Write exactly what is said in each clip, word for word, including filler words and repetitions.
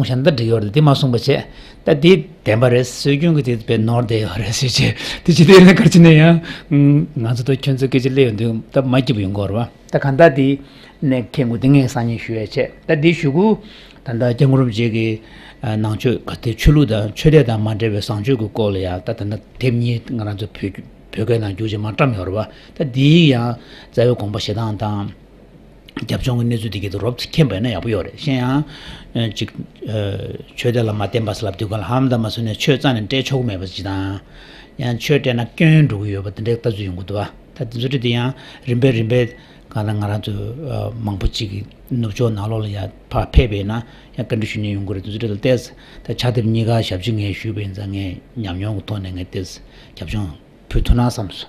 གསུངས་བཞག་ན་ད་འགྲིག་ཡོད་རེད། དེ་མ་གསུངས་པ་བྱས། ད་དེ་བདེན་པ་རེད། སྲོལ་རྒྱུན་གྱི་དེ་དཔེ་ནོར་བསྡད་ཡོད་རེད་ཟེར་བྱས། དེ་ཅི་སྟེ་ཡིན་ན་ག་རེ་བྱས་ན་ཡང་། ང་ཚོ་ད་ཁྱོད་ཚོ་སྐད་ཆ་སླེབས་ཡོང་དུས་ད་མ་སྐྱིད་པོ་ཡོང་གི་རེད་བ། ད་གང་ལྟར་དེ་ནས་མཁྱེན་དགོས་དེ་ངས་སང་ཉིན་ཞུ་ཡ་བྱས། ད་དེ་ཞུ་གུ། ད་ལྟ་སྐྱབས་མགོན་རིན་པོ་ཆེ་གི་ནང་ཆོས་ག་དེ་ཆོས་ལུགས་དང་ཆོས་དད་དང་མ་འབྲེལ་བའི་བཟང་སྤྱོད་ཀྱི་སྐོར་ལ་ཡང་ད་ད་ལྟ་དེབ་གཉིས་ང་རང་ཚོ་བོད་བོད་སྐད་ནང་བསྒྱུར་བྱས་མར་བཀྲམ་ཡོད་རེད་བ། ད་དེའི་ཡང་རྩ་བའི་དགོངས་པ་བཞེས་སྟངས་དང་། རྒྱབ་ལྗོངས་ཀྱི་གནས་ཚུལ་དེ་གའི་ཐོག་རོབ་ཙམ་མཁྱེན་པ་ཡིན་ན་ཡག་པོ་ཡོད་རེད། གཞན་ཡང་། ཨ། ཅིག་ཨ། ཆོས་དད་ལ་མ་བརྟེན་པ་ཟེར་ལབ་དུས་ག་ལ་ཧམ་ད་མ་སོང་ནས་ཆོས་རྩ་ནས་སྤྲད་ཆོག་གི་མེད་པ་ཅིག་དང་། ཡང་ཆོས་སྤྲད་ན་སྐྱོན་འགྲོ་གི་ཡོད་པ་དེ་འདྲའི་ལྟ་ཚུལ་ཡོང་གི་འདུག་བ། ད་དེ་ཚོ་དེ་ཡང་རིམ་པས་རིམ་པས་གང་ལྟར་ང་རང་ཚོ་ཨ། མང་པོ་ཅིག་གིས་ནུབ་ཕྱོགས་ནང་ལོགས་ལ་ཡང་ཕར་ཕེབས་པ་ཡིན་ན་ཡང་བཀའ་འདྲི་ཞུ་མཁན་ཡོང་གི་རེད། དེ་ཚོ་དེ་ལ་ཏོག་ཙམ་ད་ཕྱག་དེབ་གཉིས་ཀ་ཞབས་ཕྱི་ངས་ཞུས་པ་ཡིན་ཙང་ངས་ཉམས་མྱོང་གི་ཐོག་ནས་ངས་ཏོག་ཙམ་རྒྱབ་ལྗོངས་ཕུལ་ཐུབ་ན་བསམས་སོང་།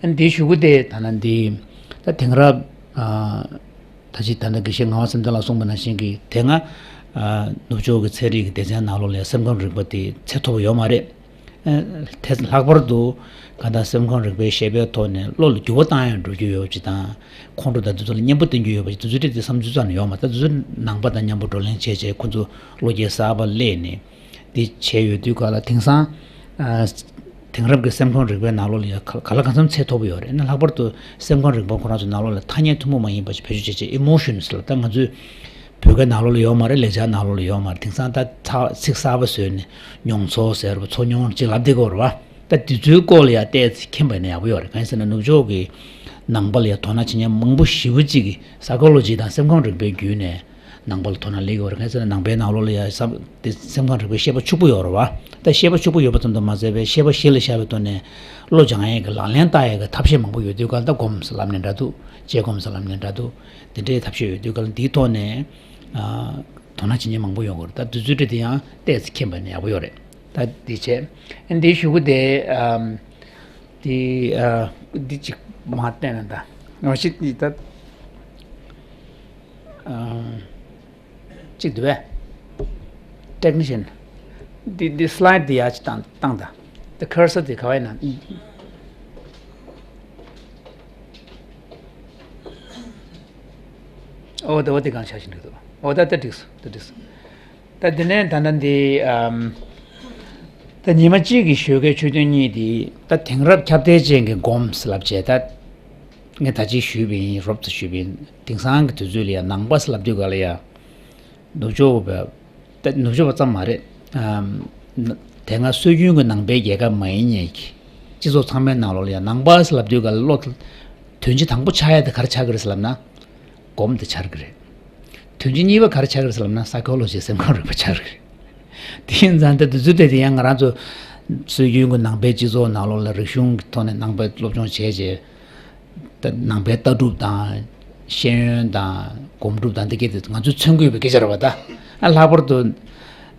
ཨ་ནི་འདིའི་གཞུག་གུ་དེ་ད་ནང་འདི་ད་དེང་རབས་ཨ། ད་ཅི་ད་ནང་དགེ་བཤེས་ངག་དབང་བསམ་གཏན་ལགས་གསུངས་པ་ནང་བཞིན་གྱི་དེ་སྔ་ཨ། ནུབ་ཕྱོགས་ཀྱི་ཚན་རིག་གི་སྡེ་ཚན་ནང་ལོགས་ལ་སེམས་ཁམས་རིག་པ་དེ་ཚད་མཐོ་པོ་ཡོད་མ་རེད། ཨ། དེ་ལྷག་པར་དུ་གང་ལྟར་སེམས་ཁམས་རིག་པའི་ཤེས་པའི་ཐོག་ནས་བློ་ལ་འགྱུར་བ་བཏང་ཡང་འགྲོ་རྒྱུ་ཡོད་པ་ཅིག་དང་། ཁོང་ཁྲོ་དང་དེ་ཚོ་ལ་གཉེན་པོ་བསྟེན་རྒྱུ་ཡོད་པ་ཅིག་དེ་ཚོ་དེ་བསམ་ཚུལ་རྩ་ནས་ཡོད་མ་རེད། དེ་ཚོ་ནང་པ་དང་མཉམ་པོ་བགྲོ་གླེང་བྱས་བྱས་ཁོ་ཚོ་བློ་སྐྱེད་གསར་པ་སླེབས་ནས། འདི་བྱས་ཡོད་དུས་ག་ལ་དེང་སང་ཨ། དེང་རབས་ཀྱི་སེམས་ཁམས་རིག་པའི་ནང་ལོགས་ལ་ཡང་ག་ག་ལ་གང་འཚམ་ཚད་མཐོ་པོ་ཡོད་རེད། ན་ལྷག་པར་དུ་སེམས་ཁམས་རིག་པ་ཁོ་རང་ཚོའི་ནང་ལོགས་ལ་ཐ་སྙད་ཐུན་མོང་མ་ཡིན་པ་ཞིག་བེད་སྤྱོད་བྱེད་ཆེད་ཨི་མོ་ཤན་ཟེར་ལ་ད་ང་ཚོའི་བོད་སྐད་ནང་ལོགས་ལ་ཡོད་མ་རེད། ལེགས་སྦྱར་ནང་ལོགས་ལ་ཡོད་མ་རེད། དེང་སང་ད་ཚ་ཚིག་གསར་པ་བཟོས་ནས་མྱོང་ཚོར་ཟེར་བ་ཚོར་མྱོང་ཅིག་ལབ་བསྡད་ཀྱི་ཡོད་རེད་བ། ད་དེ་ཚོའི་སྐོར་ལ་ཡང་ཏོག་ཙམ་མཁྱེན་པ་ཡིན་ན་ཡག་པོ་ཡོད་རེད། གང་ཡིན་ཟེར་ན་ནུབ་ཕྱོགས་ཀྱི་ནང་པ་ལ་ཡང་དོ་སྣང་བྱེད་མཁན་མང་པོ་ཞེ་པོ་ཅིག་གིས་སའི་ཀོ་ལོ་ཇི་དང་སེམས་ཁམས་རིག་པའི་བརྒྱུད་ནས། ནང་པ་ལ་དོ་སྣང་སླེབས་ཡོད་རེད། གང་ཟེར་ན་ནང་པའི་ནང་ལོགས་ལ་ཡང་བསམ་དེ་སེམས་ཁམས་རིག་པའི་ཤེས་པ་ཕྱུག་པོ་ཡོད་རེད་བ། ད་ཤེས་པ་ཕྱུག་པོ་ཡོད་པ་ཙམ་དུ་མ་ཟད་པའི་ཤེས་པ་གཞི་ལ་བཞག་པའི་ཐོག་ནས་བློ་སྦྱང་ཡས་ཀྱི་ལག་ལེན་བསྟར་ཡས་ཀྱི་ཐབས་ཤེས་མང་པོ་ཡོད་དུས་ག་ལ་ད་སྒོམ་ཟེར་ལབ་ནས་འདྲ་འདུག་དཔྱད་སྒོམ་ཟེར་ལབ་ནས་འདྲ་འདུག་དེ་འདྲའི་ཐབས་ཤེས་ཡོད་དུས་ག་ལ་འདིའི་ཐོག་ནས་ཨ། དོ་སྣང་བྱེད་མཁན་མང་པོ་ཡོད་དགོས་རེད། ད་དུས་ཚོད་དེ་དེ་ཡང་ཏོག་ཙམ་མཁྱེན་པ་ནས་ཡག་པོ་ཡོད་རེད། ད་འདི་བྱས་འདིའི་གཞུག་གུ་དེ་ཨ། འདི་ཨ། འདི་གཅིག་མ་བལྟས་ན་ད་ང་ཤི་འདི་ད། ཨ། གཅིག་འདུག་བས། ཊེག་ནི་ཤན། འདི་འདི་སི་ལའེ་ཌི་འདི་ཡར་གཅིག་བཏང་བཏང་ད། འདི་ཁར་སར་འདི་ག་བ་ཡིན་ན། ཨོ་ད་འོ་འདི་གང་ཆ་ཞིག་འདུག་འདུག་ཨོ་ད་ད་འགྲིག་སོང་། ད་འགྲིག་སོང་། ད་འདི་ནས་ད་ལྟ་འདི་ཨམ། ད་ཉི་མ་གཅིག་གི་ཞོགས་ཀའི་ཆོས་ཐུན་གཉིས་འདི་ད་དེང་རབས་ཁྱབ་གདལ་ཅན་གྱི་སྒོམ་ལབ་བྱས་ད། ངས་ད་ཅི་ཞུས་པ་ཡིན། རོབ་ཙམ་ཞུས་པ་ཡིན། དེང་སང་གི་དུས་ཚོད་ལ་ཡང་ནང་པ་ལབ་དུས་ག་ལ་ཡང་། ནུབ་ཕྱོགས་པ། ད་ནུབ་ཕྱོགས་པ་ཙམ་མ་རེད། ཨམ། དེ་སྔ་སྲོལ་རྒྱུན་གྱི་ནང་པའི་རྒྱལ་ཁབ་མ་ཡིན་མཁན་གྱི་སྤྱི་ཚོགས་ཚང་མའི་ནང་ལོགས་ལ་ཡང་ནང་པ་ལབ་དུས་ག་ལ་བློ་དོན་སྤྱི་དང་པོ་ཆགས་ཡ་དེ་ག་རེ་ཆགས་ཀྱི་རེད་ལབ་ན། སྒོམ་དེ་ཆགས་ཀྱི་རེད། དོན་སྤྱི་གཉིས་པ་ག་རེ་ཆགས་ཀྱི་རེད་ལབ་ན་སའི་ཀོ་ལོ་ཇི་སེམས་ཁམས་རིག་པ་ཆགས་ཀྱི་རེད། དེ་ཡིན་ཙང་དེ་དུས་ཚོད་དེ་དེ་ཡང་ང་རང་ཚོ་སྲོལ་རྒྱུན་གྱི་ནང་པའི་སྤྱི་ཚོགས་ནང་ལོགས་ལ་རིག་གཞུང་གི་ཐོག་ནས་ནང་པའི་སློབ་སྦྱོང་བྱས་རྗེས། ད་ནང་པའི་ལྟ་གྲུབ་དང་ཤེས་ཡོན་དང་སྒོམ་སྒྲུབ་དང་འདི་གས་དེ་ང་ཚོས་མཚོན་དགོས་པའི་སྐད་ཆ་རེད་བ་ད། ཨ་ལྷག་པར་དུ་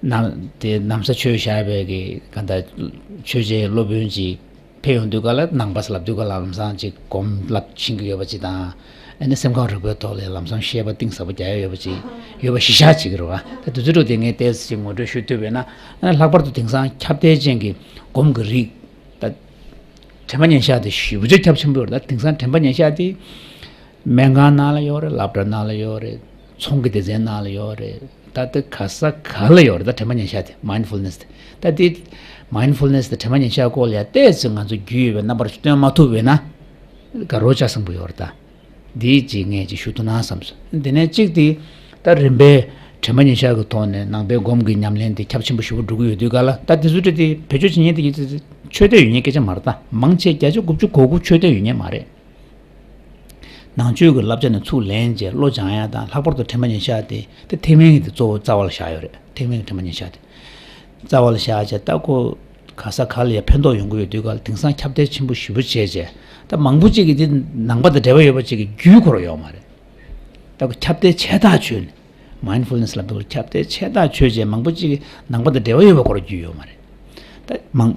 ནམ་དེ་ན་བཟའ་ཆོས་བཞག་པའི་གི་ག་ད་ཆོས་རྗེ་སློབ་དཔོན་ཅིག་ཕེབས་ཡོང་དུས་ག་ལ་ནང་པ་ལབ་དུས་ག་ལ་ལམ་སང་ཅིག་སྒོམ་ལབ་ཕྱིན་གི་ཡོད་པ་ཅིག་དང་། ཨ་ནི་སེམས་ཁམས་རིག་པའི་ཐོག་ལ་ལམ་སང་བཤད་པ་གཏིང་ཟབ་པོ་རྒྱག་ཡ་ཡོད་པ་ཅིག་ཡོད་པ་གཞི་བཞག་བྱེད་ཀྱི་རེད་བ། ད་དུས་ཚོད་འགྲོ་དེ་ངས་ཏོག་ཙམ་ཅིག་ངོ་སྤྲོད་ཞུ་ཐུབ་པས་ན། ཨ་ནི་ལྷག་པར་དུ་དེང་སང་ཁྱབ་གདལ་ཅན་གྱི་སྒོམ་གྱི་རིགས་ད། དྲན་པ་ཉམས་ཆག་དེ་ཞེ་པོ་ཅིག་ཁྱབ་ཆེན་པོ་ཡོད་རེད། ད་དེང་སང་དྲན་པ་ཉམས་ཆག་དེ་སྨན་ཁང་ནང་ལ་ཡོད་རེད། སློབ་གྲྭ་ནང་ལ་ཡོད་རེད། ཚོང་གི་སྡེ་ཚན་ནང་ལ་ཡོད་རེད། ད་དེ་ག་ས་ག་ལ་ཡོད་རེད། ད་དྲན་པ་ཉམས་ཆག་དེ་མའིན་ཌ་ཕུལ་ནེ་སི་དེ། ད་དེ་མའིན་ཌ་ཕུལ་ནེ་སི་དེ་དྲན་པ་ཉམས་ཆག་སྐོར་ལ་ཡ་ཏོག་ཙམ་ང་ཚོ་རྒྱུས་ཡོད་པའི་རྣམ་པར་སྟོན་མ་ཐུབ་པས་ན་དགའ་རབ་ཆགས་སོང་པོ་ཡོད་རེད་ད། འདི་གཅིག་ངས་ཅིག་ཞུ་ཐུབ་ན་བསམ་སོང་། འདི་ནས་གཅིག་དེ་ད་རིམ་པས་དྲན་པ་ཉམས་ཆག་གི་ཐོག་ནས་ནང་པའི་སྒོམ་གྱི་ཉམས་ལེན་དེ་ཁྱབ་ཆེན་པོ་ཞེ་པོ་འགྲོ་གི་ཡོད་དུས་ག་ལ། ད་དེ་ཚོ་འདྲ་དེ་བེད་སྤྱོད་བྱེད་མཁན་དེ་ཡིན་ཚེ་ཆོས་དད་ཡོད་མཁན་སྐད་ཆ་མ་རེད་ད། མང་ཆེ་བརྒྱ་ཆ་དགུ་བཅུ་གོ་དགུ་ཆོས་དད་ཡོད་མཁན་མ་རེད། ནང་ཆོས་ཀྱི་བསླབ་བྱ་ནས་ཚུར་ལེན་བྱས་བློ་སྦྱང་ཡ་དང་། ལྷག་པར་དུ་དྲན་པ་ཉམས་ཆག་དེ་དེ་ཐེག་དམན་གྱི་དེ་གཙོ་བོ་རྩ་བ་ལ་བཞག་ཡོད་རེད། ཐེག་དམན་གྱི་དྲན་པ་ཉམས་ཆག་དེ། རྩ་བ་ལ་བཞག་བྱས་ད་ཁོ་ག་ས་ག་ལ་ཡ་ཕན་ཐོགས་ཡོང་གི་ཡོད་དུས་ག་ལ་དེང་སང་ཁྱབ་གདལ་ཆེན་པོ་ཞེ་པོ་བྱས་བྱས། ད་མང་པོ་ཅིག་གིས་དེ་ནང་པ་དང་འབྲེལ་བ་ཡོད་པ་ཅིག་གི་རྒྱུས་ཁོ་རང་ཡོད་མ་རེད། ད་ཁོ་ཁྱབ་གདལ་ཆེ་ཐག་ཆོད་ནས། མའིན་ཌ་ཕུལ་ནེ་སི་ལབ་དུས་ཁྱབ་གདལ་ཆེ་ཐག་ཆོད་བྱས་མང་པོ་ཅིག་གིས་ནང་པ་དང་འབྲེལ་བ་ཡོད་པ་ཁོ་རང་རྒྱུས་ཡོད་མ་རེད། ད་མང་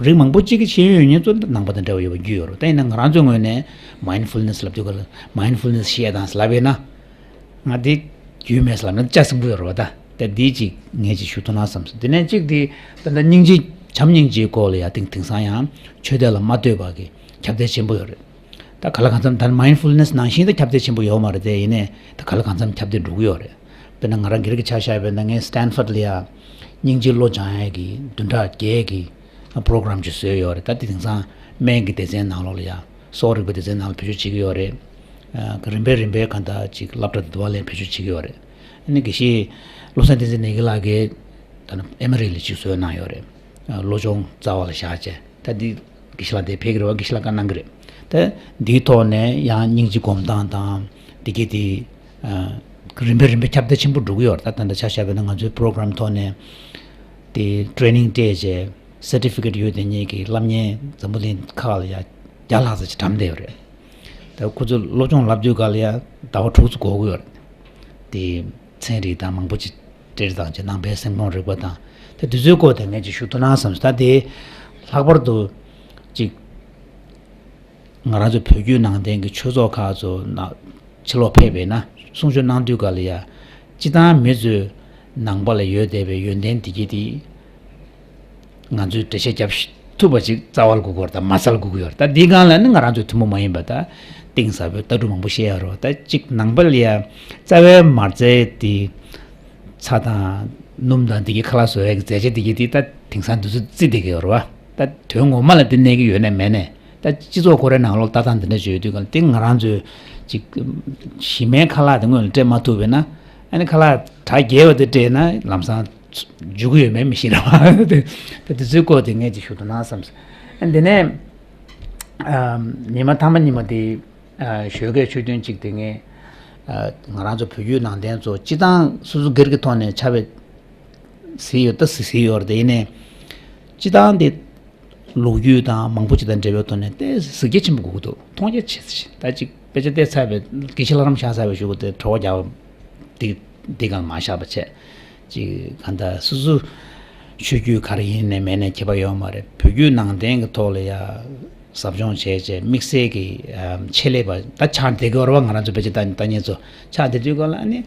རིགས་མང་པོ་ཅིག་གི་ཤེས་ཡོན་ཡོད་མཁན་ཚོ་ནང་པ་དང་འབྲེལ་བ་ཡོད་པ་རྒྱུས་ཡོད་རེད། ད་ཡིན་ན་ང་རང་ཚོའི་ངོས་ནས་མའིན་ཌ་ཕུལ་ནེ་སི་ལབ་དུས་ག་ལ་མའིན་ཌ་ཕུལ་ནེ་སི་ཤེས་དང་ལབ་ཡིན་ན། ང་འདི་རྒྱུས་མེད་ལབ་ན་ལྕགས་སྲིན་པོ་ཡོད་རེད་བ་ད། ད་འདི་གཅིག་ངས་ཅིག་ཞུ་ཐུབ་ན་བསམ་སོང་། དེ་ནས་གཅིག་འདི་ད་ལྟ་སྙིང་རྗེ་བྱམས་སྙིང་རྗེའི་སྐོར་ལ་ཡ་དེང་དེང་སང་ཡང་ཆོས་དད་ལ་མ་ལྟོས་པ་གི་ཁྱབ་གདལ་ཆེན་པོ་ཡོད་རེད། ད་ག་ལ་གང་འཚམ་ད་མའིན་ཌ་ཕུལ་ནེ་སི་ནང་བཞིན་ད་ཁྱབ་གདལ་ཆེན་པོ་ཡོད་མ་རེད་དེ། ཡིན་ནའི་ད་ག་ལ་གང་འཚམ་ཁྱབ་གདལ་འགྲོ་གི་ཡོད་རེད། དཔེར་ན་ང་རང་སྒེར་གྱི་ཆ་བཞག་པ་ཡིན་ན། ངས་སི་ཊན་ཕོར་ཌི་ལ་ཡ་སྙིང་རྗེའི་བློ་སྦྱང་ཡས་ཀྱི་བདུན་ཕྲག་བརྒྱད་ཀྱི་པོ་རོ་གྷ་རམ་ཅིག་བཟོས་ཡོད་རེད། ད་དེ་དེང་སང་སྨན་གྱི་སྡེ་ཚན་ནང་ལོགས་ལ་ཡ། སྲོག་རིག་པའི་སྡེ་ཚན་ནང་ལ་བེད་སྤྱོད་བྱེད་ཀྱི་ཡོད་རེད། ཨ། རིམ་པས་རིམ་པས་གང་ལྟར་ཅིག་སློབ་གྲྭ་དེ་དུ་བ་ལ་བེད་སྤྱོད་བྱེད་ཀྱི་ཡོད་རེད། ཨ་ནི་དགེ་བཤེས་བློ་བཟང་བསྟན་འཛིན་ནེ་གི་ལགས་ཀྱིས་ད་ནི་ཨེ་མ་རི་ལ་ཅིག་བཟོས་གནང་ཡོད་རེད། ཨ། བློ་སྦྱོང་རྩ་བ་ལ་བཞག་བྱས། ད་འདི་དགེ་བཤེས་ལགས་དེ་ཕེབས་ཀྱི་རེད་བ། དགེ་བཤེས་ལགས་བཀའ་གནང་གི་རེད། ད་འདིའི་ཐོག་ནས་ཡང་སྙིང་རྗེ་སྒོམ་སྟངས་དང་དེ་གྱད་དེ། ཨ། རིམ་པས་རིམ་པས་ཁྱབ་གདལ་ཆེན་པོ་འགྲོ་གི་ཡོད་རེད། ད་ད་ལྟ་ཆ་བཞག་པ་ཡིན་ན་ང་ཚོའི་པོ་རོ་གྷ་རམ་ཐོག་ནས་དེ་ཊེ་ནིང་སྤྲད་བྱས། སར་ཊི་ཕི་ཀེཊ་ཡོད་དེ་ཉིད་ཀྱི་སློབ་གཉེར་འཛམ་བུ་གླིང་ཁག་ལ་ཡ་བརྒྱ་ལྷག་ཙམ་ཅིག་བཀྲམ་བསྡད་ཡོད་རེད། ད་ཁོ་ཚོ་སློབ་སྦྱོང་བསླབ་དུས་སྐབས་ལ་ཡ་ཟླ་བ་དྲུག་ཙམ་འགོར་གྱི་ཡོད་རེད། དེ་ཚན་རིག་དང་མང་པོ་ཅིག་སྤྲད་བཏང་བྱས། ནང་པའི་སེམས་ཁོང་རིག་པ་དང་། ད་དེ་ཚོའི་སྐོར་དེ་ངས་ཅིག་ཞུ་ཐུབ་ན་བསམ་སོང་། ད་དེ་ལྷག་པར་དུ་ཅིག་ང་རང་ཚོ་བོད་བརྒྱུད་ནང་བསྟན་གྱི་ཆོས་ཚོགས་ཁག་ཚོ་ནང་ཕྱི་ལོགས་ཕེབས་པ་ཡིན་ན། གསུང་ཆོས་གནང་དུས་སྐབས་ལ་ཡ། སྤྱིར་བཏང་མི་ཚོས་ནང་པ་ལ་ཡོད་བསྡད་པའི་ཡོན་ཏན་དེ་གྱད་དེ་ང་ཚོས་འགྲེལ་བཤད་རྒྱབ་ཐུབ་པ་ཅིག་རྩ་བ་ལ་དགོས་ཀྱི་ཡོད་རེད། ད་མ་རྩ་ལ་དགོས་ཀྱི་ཡོད་རེད། ད་འདིའི་སྒང་ལ་ནི་ང་རང་ཚོ་ཐུན་མོང་མ་ཡིན་པ་ད་གཏིང་ཟབ་པོའི་ལྟ་གྲུབ་མང་པོ་བཤད་ཡོད་རེད་བ། ད་ཅིག་ནང་པ་ལ་ཡ་རྩ་བའི་མ་རྩའི་དེ་ཚྭ་དང་སྣུམ་དང་དེ་གྱད་ཁ་ལག་བཟོ་ཡས་ཀྱི་རྫས་ཆས་དེ་གྱད་དེ་ད་དེང་སང་དུས་ཚོད་བརྩིས་བསྡད་ཀྱི་ཡོད་རེད་བ། ད་དོན་ངོ་མ་ལ་དེ་གནས་ཀྱི་ཡོད་ནའི་མེད་ནའི། ད་སྤྱི་ཚོགས་ཁོ་རའི་ནང་ལོགས་ལྟ་སྟངས་དེ་འདྲ་ཅིག་ཡོད་དུས་སྒང་ལ། དེ་ང་རང་ཚོས་ཅིག་གཞི་མའི་ཁ་ལག་དེ་སྔོན་ལ་སྤྲད་མ་ཐུབ་པ་ཡིན་ན། ཨ་ནི་ཁ་ལག་གྲ་རྒྱས་པ་དེ་སྤྲད་ན་ལམ་སང་འཇུ་གི་ཡོད་མེད་མི་ཤེས་རེད་བ། དེ་དེ་ཚོའི་སྐོར་དེ་ངས་ཅིག་ཞུ་ཐུབ་ན་བསམ་སོང་། ཨ། དེ་ནས། ཨ། ཉི་མ་མཐའ་མ་ཉི་མ་དེ། ཨ། ཞོགས་ཀས་ཆོས་ཐུན་གཅིག་དེ་ངས། ཨ། ང་རང་ཚོ་བོད་བརྒྱུད་ནང་བསྟན་ཚོ་སྤྱིར་བཏང་སོ་སོ་སྒེར་གྱི་ཐོག་ནས་ཕྱག་དཔེ་གཟིགས་ཡོད་ད་གཟིགས་གཟིགས་ཡོད་རེད། དེ་ཡིན་ནའི་སྤྱིར་བཏང་དེ་ལོ་རྒྱུས་དང་མང་པོ་ཅིག་དང་འབྲེལ་བའི་ཐོག་ནས་ཏོག་ཙམ་གཟིགས་རྒྱ་ཆེན་པོ་དགོས་ཀྱི་འདུག་མཐོང་རྒྱ་ཆེ་ཙམ་ཞིག་ད་ཅིག་དཔེ་ཆ་བལྟས་ཚར་བའི་དགེ་བཤེས་ལྷ་རམས་བཞེངས་ཚར་བའི་གཞུག་གུ་དེ་བྲོ་བ་རྒྱག་པ་དེ་འདི་སྒང་མ་བཞག་པ་བྱས། ཅིག་གང་ལྟར་སོ་སོ་ཆོས་བརྒྱུད་ག་རེ་ཡིན་ནའི་མེད་ནའི་ཁྱད་པར་ཡོད་མ་རེད། བོད་བརྒྱུད་ནང་བསྟན་གྱི་ཐོག་ལ་ཡ་ཟབ་སྦྱོང་བྱས་བྱས་དམིགས་བསལ་གྱི། ཨ། ཆེད་ལས་པ་ད་ཆགས་བསྡད་ཀྱི་ཡོད་རེད་བ། ང་རང་ཚོ་དཔེ་ཆ་ལྟ་ལྟ་མཁན་ཚོ་ཆགས་བསྡད་དུས་སྒང་ལ་ཨ་ནི་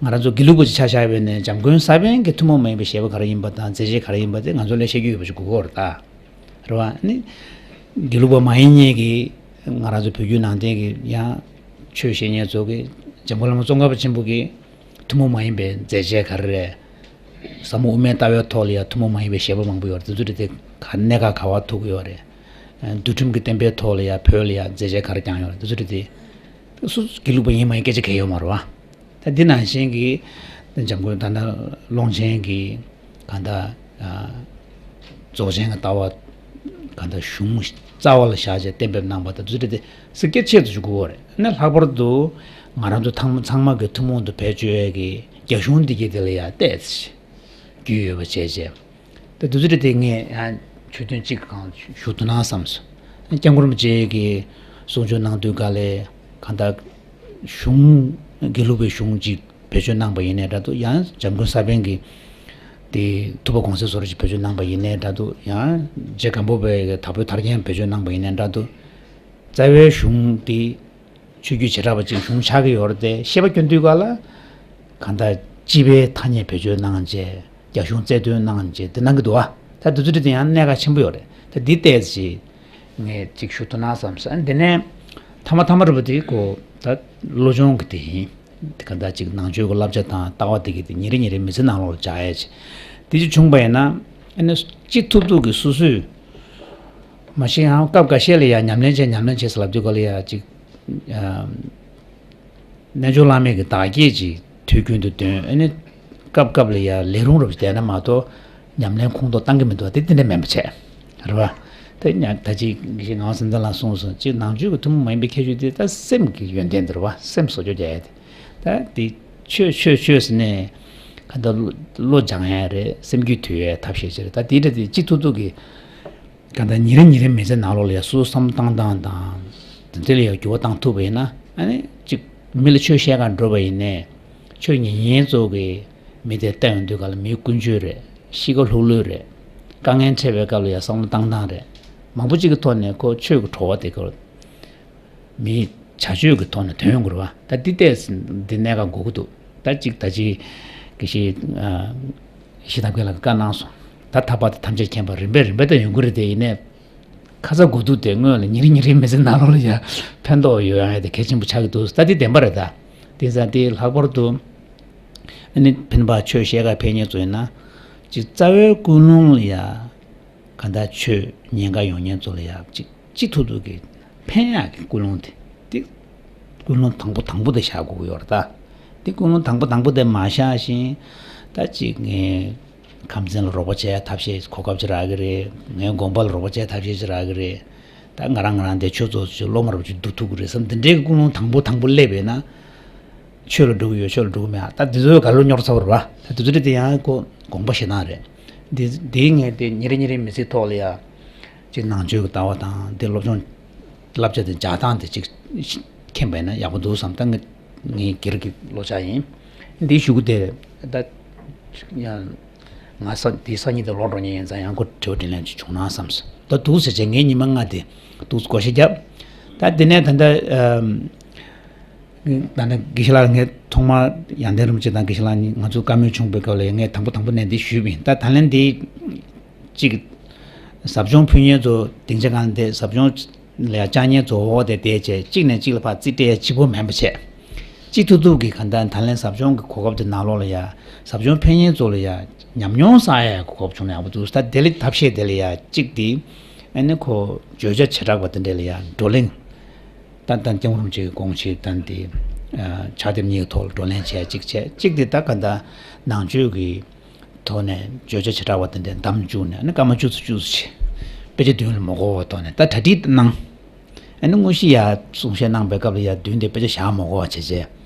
ང་རང་ཚོ་དགེ་ལུགས་པ་ཅིག་ཆ་བཞག་པ་ཡིན་ནའི་འཇམ་མགོན་ས་པཎ་གྱི་ཐུན་མོང་མ་ཡིན་པའི་བཞེད་པ་ག་རེ་ཡིན་པ་དང་མཛད་རྗེས་ག་རེ་ཡིན་པ་དེ་ང་ཚོ་ལ་བཤད་རྒྱུ་ཡོད་པ་ཅིག་དགོས་ཀྱི་ཡོད་རེད་ད། རེད་བ། ཨ་ནི་དགེ་ལུགས་པ་མ་ཡིན་མཁན་གྱི་ང་རང་ཚོ་བོད་བརྒྱུད་ནང་བསྟན་གྱི་ཡང་ཆོས་བཤད་མཁན་ཚོ་གིས་འཇམ་མགོན་བླ་མ་ཙོང་ཁ་པ་ཆེན་པོ་གི་ཐུན་མོང་མ་ཡིན་པའི་མཛད་རྗེས་ག་རེ་རེད། ཟབ་མོ་དབུ་མའི་ལྟ་བའི་ཐོག་ལ་ཡང་ཐུན་མོང་མ་ཡིན་པའི་བཞེད་པ་མང་པོ་ཡོད་རེད། དེ་ཚོ་རེད་དེ་ག་གནད་འགག་ག་པར་ཐུག་གི་ཡོད་རེད། འདུལ་ཁྲིམས་ཀྱི་བསྟན་པའི་ཐོག་ལ་ཡང་བོད་ལ་ཡང་མཛད་རྗེས་ག་རེ་བསྐྱངས་ཡོད་རེད། དེ་ཚོ་རེད་དེ། སུ་དགེ་ལུགས་པ་ཡིན་མ་ཡིན་སྐད་ཆ་གང་ཡང་ཡོད་མ་རེད་བ། ད་འདི་ནང་བཞིན་གྱི་འཇམ་མགོན་ད་ལྟ་ཀློང་ཆེན་གྱི་གང་ལྟར། ཨ། རྫོགས་ཆེན་གྱི་ལྟ་བ་གང་ལྟར་གཞུང་རྩ་བ་ལ་བཞག་བྱས་གཏན་འབེབས་གནང་པ་དང་དེ་ཚོ་རེད་དེ། གཟིགས་རྒྱ་ཆེ་ཙམ་ཞིག་དགོས་པ་རེད། ཨ་ནི་ལྷག་པར་དུ་ང་རང་ཚོ་ཚང་མ་ཚང་མ་གི་ཐུན་མོང་དུ་བེད་སྤྱོད་ཡས་ཀྱི་རྒྱ་གཞུང་འདི་གའི་དེ་ལ་ཡང་བལྟས་ཚེ་རྒྱུས་ཡོད་པ་བྱས་བྱས། ད་དེ་ཚོ་རེད་དེ་ངས་ཡང་ཆོས་ཐུན་གཅིག་གང་ཞུ་ཐུབ་ན་བསམ་སོང་། སྐྱབས་མགོན་རིན་པོ་ཆེ་གིས་གསུང་ཆོས་གནང་དུས་སྐབས་ལ་གང་ལྟར་གཞུང་དགེ་ལུགས་པའི་གཞུང་གཅིག་བེད་སྤྱོད་གནང་པ་ཡིན་ནའི་འདྲ་འདུག་ཡང་འཇམ་མགོན་ས་པཎ་གྱི་དེ་ཐུབ་པ་དགོངས་གསལ་སོགས་རེ་ཞིག་བེད་སྤྱོད་གནང་པ་ཡིན་ནའི་འདྲ་འདུག་ཡང་རྗེ་སྒམ་པོ་པའི་དྭགས་པོའི་ཐར་རྒྱན་བེད་སྤྱོད་གནང་པ་ཡིན་ནའི་འདྲ་འདུག་རྩ་བའི་གཞུང་དེ་ཆོས་བརྒྱུད་བྱེ་བྲག་པ་ཅིག་གཞུང་ཆགས་ཀྱི་ཡོད་རེད་དེ། བཤད་པ་སྐྱོན་དུས་སྐབས་ལ་གང་ལྟར་སྤྱི་པའི་ཐ་སྙད་བེད་སྤྱོད་གནང་བྱས། རྒྱ་གཞུང་རྩ་དོན་གནང་བྱས་དེ་གནང་གི་འདུག་བ། ད་དེ་ཚོ་དེ་ཡང་གནད་འགག་ཆེན་པོ་ཡོད་རེད། ད་འདི་བལྟས་ཚེ་ངས་ཅིག་ཞུ་ཐུབ་ན་བསམ་སོང་། ཨ། འདི་ནས་ཐ་མ་ཐ་མ་རེད་པ། དེ་ཀོ་ད་བློ་སྦྱོང་གི་དེ་ཡིན། དེ་ག་འདྲ་ཅིག་ནང་ཆོས་ཀྱི་བསླབ་བྱ་དང་ལྟ་བ་དེ་གི་དེ་ཉིན་རེ་ཉིན་རེ་མི་ཚེ་ནང་ལོགས་ལ་འཇགས་ཡས་ཅིག་དེ་ཅིག་བྱུང་པ་ཡིན་ན། ཨ་ནི་ཅི་ཐུབ་ཐུབ་ཀྱིས་སོ་སོས། མ་གཞི་ཡང་སྐབས་འགའ་ཤས་ལ་ཡང་ཉམས་ལེན་བྱས་ཉམས་ལེན་བྱས་ཟེར་ལབ་དུས་སྐབས་ལ་ཡང་ཅིག་ཨ། རྣལ་འབྱོར་བླ་མེད་ཀྱི་བདག་བསྐྱེད་ཅིག་དུས་རྒྱུན་དུ་འདོན། ཨ་ནི་སྐབས་སྐབས་ལ་ཡང་ལས་རུང་རུ་བསྡད་ན་མ་གཏོགས་ཉམས་ལེན་ཁོང་དུ་བཏང་གི་མི་འདུག་དེ་དེ་འདྲ་མིན་པ་བྱས། རེད་བ། དེ་ཉ་ད་ཅིག་དགེ་བཤེས་ངག་དབང་སེང་བཟང་ལགས་གསུངས་སོང་། ཅིག་ནང་ཆོས་ཀྱི་ཐུན་མོང་མ་ཡིན་པའི་ཁྱད་ཆོས་དེ་ད་སེམས་ཀྱི་ཡོན་ཏན་དེ་རེད་བ། སེམས་བཟོ་བཅོས་རྒྱག་ཡ་དེ། ད་དེ་ཆོས་ཆོས་ཆོས་ཟེར་ནས་ག་འདྲ་བློ་སྦྱང་ཡ་རེད། སེམས་རྒྱུད་དུལ་ཡའི་ཐབས་ཤེས་ཅིག་རེད། ད་དེ་འདྲ་དེ་ཅི་ཐུབ་ཐུབ་ཀྱིས། གང་ལྟར་ཉིན་རེ་ཉིན་རེ་མི་ཚེ་ནང་ལོགས་ལ་ཡང་སོ་སོ་བསམ་བློ་བཏང་སྟངས་དང་། དེ་འདྲ་ལ་ཡང་འགྱུར་བ་བཏང་ཐུབ་པ་ཡིན་ན། ཨ་ནི་གཅིག་མི་ལ་ཆོས་བཤད་གར་འགྲོ་བ་ཡིན་ནའི། ཆོས་ཉན་མཁན་ཚོ་གིས་མི་དེ་བལྟ་ཡོང་དུས་སྐབས་ལ་མིའི་ཀུན་སྤྱོད་རེད། གཤིས་ཀ་ལྷུག་ལྷུག་རེད། དཀའ་ངལ་འཕྲད་པའི་སྐབས་ལ་ཡང་བསམ་བློ་བཏང་སྟངས་རེད། མང་པོ་གཅིག་གི་ཐོག་ནས་ཁོ་ཆོས་ཀྱི་བྲོ་བ་དེ་ཁོ། མིའི་བྱ་སྤྱོད་ཀྱི་ཐོག་ནས་ཐོན་ཡོང་གི་རེད་བ། ད་འདི་ལྟས་འདི་གནད་འགག་འགོག་གི་འདུག་ད་ཅིག་ད་ཅིག་དགེ་བཤེས་ཨ་ཡེ་ཤེས་ཐབས་མཁས་ལགས་ཀྱིས་བཀའ་གནང་སོང་། ད་ཐར་པ་དང་ཐམས་ཅད་མཁྱེན་པ་རིམ་པས་རིམ་པས་ད་ཡོང་གི་རེད། དེ་ཡིན་ནའི་ཁ་ཚ་དགོས་གཏུགས་དེ་སྔོན་ལ་ཉིན་རེ་ཉིན་རེའི་མི་ཚེ་ནང་ལོགས་ལ་ཡ་ཕན་ཐོགས་ཡོང་ཡ་དེ་གལ་ཆེན་པོ་ཆགས་ཀྱི་འདུག་ད་འདི་བདེན་པ་རེད། ད་དེང་སང་དེ་ལྷག་པར་དུ་ ཨ་ནི་ཕན་པ་ཆོས་བཤད་ག་ཕེབས་མཁན་ཚོ་ཡིན་ན། ཅིག་རྩ་བའི་ཀུན་སློང་ལ་ཡ། གང་ལྟར་ཆོས་ཉན་ག་ཡོང་མཁན་ཚོ་ལ་ཡ་ཅིག་ཅིག་ཐུབ་ཐུབ་ཀྱི་ཕན་ཡག་གི་ཀུན་སློང་དེ། དེ་ཀུན་སློང་དང་པོ་དང་པོ་དེ་བཞག་དགོས་ཀྱི་ཡོད་རེད་ད། དེ་ཀུན་སློང་དང་པོ་དང་པོ་དེ་མ་བཞག་བཞིན། ད་ཅིག་ངས་ཁམས་ཚན་ལ་རོགས་པ་བྱས་ཐབས་ཤེས་གོ་སྐབས་ཅིག་རག་གི་རེད། ངས་དགོན་པ་ལ་རོགས་པ་བྱས་ཐབས་ཤེས་ཅིག་རག་གི་རེད། ད་ང་རང་ང་རང་དེ་ཆོས་ཚོགས་ཆུ་སློབ་མ་རོགས་ཅིག་བསྡུ་ཐུབ་ཀྱི་རེད་བསམ། དེ་འདྲའི་ཀུན་སློང་དང་པོ་དང་པོ་སླེབས་པས་ན། ཆོས་ལ་འགྲོ་གི་ཡོད་ཆོས་ལ་འགྲོ་གི་མེད། ད་འདི་ཚོའི་ག་ལོ་རྙོག་ཚ་བོར་བ། ད་འདི་ཚོ་དེ་ཡང་ཁོ་དགོངས་པ་བཞེས་སྟངས་རེད། འདི་འདིའི་ངས་དེ་ཉིན་རེ་ཉིན་རེ་མི་ཚེའི་ཐོག་ལ་ཡ། ཅིག་ནང་ཆོས་ཀྱི་ལྟ་བ་དང་དེ་སློབ་སྦྱོང་བསླབ་བྱ་དེ་འཇགས་སྟངས་དེ་ཅིག་མཁྱེན་པས་ན་ཡག་པོ་འདུག་བསམ། ད་ངས་ངའི་སྒེར་གྱི་བློ་འཆར་ཡིན། འདིའི་གཞུག་གུ་དེ་ད་ཡང་ང་ས་འདིའི་སང་ཉིན་དེ་ལོག་འགྲོ་མཁན་ཡིན་ཙང་ཡང་ཁོ་དྲི་བ་དྲིས་ལན་ཅིག་བྱུང་ན་བསམས། ད་འདུག་ཟེར་བྱས་ངས་ཉི་མ་ལྔ་དེ་འདུག་བགོ་བཤའ་བརྒྱབ། ད་དེ་ནས་ད་ལྟ་ཨམ། ད་ནི་དགེ་བཤེས་ལགས་ངས་ཐོག་མར་ཡང་སྟེང་རིན་པོ་ཆེ་དང་དགེ་བཤེས་ལགས་གཉིས་ང་ཚོ་བཀའ་མོལ་བྱུང་བའི་སྐབས་ལ་ངས་དང་པོ་དང་པོ་ནས་འདི་ཞུས་པ་ཡིན། ད་ད་ལན་འདི་གཅིག་ཟབ་སྦྱོང་ཕུལ་མཁན་ཚོ་སྡིངས་ཆ་སྒང་དེ་ཟབ་སྦྱོང་ལ་བཅར་མཁན་ཚོ་འོག་དེ་བསྡད་བྱས་གཅིག་ནས་གཅིག་ལ་ཕར་རྩིས་སྤྲད་ཡ་གཅིག་པོ་མིན་པ་བྱས། གཅིག་ཐུབ་ཐུབ་ཀྱི་གང་ལྟར་ད་ལན་ཟབ་སྦྱོང་གི་གོ་སྐབས་དེ་ནང་ལོགས་ལ་ཡ་ཟབ་སྦྱོང་ཕུལ་མཁན་ཚོ་ལ་ཡ་ཉམས་མྱོང་བསགས་ཡ་གི་གོ་སྐབས་བྱུང་ན་ཡག་པོ་འདུག་ད་དེ་ལ་ཐབས་ཤེས་དེ་ལ་ཡ་གཅིག་དེ་ཨ་ནི་ཁོ་བརྗོད་བྱ་བྱེ་བྲག་པ་དེ་འདྲ་ལ་ཡ་བགྲོ་གླེང་། ད་ལྟ་སྐྱབས་མགོན་རིན་པོ་ཆེ་གི་དགོངས་གཞི་དང་དེ། ཕྱག་དེབ་གཉིས་ཀྱི་ཐོག་ལ་བགྲོ་གླེང་བྱས་གཅིག་བྱས་གཅིག་དེ་ད་ག་ད་ནང་ཆོས་ཀྱི་ཐོག་ནས་བརྗོད་བྱ་བྱེ་བྲག་པ་དེ་འདྲ་འདམ་བཅུག་ནས་ཨ་ནི་སྐར་མ་བཅུ་ཙམ་བཅུ་ཙམ་བྱས། དཔེ་ཆ་མདུན་ལ་མ་བསྐོར་བའི་ཐོག་ནས་ད་གྲ་སྒྲིག་གནང་། ཨ་ནི་དངོས་གཞི་ཡ་གསུང་བཤད་གནང་པའི་སྐབས་ལ་ཡ་མདུན་དེ་དཔེ་ཆ་བཞག་མ་དགོས་པ་བྱས་བྱས།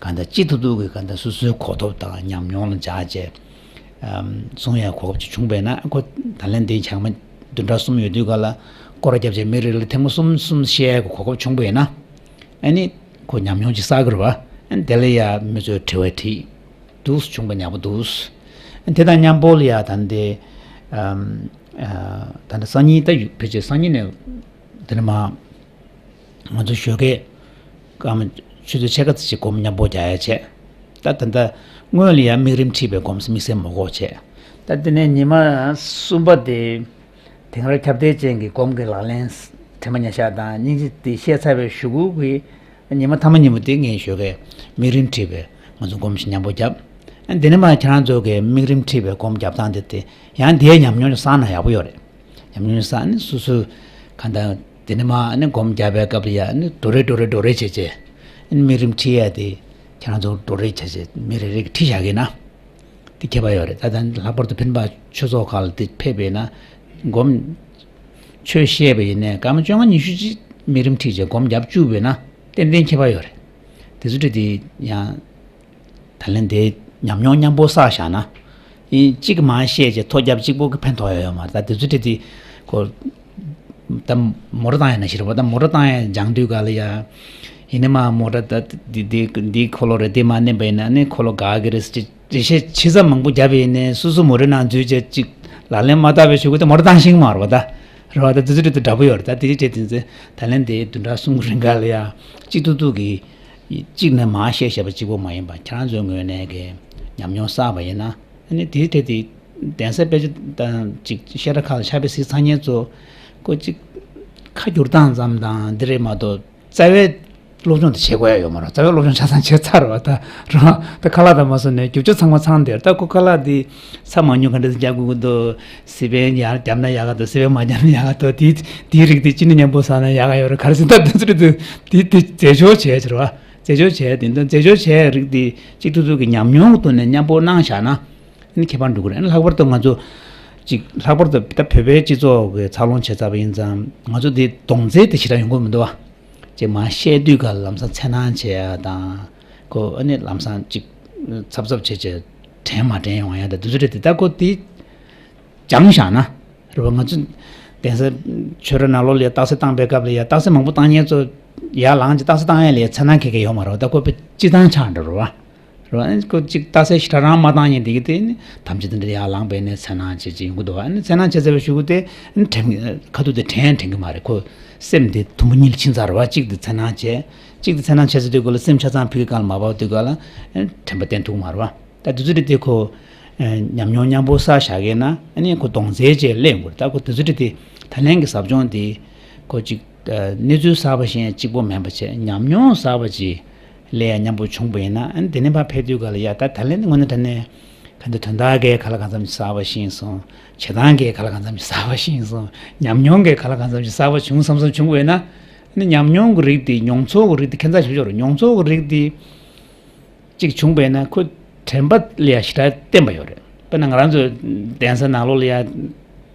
གང་ལྟར་གཅིག་ཐུབ་ཐུབ་ཀྱི་གང་ལྟར་སོ་སོའི་གོ་ཐོབ་དང་ཉམས་མྱོང་ལ་སྦྱར་བྱས། ཨམ། གསུང་ཡ་གོ་སྐབས་ཅིག་བྱུང་བས་ན་ཁོ་ད་ལན་འདི་ཆགས་མ་བདུན་ཕྲག་གསུམ་ཡོད་དུས་ག་ལ་སྐོར་ར་བརྒྱབ་བྱས་མི་རེ་ལ་ཐེངས་མ་གསུམ་གསུམ་བཤད་ཡ་གི་གོ་སྐབས་བྱུང་བས་ན། ཨ་ནི་ཁོ་ཉམས་མྱོང་ཅིག་བསགས་ཀྱི་རེད་བ། ཨ་ནི་དེ་ལ་ཡ་མི་ཚོས་དྲི་བ་དྲིས། འདུག་བྱུང་བ་ཡག་པོ་འདུག་ཨ་ནི་དེ་དང་མཉམ་པོ་ལ་ཡ་ད་ལྟའི། ཨམ། ཨ། ད་ལྟ་སང་ཉིན་ད་ཡུ་ཕལ་ཆེར་སང་ཉིན་ནས་དེ་ནས་མ། ང་ཚོ་ཞོགས་ཀས་སྐར་མ་ཆུ་ཚོད་ཕྱེད་ཀ་ཙམ་ཞིག་སྒོམ་མཉམ་པོ་རྒྱག་ཡ་བྱས། ད་ད་ལྟ་སྔོན་ལ་ཡང་དམིགས་རིམ་ཁྲིད་པའི་སྒོམ་དམིགས་བསལ་མ་དགོས་བྱས། ད་དེ་ནས་ཉི་མ་གསུམ་པ་དེ་དེང་རབས་ཁྱབ་གདལ་ཅན་གྱི་སྒོམ་གྱི་ལག་ལེན་དྲི་མ་ཉེར་བཞག་དང་སྙིང་རྗེ་དེ་བཤད་ཚར་བའི་གཞུག་གུ་གི་ཉི་མ་མཐའ་མ་ཉིན་མོ་དེ་ངས་ཞོགས་ཀས་དམིགས་རིམ་ཁྲིད་པའི་ང་ཚོ་སྒོམ་ཞིག་མཉམ་པོ་བརྒྱབ། ཨ་དེ་ནས་མ་ཁྱེད་རང་ཚོ་གི་དམིགས་རིམ་ཁྲིད་པའི་སྒོམ་རྒྱབ་སྟངས་དེ་དེ་ཡང་དེའི་ཉམས་མྱོང་ཅིག་བསགས་ན་ཡག་པོ་ཡོད་རེད། ཉམས་མྱོང་བསགས་ནས་སོ་སོའི་གང་ལྟར་དེ་ནས་མ་ནི་སྒོམ་རྒྱག་པའི་སྐབས་ལ་ཡ་ནི་འགྲོ་རེ་འགྲོ་རེ་འགྲོ་རེ་བྱས་བྱས། ཨ་ནི་དམིགས་རིམ་ཁྲིད་ཡ་དེ་ཁྱེད་རང་ཚོ་འགྲོ་རེ་བྱས་བྱས་མི་རེ་རེ་གིས་ཁྲིད་བཞག་གི་ན། དེ་ཁྱད་པར་ཡོད་རེད། ད་ལྟ་ལྷག་པར་དུ་འཕན་པ་ཆོས་ཚོགས་ཁག་ལ་དེ་ཕེབས་པས་ན་སྒོམ། ཆོས་བཤད་པ་ཡིན་ནའི་སྐར་མ་བཅོ་ལྔ་ཉི་ཤུ་ཅིག་དམིགས་རིམ་ཁྲིད་བྱས་སྒོམ་རྒྱབ་བཅུག་པས་ན་ཏན་ཏན་ཁྱད་པར་ཡོད་རེད། དེ་ཚོ་འདྲ་དེ་ཡང་། ད་ལན་དེ་ཉམས་མྱོང་མཉམ་པོ་བསགས་བཞག་ན། ཨིན་གཅིག་མར་བཤད་རྗེས་ཐོ་རྒྱབ་གཅིག་པོ་གི་ཕན་ཐོགས་ཡ་ཡོད་མ་རེད། ད་དེ་ཚོ་དེ་དེ་ཁོ། ད་མོ་ཊ་བཏང་ཡ་ན་ཞིག་རེད་པ། ད་མོ་ཊ་བཏང་ཡ་སྦྱང་དུས་ག་ལ་ཡ། ཡིན་ནི་མ་མོ་ཊ་ད་འདི་འདི་འདི་འཁོར་ལོ་རེད། འདི་མར་མནན་པ་ཡིན་ན་ནི་འཁོར་ལོ་འགག་གི་རེད་ཟེར་ཅིག་འགྲེལ་བཤད་ཇི་ཙམ་མང་པོ་བརྒྱབ་པ་ཡིན་ནའི་སོ་སོ་མོ་ཊའི་ནང་འཛུལ་བྱས་ཅིག་ལག་ལེན་མ་བསྟར་བའི་གཞུག་གུ་དེ་མོ་ཊ་བཏང་ཤེས་ཀྱི་མ་རེད་པ། ད་རེད་པ། ད་དེ་ཚོ་དེ་དེ་འདྲ་པོ་ཡོད་རེད། ད་དེ་དེ་དེ་ཚོ་ད་ལན་དེ་བདུན་ཕྲག་གསུམ་གྱི་རིང་ག་ལ་ཡ་གཅིག་ཏུ་ཏུ་གི་གཅིག་ནས་མར་བཤད་བཤད་པ་གཅིག་པོ་མ་ཡིན་པ་ཁྱེད་རང་ཚོའི་ངོས་ནས་ཀྱི་ཉམས་མྱོང་བསགས་པ་ཡིན་ན་ཨ་ནི་དེའི་ཐད་དེ་གདན་ས་དཔེ་ཆ་དང་ཅིག་བཤད་གྲྭ་ཁག་ལ་ཕྱག་དཔེ་གཟིགས་ཚར་མཁན་ཚོ་ཁོ་ཅིག་ཁ་བསྒྱུར་སྟངས་ཙམ་དང་འདི་རེད་མ་གཏོགས་རྩ་བའི་སློབ་སྦྱོང་དེ་བྱེད་དགོས་ཡ་ཡོད་མ་རེད། རྩ་བའི་སློབ་སྦྱོང་ཆ་ཚང་བྱས་ཚར་བ་ད་རང་ད་ཁ་ལག་དང་མ་སོང་ནས་རྒྱུ་ཆ་ཚང་མ་ཚང་དེར་ད་ཁོ་ཁ་ལག་དེ་ཚ་མ་ཉུང་ག་འདྲ་ཞིག་རྒྱག་དགོས་ཀྱི་འདུག་སི་པན་ཡར་བརྒྱབ་ན་ཡག་ག་འདུག་སི་པན་མ་བརྒྱབ་ན་ཡག་ག་འདུག་དེའི་དེའི་རིགས་དེ་ཅི་ནས་མཉམ་པོ་ཟ་ན་ཡག་ག་ཡོད་རེད། ག་རེ་ཟེར་ན་ད་དེ་ཚོ་རེད་འདུག་དེ་དེ་རྩད་གཅོད་བྱས་ཟེར་བ། རྩད་གཅོད་བྱས་དེ་འདྲ་རྩད་གཅོད་བྱས་རིགས་དེ་གཅིག་ཏུ་ཏུ་གི་ཉམས་མྱོང་གི་ཐོག་ནས་མཉམ་པོ་གནང་བཞག་ན་ཨ་ནི་ཁྱད་པར་འགྲོ་གི་རེད། ཨ་ནི་ལྷག་པར་དུ་ང་ཚོ་ཅིག་ལྷག་པར་དུ་ད་བོད་པའི་སྤྱི་ཚོགས་ཀྱི་འཚར་ལོངས་བྱས་ཚར་བ་ཡིན་ཙང་ང་ཚོ་དེ་གདོང་རྩེ་དེ་ཞེ་དྲག་ཡོང་གི་མི་འདུག་བ། ཅིག་མར་བཤད་དུས་ག་ལ་ལམ་སང་འཚེར་སྣང་བྱེད་ཡ་དང་། ཁོ་ཨ་ནི་ལམ་སང་ཅིག་འཚབ་འཚབ་བྱེད་བྱེད་དྲན་མ་དྲན་ཡོང་ཡ་དང་དེ་ཚོ་རེད་དེ། ད་ཁོ་དེ་སྦྱངས་བཞག་ན་རེད་པ། ང་ཚོ་གདན་ས་ཆོས་ར་ནང་ལོགས་ལ་ཡ་རྟགས་གསལ་བཏང་པའི་སྐབས་ལ་ཡ་རྟགས་གསལ་མང་པོ་བཏང་མཁན་ཚོ་ཡར་ལངས་ཀྱི་རྟགས་གསལ་བཏང་ཡ་ལ་ཡ་འཚེར་སྣང་ཁེ་ཁེ་ཡོད་མ་རེད་པ། ད་ཁོ་དཔེ་སྤྱི་བཏང་ཆགས་འགྲོ་རེད་པ། རེད་པ། ཨ་ནི་ཁོ་ཅིག་རྟགས་གསལ་ཞེ་དྲག་རང་མ་བཏང་མཁན་དེ་གི་དེ་ནི་ཐམས་ཅད་དེ་འདྲ་ཡར་ལངས་པས་ནས་འཚེར་སྣང་བྱེད་ཀྱི་ཡོང་གི་འདུག་ཨ་ནི་འཚེར་སྣང་བྱེད་ཚར་བའི་གཞུག་གུ་དེ་ཨ་ནི་དྲན་ཁ་ཐུག་དེ་དྲན་དྲན་གི་མ་རེད། ཁོ་སེམས་དེ་དུམ་བུ་གཉིས་ལ་ཕྱིན་ཚར་རེད་པ། གཅིག་དེ་འཚེར་སྣང་བྱས། གཅིག་དེ་འཚེར་སྣང་བྱས་ཚར་དུས་སྐབས་ལ་སེམས་ཆ་ཚང་ཕུད་ཀྱི་སྒང་ལ་མ་བབས་དུས་སྐབས་ལ་ཨ་ནི་དྲན་པ་བརྟན་ཐུབ་མ་རེད་པ། ད་དེ་ཚོ་རེད་དེ་ཁོ་ཨ་ཉམས་མྱོང་མཉམ་པོ་བསགས་བཞག་གི་ན་ཨ་ནི་ཁོ་གདོང་རྩེ་བཅས་སླེབས་དགོས་རེད། ད་ཁོ་དེ་ཚོ་རེད་དེ་ད་ལན་གྱི་ཟབ་སྦྱོང་དེ་ཁོ་ཅིག་ཨ་གནས་ཚུལ་གསར་པ་ཤེས་གཅིག་པོ་མིན་པ་བྱས་ཉམས་མྱོང་གསར་པ་ཅིག་ ལས་ཡང་མཉམ་པོ་བྱུང་པ་ཡིན་ན། ཨ་ནི་དེ་ནས་ཕར་ཕེབས་དུས་ག་ལ་ཡ། ད་ད་ལན་དངོས་གནས་དྲང་གནས་ག་འདྲ། དོན་དག་གིས་ག་ལ་གང་འཚམ་ཞིག་གསར་པ་ཤེས་སོང་། བྱེད་སྟངས་ཀྱིས་ག་ལ་གང་འཚམ་ཞིག་གསར་པ་ཤེས་སོང་། ཉམས་མྱོང་གིས་ག་ལ་གང་འཚམ་ཞིག་གསར་པ་བྱུང་བསམ་བསམ་བྱུང་བས་ན། ཨ་ནི་ཉམས་མྱོང་གི་རིགས་དེ། མྱོང་ཚོར་གྱི་རིགས་དེ་ཁྱད་མཚར་ཞིག་ཡོད་རེད། མྱོང་ཚོར་གྱི་རིགས་དེ་གཅིག་བྱུང་བས་ན། ཁོ་དྲན་པ་ལ་ཡ་ཞེ་དྲག་བརྟེན་པ་ཡོད་རེད། དཔེར་ན་ང་རང་ཚོ་གདན་ས་ནང་ལོགས་ལ་ཡ།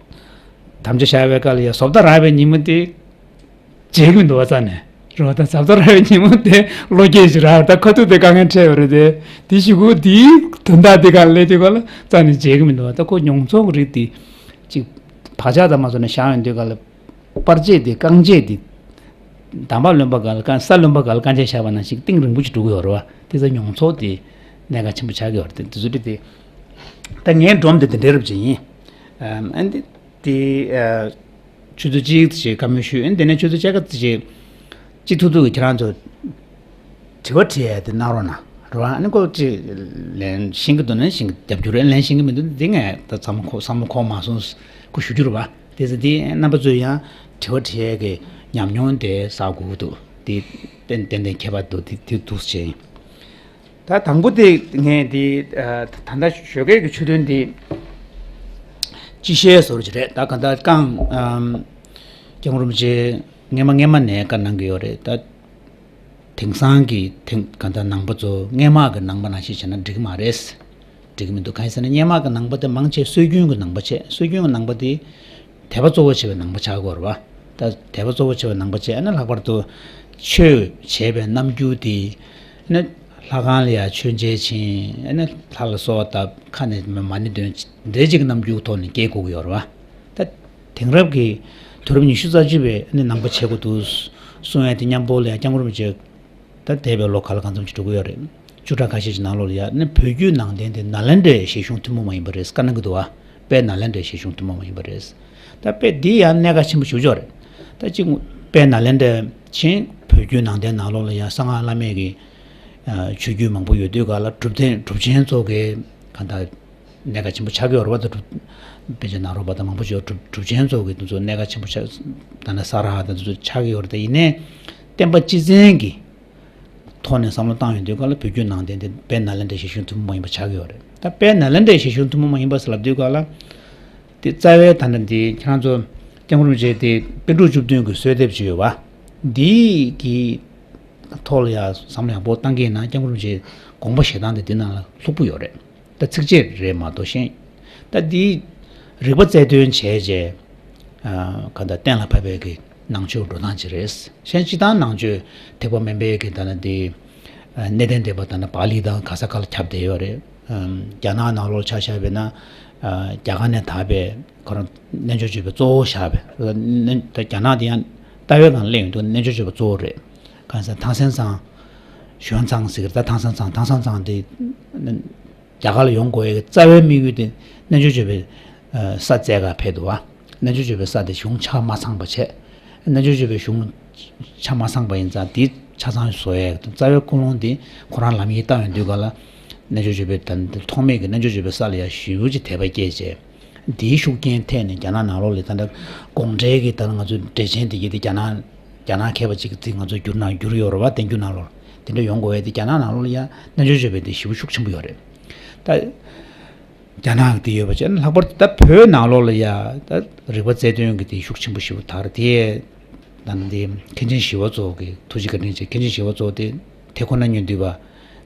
དམ་བཅའ་བཞག་པའི་སྐབས་ལ་ཡ། བཟོ་ལྟ་རག་པའི་ཉིན་མོ་དེ་བརྗེད་ཀྱི་མི་འདུག་བ། རྩ་ནས་རེད་བ། ད་བཟོ་ལྟ་རག་པའི་ཉིན་མོ་དེ་བློ་སྐྱེད་ཅིག་རག་ད་ཁ་ཐུག་དེ་དཀའ་ངལ་འཕྲད་ཡོད་རེད་དེ། དེ་གཞུག་གུ་དེའི་དོན་དག་དེ་ག་ལ་སླེབས་དུས་ག་ལ་རྩ་ནས་བརྗེད་ཀྱི་མི་འདུག་བ། ད་ཁོ་མྱོང་ཚོར་གྱི་རིགས་དེ་གཅིག་བག་ཆགས་དང་མ་བཟོ་ནས་བཞག་ཡོང་དུས་ག་ལ། པར་ཆས་དེ། རྐང་རྗེས་དེ། འདམ་བག་ལོན་པ་ག་ལ་རྐང་། ས་ལོན་པ་ག་ལ་རྐང་རྗེས་བཞག་པ་ནང་བཞིན་གཏིང་རིང་པོ་ཅིག་འགྲོ་གི་ཡོད་རེད་བ། དེ་ཚོ་མྱོང་ཚོར་དེ་གནད་འགག་ཆེན་པོ་ཆགས་ཀྱི་ཡོད་རེད་དེ། དེ་ཚོ་རེད་དེ། ད་ངའི་སྒྲོམ་དེ་དེ་འདྲའི་རབ་ཅིག་ཡིན། ཨམ། ཨ་ནི་དེ། ཨ། ཆུ་ཚོད་གཅིག་ཙམ་ཞིག་བཀའ་མོལ་ཞུས། ཨ་ནི་དེ་ནས་ཆུ་ཚོད་བཅོ་ལྔ་ཙམ་ཞིག་ཅི་ཐུབ་ཐུབ་ཀྱིས་ཁྱེད་རང་ཚོ་དྲི་བ་དྲི་ཡས་དེ་གནང་རོགས་གནང་། རེད་བ། ཨ་ནི་ཁོ་ཅིག་ལན་ཤེས་ཀྱི་འདུག་ན་ཤེས་ཀྱི། རྒྱབ་སྐྱོར་རེད། ལན་ཤེས་ཀྱི་མི་འདུག་ན། འདི་ངས་ད་བསམ་བློ་འཁོར། བསམ་བློ་འཁོར་མ་སོང་། ཁོ་ཞུ་རྒྱུ་རེད་བ། དེ་ཚོ་དེ་རྣམ་པ་ཚོས་ཡང་དྲི་བ་དྲི་ཡས་ཀྱི་ཉམས་མྱོང་དེ་བསགས་དགོས་ཀྱི་འདུག་དེ་ཏན་ཏན་ཏན་ཁྱད་པར་འདུག་དེ་དེ་འདུག་ཟེར་བྱས་ཡིན། ད་དང་པོ་དེ་ངས་དེ། ཨ། ད་ལྟ་ཞོགས་ཀས་ཀྱི་ཆུ་ཐོན་དེ་སྤྱི་བཤད་བཟོ་འདྲ་ཅིག་རེད། ད་ག་ད་རྐང་། ཨམ། སྐྱབས་མགོན་རིན་པོ་ཆེ་སྔས་མ་སྔས་མ་ནས་བཀའ་གནང་གི་ཡོད་རེད། ད་དེང་སང་གི་དེང་ག་ད་ནང་པ་ཚོ་སྔས་མ་གི་ནང་པ་ནང་བཞིན་བྱས་ན་འགྲིག་གི་མ་རེད། འགྲིག་གི་མི་འདུག་གང་ཡིན་ཟེར་ན། སྔས་མ་གི་ནང་པ་དེ་མང་ཆེ་སྲོལ་རྒྱུན་གྱི་ནང་པ་བྱས། སྲོལ་རྒྱུན་གྱི་ནང་པ་དེ་དད་པ་གཙོ་བོ་བྱས་པའི་ནང་པ་ཆགས་ཀྱི་ཡོད་རེད་བ། ད་དད་པ་གཙོ་བོ་བྱས་པའི་ནང་པ་བྱས། ཨ་ནི་ལྷག་པར་དུ་ཆོས་བྱས་པའི་རྣམ་འགྱུར་དེ། ཨ་ནི་ལྷ་ཁང་ལ་ཡ་མཆོད་མཇལ་ཕྱིན། ཨ་ནི་ལྷ་ལ་གསོལ་བ་བཏབ། ཁ་ནས་མ་ཎི་འདོན། འདྲ་ཅིག་གི་རྣམ་འགྱུར་ཐོག་ནས་སྐྱེལ་དགོས་ཀྱི་ཡོད་རེད་བ། ད་དེང་རབས་ཀྱི་དུས་རབས་ཉི་ཤུ་རྩ་གཅིག་པའི་ཨ་ནི་ནང་པ་བྱེད་དགོས་འདུག་གསུང་ཡ་དེ་མཉམ་པོ་ལ་ཡ། སྐྱབས་མགོན་རིན་པོ་ཆེ་ད་འདས་པའི་ལོ་ག་ལ་གང་འཚམ་ཞིག་འགྲོ་གི་ཡོད་རེད། བཅུ་ཕྲག་ཁ་ཤས་ཀྱི་ནང་ལོགས་ལ་ཡ། ཨ་ནི་བོད་བརྒྱུད་ནང་བསྟན་དེ་ནཱ་ལེནྡྲའི་བཞེད་གཞུང་ཐུན་མོང་མ་ཡིན་པ་རེད་བཀའ་གནང་གི་འདུག་བ། དཔལ་ནཱ་ལེནྡྲའི་བཞེད་གཞུང་ཐུན་མོང་མ་ཡིན་པ་རེད། ད་དཔེ་འདི་ཡང་གནད་འགག་ཆེན་པོ་ཞེ་པོ་ཅིག་རེད། ད་གཅིག་དཔལ་ནཱ་ལེནྡྲ་ཕྱིན། བོད་བརྒྱུད་ནང་བསྟན་ནང་ལོགས་ལ་ཡང་གསང་སྔགས་བླ་མེད་ཀྱི་ཨ་ཆོས་བརྒྱུད་མང་པོ་ཡོད་དུས་ག་ལ། གྲུབ་བརྟན་གྲུབ་ཆེན་ཚོ་གི་གང་ལྟར་གནད་འགག་ཆེན་པོ་ཆགས་ཀྱི་ཡོད་རེད་བ། ད་གྲུབ་དཔེ་ཆ་ནཱ་རོ་པ་དང་མང་པོ་ཞིག་ཡོད། གྲུབ་གྲུབ་ཆེན་ཚོ་གི་དེ་ཚོ་གནད་འགག་ཆེན་པོ་ཆགས། ད་ནི་ས་ར་ཧ་དང་དེ་ཚོ་ཆགས་ཀྱི་ཡོད་རེད། ད་ཡིན་ནའི་བསྟན་པ་སྤྱི་བཙན་གྱི་ཐོག་ནས་བསམ་བློ་བཏང་ཡོང་དུས་ག་ལ། བོད་བརྒྱུད་ནང་བསྟན་དེ་དཔལ་ནཱ་ལེནྡྲའི་བཞེད་གཞུང་ཐུན་མོང་མ་ཡིན་པ་ཆགས་ཀྱི་ཡོད་རེད། ད་དཔལ་ནཱ་ལེནྡྲའི་བཞེད་གཞུང་ཐུན་མོང་མ་ཡིན་པ་ཟེར་ལབ་དུས་ག་ལ། དེ་རྩ་བའི་ད་ནི་དེ་ཁྱེད་རང་ཚོ་སྐྱབས་མགོན་རིན་པོ་ཆེ་དེ་པཎ་གྲུབ་བཅུ་བདུན་གྱི་གསོལ་འདེབས་ཅིག་ཡོད་པ། འདི་གི་ཐོག་ལ་ཡ་བསམ་བློ་ཡག་པོ་བཏང་གི་ཡིན་ན། སྐྱབས་མགོན་རིན་པོ་ཆེའི་དགོངས་པ་བཞེས་སྟངས་དེ་འདི་ནང་ལ་ལྷུག་པོ་ཡོད་རེད། ད་ཚིགས་བཅད་རེད་མ་གཏོགས། གཞན་ད་འདི་རིག་པ་རྩལ་འདོན་བྱས་རྗེས། ཨ། གང་ལྟར་གཏན་ལ་ཕབ་པའི་གི་ནང་ཆོས་འགྲོ་སྟངས་ཅིག་རེད། གཞན་སྤྱིར་བཏང་ནང་ཆོས་ཐེག་པ་དམན་པའི་གི་ད་ནི་འདི། ཨ། གནས་བརྟན་སྡེ་པ་ད་ནི་པཱ་ལི་དང་ག་ས་ག་ལ་ཁྱབ་བསྡད་ཡོད་རེད། ཨམ། རྒྱ་ནག་ནང་ལོགས་ཆ་བཞག་པ་ཡིན་ན། ཨ། རྒྱ་གར་ནས་དར་བའི་ཁོ་རང་རྣལ་འབྱོར་སྤྱོད་པའི་གཙོ་བོ་བཞག་པའི། ཨ། ནི་ད་རྒྱ་ནག་དེ་ཡང་ལྟ་བའི་སྒང་སླེབས་ཡོང་དུས་རྣལ་འབྱོར་སྤྱོད་པ་གཙོ་བོ་རེད། གང་ཟེར། ཐང་སན་ཙང་། ཞུན་ཙང་ཟེར་གི་རེད། ད་ཐང་སན་ཙང་། ཐང་སན་ཙང་དེ་རྒྱ་གར་ལ་ཡོང་དགོས་ཡའི་རྩ་བའི་དམིགས་ཡུལ་དེ་རྣལ་འབྱོར་སྤྱོད་པའི་ས་བཙལ་ག་ཕེབས་འདུག་བ། རྣལ་འབྱོར་སྤྱོད་པའི་ས་དེ་གཞུང་ཆ་མ་ཚང་བ་བྱས། རྣལ་འབྱོར་སྤྱོད་པའི་གཞུང་ཆ་མ་ཚང་བ་ཡིན་ཙང་། དེ་ཆ་ཚང་བཟོ་ཡས་རྩ་བའི་ཀུན་སློང་དེ་ཁོ་རང་ལམ་ཡིག་བཏང་ཡོང་དུས་ག་ལ། རྣལ་འབྱོར་སྤྱོད་པའི་ད་ཐོག་མེད་ཀྱི་རྣལ་འབྱོར་སྤྱོད་པའི་ས་ལ་ཡ་ཞེ་པོ་ཅིག་དད་པ་སྐྱེས་བྱས། དེའི་ཤུགས་རྐྱེན་ཐེབས་ནས་རྒྱ་ནག་ནང་ལོགས་ལ་ད་ལྟ་དགོངས་འགྲེལ་གྱི་ད་ང་ཚོའི་འགྲེལ་ཆེན་དེ་གྱད་དེ་རྒྱ་ནག་རྒྱ་ནག་མཁས་པ་ཅིག་གིས་ང་ཚོ་བསྒྱུར་ན་བསྒྱུར་ཡོད་རེད་བ། བསྟན་འགྱུར་ནང་ལོགས་དེ་འདྲ་ཡོང་དགོས་པས། དེ་རྒྱ་ནག་ནང་ལོགས་ལ་ཡ་རྣལ་འབྱོར་སྤྱོད་པའི་དེ་ཞེ་པོ་ཤུགས་ཆེན་པོ་ཡོད་རེད། ད་རྒྱ་ནག་གི་དེ་ཡོད་པ་བྱས་ན། ལྷག་པར་དུ་ད་བོད་ནང་ལོགས་ལ་ཡ་ད་རིག་པ་རྩལ་འདོན་གྱི་དེ་ཤུགས་ཆེན་པོ་ཞེ་པོ་དར། དེ་ད་ནི་དེ་མཁན་ཆེན་ཞི་བ་འཚོ་གི་ཐུགས་རྗེ་བཀའ་དྲིན་ཆེ། མཁན་ཆེན་ཞི་བ་འཚོ་དེ་དེ་ཁོ་ན་ཉིད་འདུས་པ་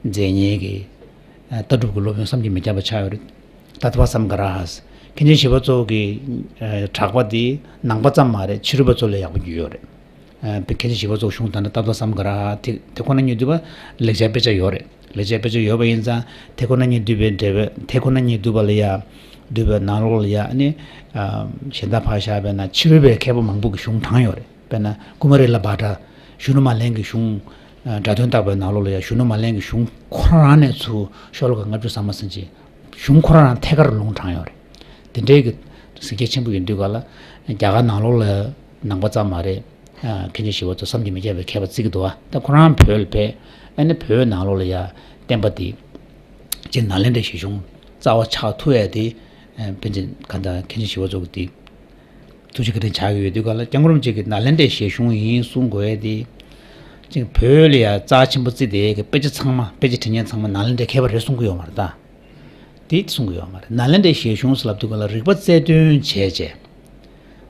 མཛད་མཁན་གྱི་ལྟ་གྲུབ་ཀྱི་སློབ་དཔོན་བསམ་གྱིས་མི་ཁྱབ་པ་ཆགས་ཡོད་རེད། ཏདྱ་ཐཱ་ས་མ་ག་ར་ཧཱ། མཁན་ཆེན་ཞི་བ་འཚོ་གི་གྲགས་པ་འདི་ནང་པ་ཙམ་མ་རེད། ཕྱི་རོལ་པ་ཚོ་ལ་ཡག་པོ་རྒྱུས་ཡོད་རེད། མཁན་ཆེན་ཞི་བ་འཚོ་གི་གཞུང་ད་ནི་ཏདྱ་ཐཱ་ས་མ་ག་ར་ཧཱ་དེ་དེ་ཁོ་ན་ཉིད་འདུས་པ་ལེགས་སྦྱར་དཔེ་ཆ་ཡོད་རེད། ལེགས་སྦྱར་དཔེ་ཆ་ཡོད་པ་ཡིན་ཙང་། དེ་ཁོ་ན་ཉིད་འདུས་པའི་འགྲེལ་པ། དེ་ཁོ་ན་ཉིད་འདུས་པ་ལ་ཡ། འདུས་པའི་ནང་ལོགས་ལ་ཡ་ནི། གཞན་དག་ཕར་བཞག་པས་ན་ཕྱི་རོལ་པའི་མཁས་པ་མང་པོ་གི་གཞུང་དྲངས་ཡོད་རེད། དཔེར་ན་ཀུ་མ་རི་ལ་བྷ་དྲ་གཞོན་ནུ་མ་ལན་གྱི་གཞུང་། སྒྲ་དོན་བརྟག་པའི་ནང་ལོགས་ལ་ཡ་གཞོན་ནུ་མ་ལན་གྱི་གཞུང་ཁོ་རང་ནས་ཚུར་ཤོ་ལོ་ཀ་ལྔ་བཅུ་ཙམ་མ་ཟིན་ཅིག་གཞུང་ཁོ་རང་རང་ཐད་ཀར་ལུང་དྲངས་ཡོད་རེད། དེ་འདྲའི་གི་གཟིགས་རྒྱ་ཆེན་པོ་ཡོད་དུས་ག་ལ། རྒྱ་གར་ནང་ལོགས་ལ་ནང་པ་ཙམ་མ་རེད། མཁན་ཆེན་ཞི་བ་འཚོ་བསམ་གྱིས་མི་ཁྱབ་པའི་མཁས་པ་བརྩི་གི་འདུག་བ། ད་ཁོ་རང་བོད་ལ་ཕེབས། ཨ་ནི་བོད་ནང་ལོགས་ལ་ཡ་བསྟན་པ་འདི་སྤྱིར་ནཱ་ལེནྡྲའི་བཞེད་གཞུང་རྩ་བ་ཆགས་ཐུབ་ཡ་དེ། ཨ། པཎ་ཆེན་ག་ད་མཁན་ཆེན་ཞི་བ་འཚོ་གི་དེ་ཐུགས་རྗེ་བཀའ་དྲིན་ཆགས་ཀྱི་ཡོད་དུས་ག་ལ། སྐྱབས་མགོན་རིན་པོ་ཆེ་གིས་ནཱ་ལེནྡྲའི་བཞེད་གཞུང་ཡིན་གསུང་དགོས་ཡ་དེ། ཅིག་བོད་ལ་ཡ་རྩ་ཆེན་པོ་བརྩི་དེ་གི་དཔེ་ཆ་ཚང་མ་དཔེ་ཆ་འབྲི་མཁན་ཚང་མ་ནཱ་ལེནྡྲའི་མཁས་པ་རེད་གསུང་གི་ཡོད་མ་རེད་ད། དེ་གསུང་གི་ཡོད་མ་རེད། ནཱ་ལེནྡྲའི་ཞལ་གཞུང་ཟེར་ལབ་དུས་ག་ལ་རིག་པ་རྩལ་འདོན་བྱས་བྱས།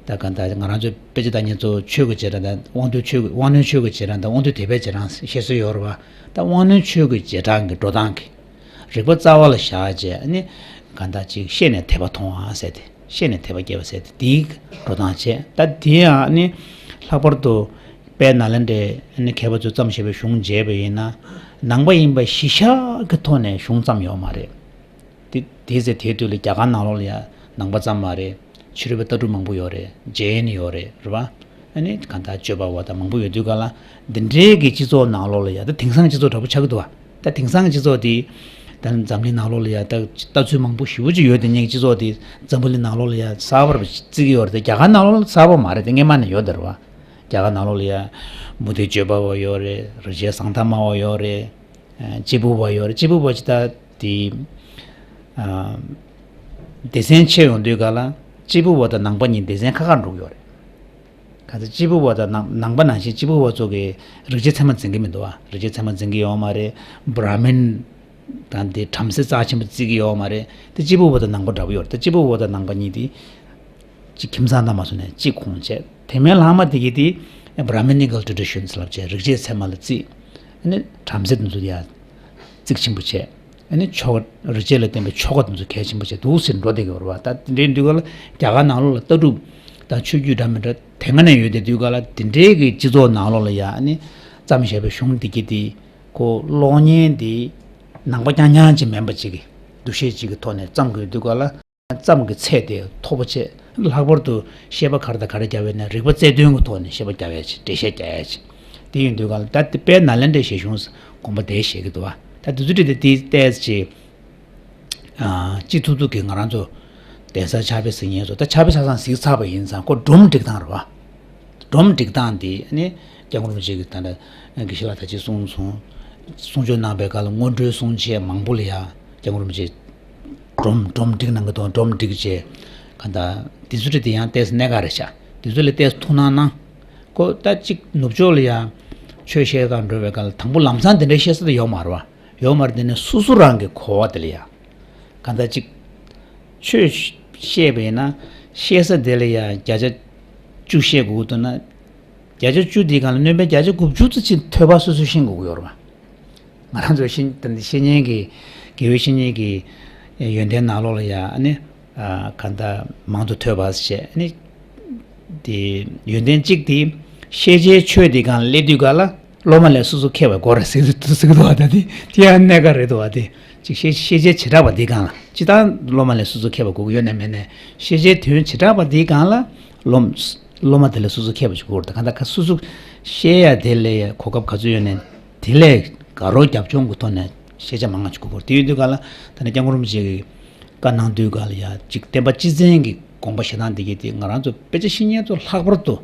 ད་ག་ད་ང་རང་ཚོའི་དཔེ་ཆ་ལྟ་མཁན་ཚོ་ཆོས་ཀྱི་རྗེས་འབྲང་དང་དབང་འདུས་ཆོས་ཀྱི་དབང་རྣོན་ཆོས་ཀྱི་རྗེས་འབྲང་དང་དབང་འདུས་སྡེ་པའི་རྗེས་འབྲང་ཞེས་སྲོལ་ཡོད་རེད་བ། ད་དབང་རྣོན་ཆོས་ཀྱི་རྗེས་འབྲང་གི་འགྲོ་སྟངས་ཀྱི་རིག་པ་རྩ་བ་ལ་བཞག་བྱས་ནི་ག་ད་ཅིག་ཤེས་ནས་དད་པ་མཐོང་བ་ཟེར་ཏེ། ཤེས་ནས་དད་པ་སྐྱེ་བ་ཟེར་ཏེ་དེའི་འགྲོ་སྟངས་བྱས། ད་དེ་ཡང་ནི་ལྷག་པར་དུ་དཔལ་ནཱ་ལེནྡྲའི་ནི་མཁས་པ་ཚོས་བརྩམས་བཞག་པའི་གཞུང་མཇལ་བ་ཡིན་ན། ནང་པ་ཡིན་པ་གཞི་བཞག་གི་ཐོག་ནས་གཞུང་བརྩམས་ཡོད་མ་རེད། དེ་དེ་ཟེར་དེའི་དུས་ལ་རྒྱ་གར་ནང་ལོགས་ལ་ཡང་ནང་པ་ཙམ་མ་རེད། ཕྱི་རོལ་པའི་ལྟ་གྲུབ་མང་པོ་ཡོད་རེད། ཇེན་ཡོད་རེད། རེད་བ། ཨ་ནི་གང་ལྟར་སྤྱོད་པ་བ་དང་མང་པོ་ཡོད་དུས་ག་ལ་འདི་འདྲའི་གི་སྤྱི་ཚོགས་ནང་ལོགས་ལ་ཡང་ད་དེང་སང་སྤྱི་ཚོགས་འདྲ་པོ་ཆགས་ཀྱི་འདུག་བ། ད་དེང་སང་གི་སྤྱི་ཚོགས་དེ་ད་འཛམ་གླིང་ནང་ལོགས་ལ་ཡང་ད་ལྟ་ཚུལ་མང་པོ་ཞེ་པོ་ཅིག་ཡོད། དེ་ཉིད་ཀྱི་སྤྱི་ཚོགས་དེ་འཛམ་བུ་གླིང་ནང་ལོགས་ལ་ཡང་གསར་པར་བརྩི་གི་ཡོད་རེད་དེ། རྒྱ་གར་ནང་ལོགས་ལ་གསར་པ་མ་རེད་དེ། སྔས་མ་ནས་ཡོད་དེ་རེད་བ། རྒྱ་གར་ནང་ལོགས་ལ་ཡང་མུ་སྟེགས་སྤྱོད་པ་བ་ཡོད་རེད། རིག་བྱེད་བཟང་ཐ་མ་བ་ཡོད་རེད། ཨ་གཅེར་བུ་བ་ཡོད་རེད། གཅེར་བུ་བ་ཅི་ད་དེ་ཨ་སྡེ་ཚན་ཕྱེ་ཡོང་དུས་ག་ལ་གཅེར་བུ་བ་དང་ནང་པ་གཉིས་སྡེ་ཚན་ཁ་ཁར་འགྲོ་གི་ཡོད་རེད། ག་ཚོད་གཅེར་བུ་བ་དང་ནང་ནང་པ་ནང་བཞིན་གཅེར་བུ་བ་ཚོ་གི་རིག་བྱེད་ཚད་མ་འཛིན་གི་མི་འདུག་ཨ། རིག་བྱེད་ཚད་མ་འཛིན་གི་ཡོད་མ་རེད། བྷ་ར་མིན་དང་དེ་བྲམ་ཟེ་རྩ་ཆེན་པོ་བརྩི་གི་ཡོད་མ་རེད། དེ་གཅེར་བུ་བ་དང་ནང་པ་འདྲ་པོ་ཡོད་རེད། དེ་གཅེར་བུ་བ་དང་ནང་པ་གཉིས་དེ་གཅིག་ཁྱིམ་ཚང་དང་མ་སོང་ནས་གཅིག་ཁོངས་བྱས། དེ་མིན་ལྷག་མ་དེ་གི་དེ་Brahminical traditions ལབ་བྱས་རིག་བྱེད་ཚད་མ་ལ་བརྩི། ཨ་ནི་བྲམ་ཟེ་དེ་ཚོ་ཡ་བརྩི་ཆེན་པོ་བྱས། ཨ་ནི་ཆོ་ག་རིག་བྱེད་ལ་བརྟེན་པའི་ཆོ་ག་དེ་ཚོ་གལ་ཆེན་པོ་བྱས་འདུག་ཟེར་འགྲོ་བསྡད་ཀྱི་ཡོད་རེད་བ། ད་དེ་འདྲའི་དུས་ག་ལ་རྒྱ་གར་ནང་ལོགས་ལ་ལྟ་གྲུབ་དང་ཆོས་བརྒྱུད་འདྲ་མི་འདྲ་དེ་སྔ་ནས་ཡོད་དེ། དུས་ག་ལ་དེ་འདྲའི་གི་སྤྱི་ཚོགས་ནང་ལོགས་ལ་ཡ་ཨ་ནི་བརྩམས་བཞག་པའི་གཞུང་འདི་གི་དེ་ཁོ་ཀློག་མཁན་དེ་ནང་པ་རྐྱང་རྐྱང་ཅིག་མིན་པ་ཅིག་གི་འདུ་ཤེས་ཅིག་གི་ཐོག་ནས་བརྩམས་དགོས་དུས་ག་ལ། བརྩམས་ཀྱི་ཚད་དེ་མཐོ་པོ་བྱས། ལྷག་པར་དུ་བཤད་པ་ག་རེ་དང་ག་རེ་རྒྱབ་ཡོད་ན་རིག་པ་རྩལ་འདོན་གྱི་ཐོག་ནས་བཤད་པ་རྒྱབ་ཡ་ཅིག་འགྲེལ་བཤད་རྒྱག་ཡ་ཅིག་དེ་ཡིན་དུས་ག་ལ་ད་དེ་དཔལ་ནཱ་ལེནྡྲའི་ཞལ་གཞུང་དགོངས་པ་དེ་བཞེས་ཀྱི་འདུག་བ། ད་དེ་ཚོ་བྲིས་ཏེ་དེ་ཏོག་ཙམ་ཅིག་ཨ་སྤྱི་ཐུབ་ཐུབ་ཀྱི་ང་རང་ཚོ་གདན་ས་ཕྱག་དཔེ་གཟིགས་མཁན་ཚོ་ད་ཕྱག་དཔེ་ཆ་ཚང་གཟིགས་ཚར་བ་ཡིན་ཙང་ཁོ་སྒྲོམ་སྒྲིག་སྟངས་རེད་བ། སྒྲོམ་སྒྲིག་སྟངས་དེ་ནི་སྐྱབས་མགོན་རིན་པོ་ཆེ་གིས་ད་ལྟ་དགེ་བཤེས་ལགས་ད་ཅི་གསུངས་སོང་། གསུང་ཆོས་གནང་བའི་སྐབས་ལ་སྔོན་འགྲོའི་གསུང་ཆོས་མང་པོ་ལ་ཡ་སྐྱབས་མགོན་རིན་པོ་ཆེ་སྒྲོམ་སྒྲོམ་སྒྲིག་གནང་གི་འདུག་སྒྲོམ་སྒྲིག་བྱས། ག་ད་དེ་ཚོ་རེད་དེ་ཡང་ཏོག་ཙམ་གནད་འགག་རེད་ཤག་དེ་ཚོ་ལ་ཏོག་ཙམ་ཐུགས་སྣང་གནང་། ཁོ་ད་ཅིག་ནུབ་ཕྱོགས་ལ་ཡ་ཆོས་བཤད་གར་འགྲོ་བའི་སྐབས་ལ་དང་པོ་ལམ་སང་དེ་འདྲའི་བཤད་ས་དེ་ཡོད་མ་རེད་བ། ཡོད་མ་རེད། དེ་ནས་སོ་སོ་རང་གི་གོ་བ་དེ་ལ་ཡ། གང་ལྟར་ཅིག་ཆོས་བཤད་པ་ཡིན་ན་བཤད་ས་དེ་ལ་ཡ་བརྒྱ་ཆ་བཅུ་བཤད་དགོས་འདུག་ན། བརྒྱ་ཆ་བཅུ་དེའི་སྒང་ལ་སྣོན་པའི་བརྒྱ་ཆ་དགུ་བཅུ་ཙམ་ཅིག་ཐོས་པ་སོ་སོས་ཤེས་དགོས་ཀྱི་ཡོད་རེད་བ། ང་རང་ཚོ་ཤེས་ད་འདི་ཤེས་མཁན་གྱི་དགེ་བའི་བཤེས་གཉེན་གྱི་ཡོན་ཏན་ནང་ལོགས་ལ་ཡ་ཨ་ནི་གང་ལྟར་མང་དུ་ཐོས་པ་བྱས་ཨ་ནི། དེ་ཡོན་ཏན་གཅིག་དེ་ཤེས་བྱའི་ཆོས་དེ་སྒང་ལ་སླེབས་དུས་ག་ལ་སློབ་མ་ལས་སོ་སོ་མཁས་པ་དགོས་རེད་ཟེར་གྱི་འདུག་ཟེར་གྱི་འདུག་བ། ད་དེ་དེ་ཡང་གནད་འགག་རེད་འདུག་བ། དེ་ཅིག་ཤེས་ཤེས་བྱའི་བྱེ་བྲག་པ་དེ་སྒང་ལ་ཅི་ལྟར་སློབ་མ་ལས་སོ་སོ་མཁས་པ་དགོས་ཀྱི་ཡོད་ན་མེད་ན་ཤེས་བྱའི་དོན་བྱེ་བྲག་པ་དེ་སྒང་ལ་སློབ་སློབ་མ་དེ་ལས་སོ་སོ་མཁས་པ་ཅིག་དགོས་རེད། ད་གང་ལྟར་ཁ་སོ་སོ་ཤེས་ཡ་དེ་ལས་གོ་སྐབས་ག་ཚོད་ཡོད་ནས་དེ་ལས་དགའ་རོགས་རྒྱབ་ལྗོངས་ཀྱི་ཐོག་ནས་ཤེས་བྱ་མང་ང་ཅིག་དགོས་ཀྱི་རེད། དེ་ཡོད་དུས་ག་ལ་ད་ནི་སྐྱབས་མགོན་རིན་པོ་ཆེ་གིས་བཀའ་གནང་དུས་ག་ལ་ཡ་ཅིག་བསྟན་པ་སྤྱི་བཙན་གྱི་དགོངས་པ་བཞེས་སྟངས་འདི་གས་དེ་ང་རང་ཚོ་དཔེ་ཆ་ཤེས་མཁན་ཚོ་ལྷག་པར་དུ་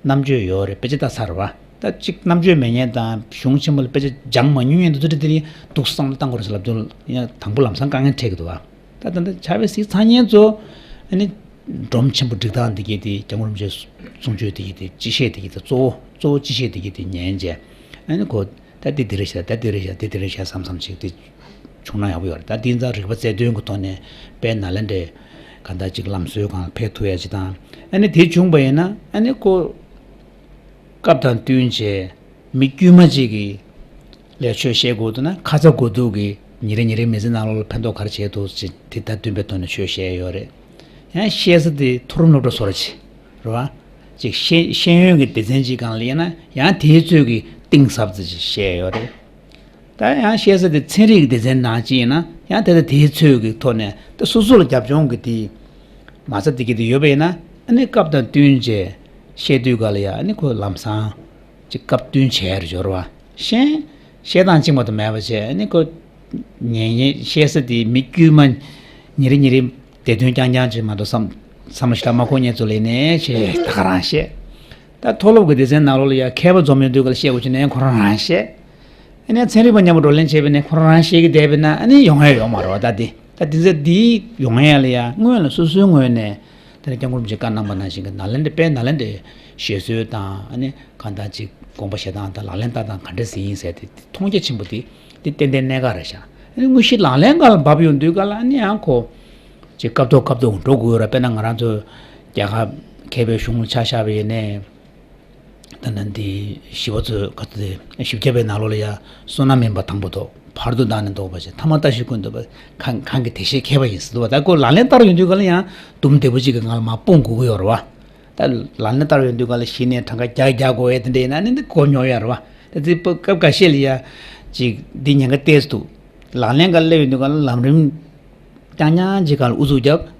རྣམ་དཔྱོད་ཡོད་རེད། དཔེ་ཆ་ལྟ་ཚར་བ། ད་ཅིག་རྣམ་དཔྱོད་མེད་མཁན་དང་གཞུང་ཆེན་མོ་ལ་དཔེ་ཆ་སྦྱང་མ་མྱོང་མཁན་དེ་ཚོ་དེ་དེ་རིང་འདུག་བསམ་བློ་བཏང་དགོས་རེད་ཟེར་ལབ་དུས་ཡང་དང་པོ་ལམ་སང་དཀའ་ངལ་འཕྲད་ཀྱི་འདུག་བ། ད་ད་ལྟ་ཕྱག་དཔེ་གཟིགས་ཚར་མཁན་ཚོ་ཨ་ནི་སྒྲོམ་ཆེན་པོ་སྒྲིག་སྟངས་འདི་གས་དེ་སྐྱབས་མགོན་རིན་པོ་ཆེའི་གསུང་ཆོས་དེ་གས་དེ་སྤྱི་བཤད་དེ་གས་དེ་གཙོ་བོ་གཙོ་བོ་སྤྱི་བཤད་དེ་གས་དེ་ཉན་བྱས་ཨ་ནི་ཁོ། ད་འདི་འདི་རེད་ཤག་ད་འདི་རེད་ཤག་འདི་འདི་རེད་ཤག་བསམ་བསམ་ཞིག་འདི་བྱུང་ན་ཡག་པོ་ཡོད་རེད། ད་འདི་ཡིན་ཙང་རིག་པ་རྩལ་འདོན་གྱི་ཐོག་ནས་དཔལ་ནཱ་ལེནྡྲའི་གང་ལྟར་ཅིག་ལམ་སྲོལ་སྒང་ལ་ཕེབས་ཐུབ་ཡ་ཅིག་དང་། ཨ་ནི་དེ་བྱུང་པ་ཡིན་ན་ཨ་ནི་ཁོ་སྐབས་དང་བསྟུན་བྱས་མི་དཀྱུས་མ་ཅིག་གིས་ལས་ཆོས་བཤད་དགོས་འདུག་ན་ཁ་ཚ་དགོས་གཏུགས་ཀྱིས་ཉིན་རེ་ཉིན་རེའི་མི་ཚེ་ནང་ལོགས་ལ་ཕན་ཐོགས་ག་རེ་བྱས་འདུག་ཅེས་དེ་ལྟར་བསྟུན་པའི་ཐོག་ནས་ཆོས་བཤད་ཡོད་རེད། ཡང་བཤད་ས་དེ་མཐོ་རིམ་སློབ་གྲྭ་བཟོ་འདྲ་ཅིག་རེད་བ། ཅིག་ཤེས་ཤེས་ཡོན་གྱི་སྡེ་ཚན་ཅིག་སྒང་ལ་ཡིན་ན་ཡང་དེའི་ཚོད་ཀྱི་གཏིང་ཟབ་ཙམ་ཅིག་བཤད་ཡོད་རེད། ད་ཡང་བཤད་ས་དེ་ཚན་རིག་སྡེ་ཚན་ནང་ཅིག་ཡིན་ན་ཡང་དེ་ལྟ་དེའི་ཚོད་ཀྱི་ཐོག་ནས་ད་སོ་སོ་ལ་རྒྱབ་ལྗོངས་ཀྱི་དེ་མ་རྩ་དེ་གི་དེ་ཡོད་པ་ཡིན་ན་ཨ་ནི་སྐབས་དང་བསྟུན་བྱས་བཤད་དུས་ག་ལ་ཡ་ཨ་ནི་ཁོ་ལམ་སང་ཅིག་སྐབས་བསྟུན་བྱས་རེད་འབྱོར་བ། གཞན་བཤད་སྟངས་གཅིག་མ་གཏོགས་མེད་པ་བྱས་ཨ་ནི་ཁོ་ཉན་ཉན་བཤད་ས་དེ་མི་དཀྱུས་མ་ཉིན་རེ་ཉིན་རེ་དེ་དོན་རྐྱང་རྐྱང་ཅིག་མ་གཏོགས་བསམ་བསམ་བློ་ཞིག་ལ་མ་འཁོར་མཁན་ཚོ་ལ་ནས་བྱས་ད་ག་རང་བཤད། ད་མཐོ་སློབ་ཀྱི་སྡེ་ཚན་ནང་ལོགས་ལ་ཡ་མཁས་པ་འཛོམས་ཡོང་དུས་ག་ལ་བཤད་དགོས་ཀྱི་ནས་ཁོ་རང་རང་བཤད། ཨ་ནི་ཚན་རིག་པ་མཉམ་པོ་བགྲོ་གླེང་བྱས་པ་ནས་ཁོ་རང་རང་བཤད་ཀྱི་བསྡད་པ་ན་ཨ་ནི་ཡོང་ཡ་ཡོད་མ་རེད་བ། ད་འདི་ད་འདི་ཚོ་འདི་ཡོང་ཡ་ལ་ཡ་སྔོན་ལ་སོ་སོའི་ངོས་ནས་ད་ནི་སྐྱབས་མགོན་རིན་པོ་ཆེས་བཀའ་གནང་པ་ནང་བཞིན་གྱི་ནཱ་ལེནྡྲ་དཔལ་ནཱ་ལེནྡྲའི་བཞེད་སྲོལ་དང་ཨ་ནི་གང་ལྟར་ཅིག་ དགོངས་པ་བཞེས་སྟངས་དང་ལག་ལེན་བསྟར་སྟངས་ག་འདྲ་ཟིག་ཡིན་ཟེར་དེ་མཐོང་རྒྱ་ཆེན་པོ་དེ་དེ་ཏན་ཏན་གནད་འགག་རེད་ཤག་ཨ་ནི་དངོས་གཞི་ལག་ལེན་སྒང་ལ་བབས་ཡོང་དུས་སྒང་ལ་ཨ་ནི་ཡང་ཁོ་ཅིག་སྐབས་ཐོག་སྐབས་ཐོག་འགྲོ་དགོས་ཡོད་ར། དཔེར་ན་ང་རང་ཚོ་རྒྱལ་ཁབ་མཁས་པའི་གཞུང་ལ་ཆ་བཞག་པ་ཡིན་ནའི། ད་ནི་འདི་ཞི་བ་འཚོའི་ག་ཚོད་དེ་བཞི་བརྒྱ་པའི་ནང་ལོགས་ལ་ཡ་བསོད་ནམས་མིན་པ་དང་པོ་དང་བར་དུ་བདག་ནི་བཟློག་པ་ཞེས་ཐ་མ་ལྟ་ཞིག་ཀུན་འདུས་པ་གང་གང་གི་དེ་ཤེས་མཁས་པ་ཡིན་ཟེར་འདུག་བ། ད་ཁོ་ལག་ལེན་བསྟར་ཡོང་དུས་ག་ལ་ཡང་དུམ་བདེ་པོ་ཅིག་གི་ངང་ལ་མར་སྤུངས་དགོས་ཀྱི་ཡོད་རེད་བ། ད་ལག་ལེན་བསྟར་ཡོང་དུས་ག་ལ་གཞི་ནས་གྲངས་ཀ་རྒྱག་རྒྱག་དགོས་ཡས་དེ་འདྲ་ཡིན་ན་ནི་འདི་གོ་མྱོང་ཡོད་རེད་བ། ད་འདི་སྐབས་འགའ་ཤས་ལ་ཡ་ཅིག་འདི་ཉེན་ཁ་ཏོག་ཙམ་འདུག་ལག་ལེན་ག་ལ་སླེབས་ཡོང་དུས་ག་ལ་ལམ་རིམ། རྐྱང་རྐྱང་ཅིག་སྒང་ལ་ཨུ་ཚུགས་རྒྱབ།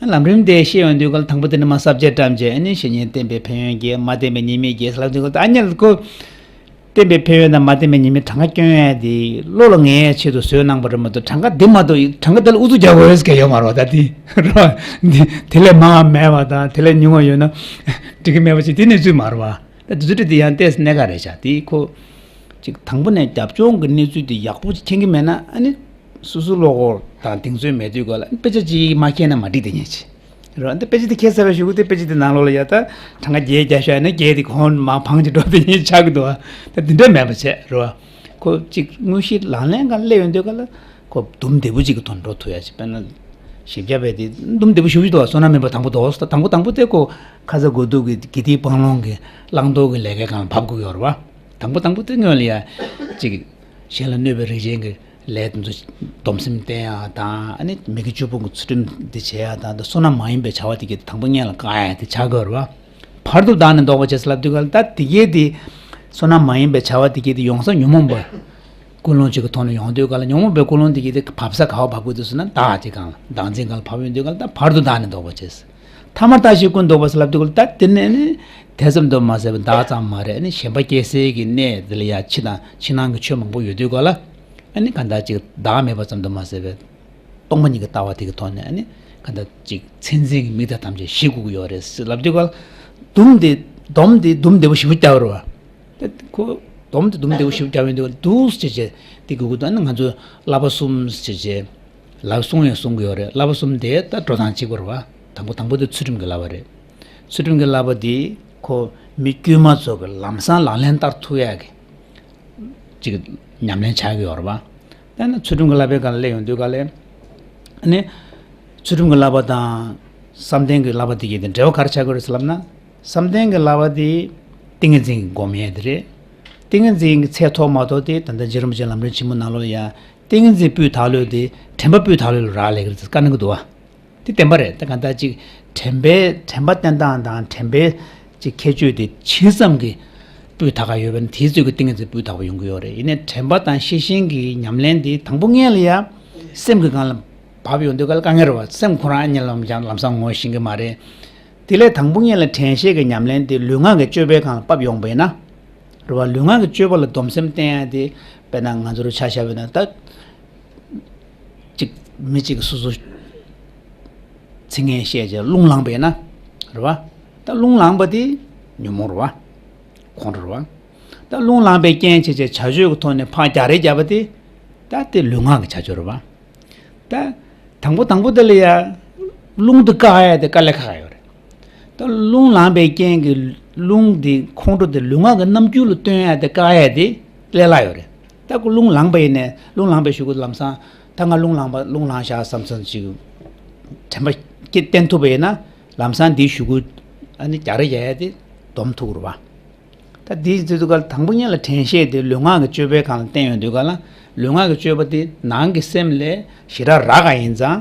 ལམ་རིམ་དེ་ཤེས་ཡོང་དུས་སྒང་ལ་དང་པོ་དེ་ནི་མར་ས་བཅད་བཀྲམ་བྱས་ཨ་ནི་བཤེས་གཉེན་བསྟེན་པའི་ཕན་ཡོན་བརྒྱད། མ་བསྟེན་པའི་ཉེས་དམིགས་བརྒྱད་ཟེར་ལབ་དུས་སྒང་ལ་ཨ་ནི་ཁོ་བསྟེན་པའི་ཕན་ཡོན་དང་མ་བསྟེན་པའི་ཉེས་དམིགས་གྲངས་ཀ་སྐྱོན་ཡས་དེ་བློ་ལ་ངེས་ཡས་ཆེད་དུ་བཟོས་གནང་པ་རེད་མ་གཏོགས་གྲངས་ཀ་འདི་མ་གཏོགས་གྲངས་ཀ་དེ་ལ་ཨུ་ཚུགས་རྒྱག་དགོས་ཡས་གང་ཡང་ཡོད་མ་རེད་བ། ད་དེ་རེད་བ། འདི་དེ་ལས་མང་བ་མེད་པ་དང་དེ་ལས་ཉུང་བ་ཡོད་ན་འགྲིག་གི་མེད་པ་ཅིག་དེ་གནས་ཚུལ་མ་རེད་བ། ད་དེ་ཚོ་དེ་ཡང་ཏོག་ཙམ་གནད་འགག་རེད་ཤག་དེ་ཁོ། ཅིག་དང་པོ་ནས་རྒྱབ་ལྗོངས་ཀྱི་གནས་ཚུལ་དེ་ཡག་པོ་ཅིག་མཁྱེན་གྱི་མེད་ན་ཨ་ནི། སོ་སོའི་བློ་ཁོག་དང་གདེང་ཚོད་མེད་དུས་སྒང་ལ་ཨ་ནི་དཔེ་ཆ་གཅིག་མ་མཁྱེན་ན་མ་འགྲིག་དེ་ཉན་ཅིག་རེད་བ། འདི་དཔེ་ཆ་དེ་མཁྱེན་ཚར་བའི་གཞུག་གུ་དེ་དཔེ་ཆ་དེ་ནང་ལོགས་ལ་ཡ་ད་གྲངས་ཀ་བརྒྱད་བརྒྱབ་ཤག་ཡིན་ན་བརྒྱད་དེ་གོང་མར་འཕངས་ཀྱི་འགྲོ་དེ་ཉན་ཆགས་ཀྱི་འདུག་བ། ད་དེ་འདྲ་མེད་པ་བྱས་རེད་བ། ཁོ་ཅིག་དངོས་གཞི་ལག་ལེན་སྒང་སླེབས་ཡོང་དུས་སྒང་ལ་ཁོ་དུམ་བདེ་པོ་ཅིག་གི་ཐོག་ནས་འགྲོ་ཐུབ་ཡ་ཅིག་དཔེར་ན། བཞི་བརྒྱ་པའི་དེ་དུམ་བདེ་པོ་ཞེ་པོ་ཅིག་འདུག་བ། བསོད་ནམས་མིན་པ་དང་པོ་འདུག་ཟེར། དང་པོ་དང་པོ་དེ་ཁོ་ཁ་ཚ་དགོས་གཏུག་གི་དགེ་སྡིག་སྤང་བླང་གི་བླང་དོར་གི་ལས་ཀའི་སྒང་ལ་བབས་དགོས་ཀྱི་ཡོད་རེད་བ། དང་པོ་དང་པོ་དེ་སྔོན་ལ་ཡ་ཅིག་གཞན་ལ་གནོད་པའི་རིགས་ཅན་གྱི་ལས་དེ་ཚོ་སྡོམ་སེམས་བསྟེན་ཡ་དང་ཨ་ནི་མི་དགེ་བཅུ་སྤོང་གི་ཚུལ་ཁྲིམས་འདི་བྱེད་ཡ་དང་། ད་བསོད་ནམས་མ་ཡིན་པའི་བྱ་བ་དེ་གས་དང་པོ་སྔོན་ལ་བཀག་ཡ་དེ་བྱ་དགོས་རེད་བ། བར་དུ་བདག་ནི་བཟློག་པ་བྱེད་ཟེར་ལབ་དུས་སྒང་ལ་ད་དེ་གས་དེ་བསོད་ནམས་མ་ཡིན་པའི་བྱ་བ་དེ་གས་དེ་ཡོང་ས་ཉོན་མོངས་པ་ཀུན་སློང་གཅིག་གི་ཐོག་ནས་ཡོང་དུས་སྒང་ལ་ཉོན་མོངས་པའི་ཀུན་སློང་དེ་གས་དེ་བབས་ས་ག་པར་བབས་དགོས་འདུག་ཟེར་ན་བདག་ཅིག་སྒང་ལ་བདག་འཛིན་སྒང་ལ་བབས་ཡོང་དུས་སྒང་ལ་ད་བར་དུ་བདག་ནི་བཟློག་པ་བྱེད་ཟེར། ཐ་མར་ལྟ་ཞིག་ཀུན་བཟློག་པ་ཟེར་ལབ་དུས་སྒང་ལ་ད་དེ་ནས་ནི་དེ་ཙམ་དུ་མ་ཟད་པའི་བདག་ཙམ་མ་རེད། ཨ་ནི་ཞེན་པ་སྐྱེ་སའི་གི་གནས་དེ་ལ་ཡ་ཕྱི་དང་ཕྱི་ནང་གི་ཆོས་མང་པོ་ཡོད་དུས་སྒང་ལ་ཨ་ནི་གང་ལྟར་ཅིག་བདག་མེད་པ་ཙམ་དུ་མ་ཟད་པའི་སྟོང་པ་ཉིད་ཀྱི་ལྟ་བ་དེ་གི་ཐོག་ནས་ཨ་ནི་གང་ལྟར་ཅིག་མཚན་འཛིན་གྱི་མིག་དང་ཐམས་ཅད་ཞི་དགོས་ཀྱི་ཡོད་རེད་ཟེར་ལབ་དུས་སྒང་ལ་སྡོམ་དེ་སྡོམ་དེ་སྡུམ་བདེ་པོ་ཞེ་པོ་བརྒྱབ་རེད་བ། ད་ཁོ་སྡོམ་དེ་སྡུམ་བདེ་པོ་ཞེ་པོ་བརྒྱབ་ཡོང་དུས་སྒང་ལ་འདུག་ཟེར་བྱས་དེ་དགོས་ཀྱི་འདུག་ཨ་ནི་ང་ཚོས་བསླབ་པ་གསུམ་ཟེར་བྱས། ལབ་གསུང་ཡང་གསུང་གི་ཡོད་རེད། བསླབ་པ་གསུམ་དེ་ད་འགྲོ་སྟངས་གཅིག་པ་རེད་བ། དང་པོ་དང་པོ་དེ་ཚུལ་ཁྲིམས་ཀྱི་བསླབ་པ་རེད། ཚུལ་ཁྲིམས་ཀྱི་བསླབ་པ་དེ་ཁོ་མི་དཀྱུས་མ་ཚོ་གི་ལམ་སང་ལག་ལེན་བསྟར་ཐུབ་ཡག་གི་ཅིག་ཉམས་ལེན་ཆགས་ཀྱི་ཡོད་རེད་བ། ད་ནི་ཚུལ་ཁྲིམས་ཀྱི་བསླབ་པའི་སྒང་ལ་སླེབས་ཡོང་དུས་སྒང་ལ་ཨ་ནི་ཚུལ་ཁྲིམས་ཀྱི་བསླབ་པ་དང་བསམ་གཏན་གྱི་བསླབ་པ་དེ་གཉིས་དེ་འབྲེལ་བ་ག་རེ་ཆགས་ཀྱི་ཡོད་རེད་ཟེར་ལབ་ན། བསམ་གཏན་གྱི་བསླབ་པ་དེ་ཏིང་ངེ་འཛིན་གྱི་སྒོམ་ཡས་དེ་རེད། ཏིང་ངེ་འཛིན་གྱི་ཚད་མཐོ་མ་མཐོ་དེ་ད་ལྟ་རྗེ་རིན་པོ་ཆེ་ལམ་རིམ་ཆེན་མོ་ནང་ལོགས་ལ་ཡ། ཏིང་ངེ་འཛིན་སྤུས་དག་ལོས་དེ་དྲན་པ་སྤུས་དག་ལོས་ལ་རག་ལས་ཀྱི་རེད་ཟེར་བཀའ་གནང་གི་འདུག་བ། དེ་བདེན་པ་རེད། ད་གང་ལྟར་ཅིག་དྲན་པའི་དྲན་པ་བསྟེན་སྟངས་དང་དྲན་པའི་ཅིག་ཁྱད་ཆོས་དེ་ཇི་ཙམ་གྱི་སྤུས་དག་ག་ཡོད་པ་ན་དེའི་ཚོད་ཀྱི་ཏིང་ངེ་འཛིན་སྤུས་དག་པོ་ཡོང་གི་ཡོད་རེད། ཡིན་ནའི་དྲན་པ་དང་ཤེས་བཞིན་གྱི་ཉམས་ལེན་དེ་དང་པོ་སྔོན་ལ་ཡ་སེམས་ཀྱི་སྒང་ལ་བབས་ཡོང་དུས་སྒང་ལ་དཀའ་ངལ་རེད་བ། སེམས་ཁོ་རང་ཉིད་ལ་ཡང་ལམ་སང་ངོ་ཤེས་ཀྱི་མ་རེད། དེ་ལས་དང་པོ་ཉིད་ལ་དྲན་ཤེས་ཀྱི་ཉམས་ལེན་དེ་ལུས་ངག་གི་སྤྱོད་པའི་སྒང་ལ་བབས་ཡོང་བ་ཡིན་ན། རེད་བ། ལུས་ངག་གི་སྤྱོད་པ་ལ་སྡོམ་སེམས་བསྟེན་ཡ་དེ་དཔེར་ན་ང་ཚོར་ཆ་བཞག་པ་ཡིན་ན་ད་ཅིག་མི་གཅིག་གིས་སོ་སོ་ཚིག་ངན་བཤད་བྱས་རླུང་ལངས་པ་ཡིན་ན། རེད་བ། ད་རླུང་ལངས་པ་དེ་ཉོན་མོངས་རེད་བ། ཁོང་ཁྲོ་རེད་བ། ད་རླུང་ལངས་པའི་རྐྱེན་བྱས་བྱས་བྱ་སྤྱོད་ཀྱི་ཐོག་ནས་ཕར་རྒྱག་རེས་བརྒྱབ་པ་དེ་ད་དེ་ལུས་ངག་གི་བྱ་སྤྱོད་རེད་བ། ད་དང་པོ་དང་པོ་དེ་ལ་ཡ་རླུང་དེ་བཀག་ཡ་དེ་དཀའ་ལས་ཁག་ཡོད་རེད། ད་རླུང་ལངས་པའི་རྐྱེན་གྱིས་རླུང་དེ་ཁོང་ཁྲོ་དེ་ལུས་ངག་གི་རྣམ་འགྱུར་ལ་སྟོན་ཡ་དེ་བཀག་ཡ་དེ་ལས་སླ་ཡོད་རེད། ད་ཁོ་རླུང་ལངས་པ་ཡིན་ནའི་རླུང་ལངས་པའི་གཞུག་གུ་ལམ་སང་ད་ང་རླུང་ལངས་པ་རླུང་ལངས་ཤག་བསམ་བསམ་ཅིག་དྲན་པ་སྐྱེ་བསྟེན་ཐུབ་པ་ཡིན་ན་ལམ་སང་དེའི་གཞུག་གུ་ཨ་ནི་རྒྱག་རེས་རྒྱག་ཡ་དེ་སྡོམ་ཐུབ་རེད་བ། ད་དེའི་དུས་སུ་ག་ལ་དང་པོ་ཉིད་ལ་དྲན་ཤེས་དེ་ལུས་ངག་གི་སྤྱོད་པའི་སྒང་ལ་བསྟེན་ཡོང་དུས་ག་ལ་ལུས་ངག་གི་སྤྱོད་པ་དེ་ནང་གི་སེམས་ལས་ཞེ་དྲག་རག་ག་ཡིན་ཙང་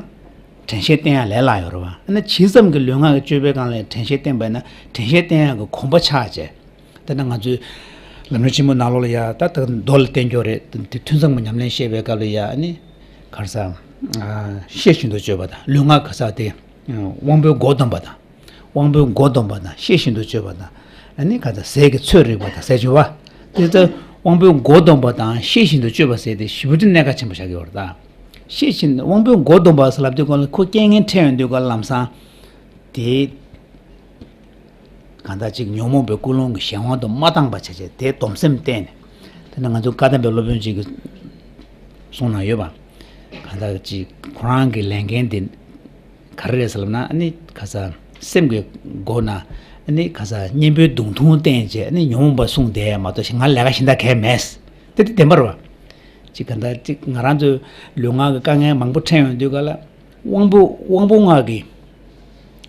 དྲན་ཤེས་བསྟེན་ཡ་ལས་སླ་ཡོད་རེད་བ། ཨ་ནི་ཇི་ཙམ་གྱི་ལུས་ངག་གི་སྤྱོད་པའི་སྒང་ལ་དྲན་ཤེས་བསྟེན་པ་ཡིན་ན་དྲན་ཤེས་བསྟེན་ཡ་གི་གོམས་པ་ཆགས་བྱས། དེ་ནས་ང་ཚོའི་ལམ་རིམ་ཆེན་མོ་ནང་ལོགས་ལ་ཡ་ད་ད་མདོ་ལ་བསྟན་རྒྱུ་རེད། དེ་ཐུན་མཚམས་ཀྱི་ཉམས་ལེན་བཤད་པའི་སྐབས་ལ་ཡ་ཨ་ནི་ག་རེ་ཟ། ཤེས་བཞིན་དུ་སྤྱོད་པ་དང་ལུས་ངག་ག་ས་དེ་དབང་པོའི་སྒོ་སྡོམ་པ་དང་། དབང་པོའི་སྒོ་སྡོམ་པ་དང་ཤེས་བཞིན་དུ་སྤྱོད་པ་དང་། ཨ་ནི་ག་ད་ཟས་ཀྱི་ཚོད་རིག་པ་དང་ཟས་སྤྱོད་པ། དེ་ལྟར་དབང་པོའི་སྒོ་སྡོམ་པ་དང་ཤེས་བཞིན་དུ་སྤྱོད་པ་ཟེར་ཏེ་ཞེ་པོ་ཅིག་གནད་འགག་ཆེན་པོ་ཆགས་ཀྱི་ཡོད་རེད་ད། ཤེས་བཞིན་དབང་པོའི་སྒོ་སྡོམ་པ་ཟེར་ལབ་དུས་སྒང་ལ་ཁོ་རྐྱེན་ངན་འཕྲད་ཡོང་དུས་སྒང་ལ་ལམ་སང་དེ་གང་ལྟར་ཅིག་ཉོན་མོངས་པའི་ཀུན་སློང་གི་གཞན་དབང་དུ་མ་བཏང་པ་བྱས་བྱས་དེ་སྡོམ་སེམས་བསྟེན་ནས། དེ་ནས་ང་ཚོ་བཀའ་གདམས་པའི་སློབ་དཔོན་ཅིག་གིས་གསུངས་གནང་ཡོད་པ། གང་ལྟར་ཅིག་ཁོ་རང་གི་ལས་འགན་དེ་ག་རེ་རེད་ཟེར་ལབ་ན་ཨ་ནི་ག་ས་སེམས་ཀྱི་སྒོ་ན་ ཨ་ནི་ག་ས་གཉེན་པོའི་མདུང་ཐུང་བསྟན་བྱས་ཨ་ནི་ཉོན་མོངས་པ་བསྲུངས་བསྡད་མ་གཏོགས་ང་ལས་ཀ་གཞན་དག་གས་མེད། དེ་དེ་བདེན་པ་རེད་བ། ཅིག་ག་འདྲ་ཅིག་ང་རང་ཚོའི་ལུས་ངག་གི་དཀའ་ངལ་མང་པོ་འཕྲད་ཡོང་དུས་ག་ལ་དབང་པོ་དབང་པོ་ལྔ་གི་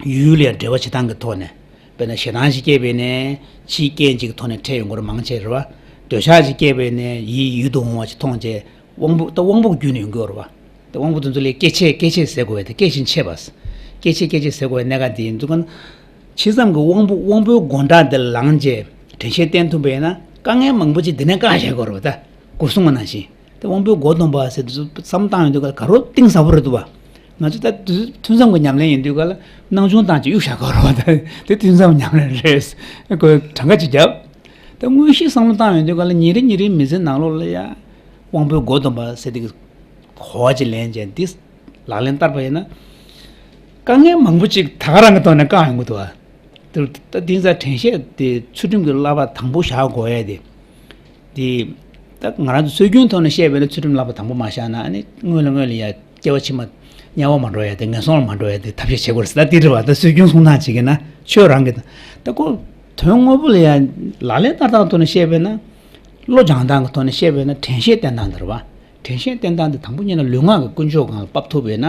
ཡུལ་ལ་ཡང་འབྲེལ་བ་བྱེད་སྟངས་ཀྱི་ཐོག་ནས། དཔེར་ན་ཞེ་སྡང་ཞིག་སྐྱེས་པས་ནས་ཕྱིའི་རྐྱེན་ཅིག་གི་ཐོག་ནས་འཕྲད་ཡོང་གི་རེད་མང་ཆེ་རེད་བ། འདོད་ཆགས་ཅིག་སྐྱེས་པས་ནས་ཡིད་ཡིད་དུ་འོང་བ་ཅིག་མཐོང་བྱས། དབང་པོ་ད་དབང་པོ་བརྒྱུད་ནས་ཡོང་གི་ཡོད་རེད་བ། ད་དབང་པོ་དེ་ཚོ་ལས་སྐྱེ་མཆེད་སྐྱེ་མཆེད་ཟེར་དགོས་པས་དེ་སྐྱེ་ཞིང་མཆེད་པ། སྐྱེ་མཆེད་སྐྱེ་མཆེད་ཟེར་དགོས་པའི་གནད་འགག་འདི་ཡིན་འདུག་ག་ཕྱི་མཚམས་ཀྱི་དབང་པོ་དབང་པོའི་སྒོ་འགྲམ་དེ་ལངས་རྗེས་དྲན་ཤེས་བསྟེན་ཐུབ་པ་ཡིན་ན་དཀའ་ངལ་མང་པོ་ཅིག་འདི་ནས་བཀག་བཞག་དགོས་རེད་བ། ད་སྒོ་སྲུང་བ་ནང་བཞིན་དེ་དབང་པོའི་སྒོ་སྡོམ་པ་ཟེར་དུས་བསམ་བློ་བཏང་ཡོང་དུས་ག་ལ་ག་རོ་གཏིང་ཟབ་པོ་རེད་འདུག་བ། ང་ཚོ་ད་དུས་ཐུན་མཚམས་ཀྱི་ཉམས་ལེན་ཡིན་དུས་ག་ལ་སྣང་ཆུང་བཏང་ཅིག་གཡུག་བཞག་དགོས་རེད་བ། ད་དེ་ཐུན་མཚམས་ཉམས་ལེན་རེད། ཁོས་གྲངས་ཀ་ཅིག་བརྒྱབ། ད་དངོས་གཞི་བསམ་བློ་བཏང་ཡོང་དུས་ག་ལ་ཉིན་རེ་ཉིན་རེའི་མི་ཚེ་ནང་ལོགས་ལ་ཡ་དབང་པོའི་སྒོ་སྡོམ་པ་ཟེར་དེ་གི་གོ་བ་ཅིག་ལེན་བྱས་འདི་ལག་ལེན་བསྟར་བ་ཡིན་ན། དཀའ་ངལ་མང་པོ་ཅིག་ད་ག་རང་གི་ཐོག་ནས་བཀག་ཡོང་གི་འདུག་ཨ། དེ་ད་འདི་ཚ་དྲན་ཤེས་དེ་ཚུལ་ཁྲིམས་ཀྱི་བསླབ་པ་དང་པོ་བཞག་དགོས་ཡ་དེ། དེ་ད་ང་རང་ཚོ་སྲོལ་རྒྱུན་ཐོག་ནས་བཤད་པ་ཡིན་ན་ཚུལ་ཁྲིམས་བསླབ་པ་དང་པོ་མ་བཞག་ན་ཨ་ནི་སྔོན་ལ་སྔོན་ལ་ཡ་སྐྱེ་བ་ཕྱི་མ་དམྱལ་བ་མ་འགྲོ་ཡ་དེ་ངན་སོང་ལ་མ་འགྲོ་ཡ་དེ་ཐབས་ཤེས་བྱེད་དགོས་རེད་ཟེར། ད་འདི་རེད་བ། ད་སྲོལ་རྒྱུན་གསུང་སྟངས་བྱེད་ཀྱི་ན་ཆོས་རང་གི་ད་ད་ཁོ་དོན་དངོས་པོ་ལ་ཡ་ལག་ལེན་བསྟར་སྟངས་ཐོག་ནས་བཤད་པ་ཡིན་ན་བློ་སྦྱང་སྟངས་ཀྱི་ཐོག་ནས་བཤད་པ་ཡིན་ན་དྲན་ཤེས་བསྟེན་སྟངས་འདི་རེད་བ། དྲན་ཤེས་བསྟེན་སྟངས་འདི་དང་པོ་ཉིད་ནས་ལུས་ངག་གི་ཀུན་སྤྱོད་སྒང་ལ་ཕབ་ཐུབ་པས་ན་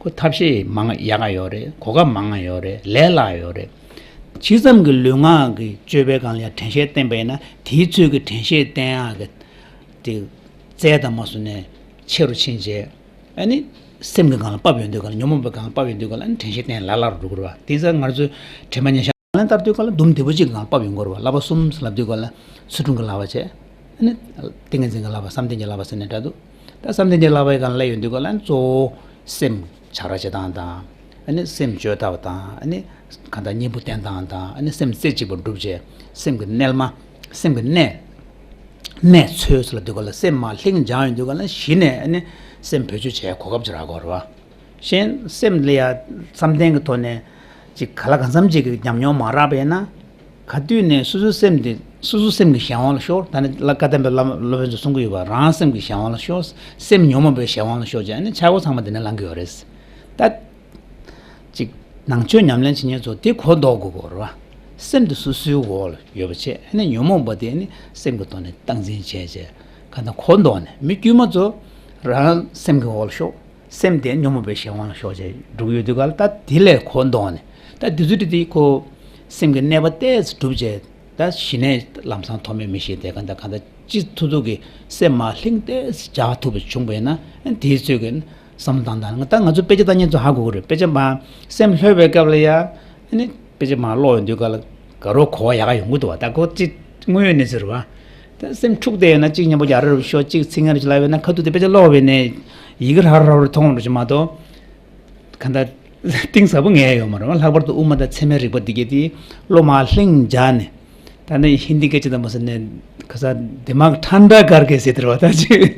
ཁོ་ཐབས་ཤེས་མང་ཡག་ག་ཡོད་རེད། གོ་སྐབས་མང་ང་ཡོད་རེད། ལས་སླ་ཡོད་རེད། ཇི་ཙམ་གྱི་ལུས་ངག་གི་སྤྱོད་པའི་སྒང་ལ་ཡང་དྲན་ཤེས་བསྟེན་པས་ན་དེའི་ཚོད་ཀྱི་དྲན་ཤེས་བསྟེན་ཡག་གི་དེ་རྩལ་དང་མ་སོང་ནས་ཆེ་རུ་ཕྱིན་རྗེས་ཨ་ནི་སེམས་ཀྱི་སྒང་ལ་ཕབ་ཡོང་དུས་སྒང་ལ་ཉོན་མོངས་པའི་སྒང་ལ་ཕབ་ཡོང་དུས་སྒང་ལ་ཨ་ནི་དྲན་ཤེས་བསྟེན་ལ་སླ་རུ་འགྲོ་གི་རེད་བ། དེ་ཚོ་ང་ཚོས་དྲན་པ་ཉེར་ཞག་ལན་བསྟར་དུས་ག་ལ་འདུམ་བདེ་པོ་གཅིག་ངང་ཕབ་ཡོང་གི་རེད་བ། བསླབ་པ་གསུམ་ལབ་དུས་ག་ལ་ཚུལ་ཁྲིམས་ཀྱི་བསླབ་པ་བྱས། ཨ་ནི་ཏིང་ངེ་འཛིན་གྱི་བསླབ་པ་བསམ་གཏན་གྱི་བསླབ་པ་ཟེར་ནས་འདྲ་འདུག་ད་བསམ་གཏན་གྱི་བསླབ་པའི་སྒང་ལ་ཡོང་དུས་ག་ལ་གཙོ་བོ་སེམས་བྱ་ར་བྱེད་སྟངས་དང་། ཨ་ནི་སེམས་བཅོས་ཐབས་དང་། ཨ་ནི་གང་ལྟར་གཉེན་པོ་བསྟེན་སྟངས་དང་། ཨ་ནི་སེམས་རྩེ་གཅིག་པར་སྒྲུབ་བྱས་སེམས་ཀྱི་གནས་མ་སེམས་ཀྱི་གནས་གནས་ཚོལ་ལབ་དུས་ག་ལ་སེམས་མ་ལྷིང་འཇགས་ཡོང་དུས་ག་ལ་གཞི་ནས་ཨ་ནི་སེམས་བེད་སྤྱོད་བྱས་གོ་སྐབས་ཅིག་རག་གི་རེད་བ། གཞན་སེམས་ལ་ཡ་བསམ་གཏན་གྱི་ཐོག་ནས་ཅིག་ག་ལ་གང་འཚམ་ཅིག་གི་ཉམས་མྱོང་མ་རག་པས་ན། ག་དུས་ནས་སོ་སོའི་སེམས་དེ་སོ་སོའི་སེམས་ཀྱི་གཞན་དབང་ལ་ཤོར། ད་ནི་བཀའ་གདམས་པའི་བླ་མ་སློབ་དཔོན་ཚོས་གསུང་གི་ཡོད་པ། རང་སེམས་ཀྱི་གཞན་དབང་ལ་ཤོར། སེམས་ཉོན་མོངས་པའི་གཞན་དབང་ལ་ཤོར་བྱས་ཨ་ནི་ཆག་སྒོ་ཚང་མ་དེ་ནས་ལངས་ཀྱི་ཡོད་རེད། ད་ཅིག་ནང་ཆོས་ཉམས་ལེན་བྱེད་མཁན་ཚོ་དེ་གོ་ལྡོག་དགོས་ཀྱི་རེད་བ། སེམས་དེ་སོ་སོའི་འོག་ལ་ཡོད་པ་བྱས་ཨ་ནི་ཉོན་མོངས་པ་དེ་ཨ་ནི་སེམས་ཀྱི་ཐོག་ནས་སྟངས་འཛིན་བྱས་བྱས་ག་ད་གོ་ལྡོག་ནས་མི་དཀྱུས་མ་ཚོ་རང་སེམས་ཀྱི་འོག་ལ་ཤོར། སེམས་དེ་ཉོན་མོངས་པའི་གཞན་དབང་ལ་ཤོར་བྱས་འགྲོ་གི་ཡོད་དུས་ག་ལ་ད་དེ་ལས་གོ་ལྡོག་ནས་ད་དེ་ཚོ་དེ་དེ་ཁོ་སེམས་ཀྱི་གནས་པ་ཏོག་ཙམ་གྲུབ་བྱས་ད་གཞི་ནས་ལམ་སང་ཐོགས་མེད་མི་ཤེས་ཏེ་ག་ད་ག་ད་ཅི་ཐུབ་ཐུབ་ཀྱི་སེམས་མ་ལྷིང་ཏོག་ཙམ་འཇགས་ཐུབ་པ་བྱུང་བས་ན་དེའི་ཚོད་ཀྱི་བསམ་བློ་བཏང་དང་ད་ང་ཚོ་དཔེ་ཆ་ལྟ་མཁན་ཚོ་ཧ་གོ་གི་རེད། དཔེ་ཆ་མ་སེམས་ལྷོད་པའི་སྐབས་ལ་ཡ་ཨ་ནི་དཔེ་ཆ་མ་ཀློག་ཡོང་དུས་ག་ལ་ག་རོ་གོ་བ་ཡག་ག་ཡོང་གི་འདུག་བ། ད་ཁོ་ཅི་དངོས་ཡོད་གནས་ཚུལ་རེད་བ། ད་སེམས་འཁྲུག་བསྡད་ཡོད་ན་གཅིག་མཉམ་པོ་ཡར་ར་རུ་ཤོག་གཅིག་ཚིག་ངན་རུ་ཅིག་ལབ་ཡོད་ན་ཁ་ཐུག་དེ་དཔེ་ཆ་ཀློག་པའི་ནས་ཡི་གེ་ར་ར་ར་མཐོང་འགྲོ་ཅིག་མ་གཏོགས་ག་འདྲ་གཏིང་ཟབ་པོ་ངེས་ཡོད་མ་རེད་བ། ལྷག་པར་དུ་དབུ་མ་དང་ཚད་མའི་རིག་པ་འདི་གས་དེ་བློ་མ་ལྷིང་འཇགས་ནས་ད་ནི་ཧིན་དི་སྐད་ཆ་དང་མ་ཟེར་ནས་ག་ས་དི་མག་ཐན་ཏྲ་ཀར་ཀེ་ཟེར་དེ་རེད་བ། ད་ཅིག་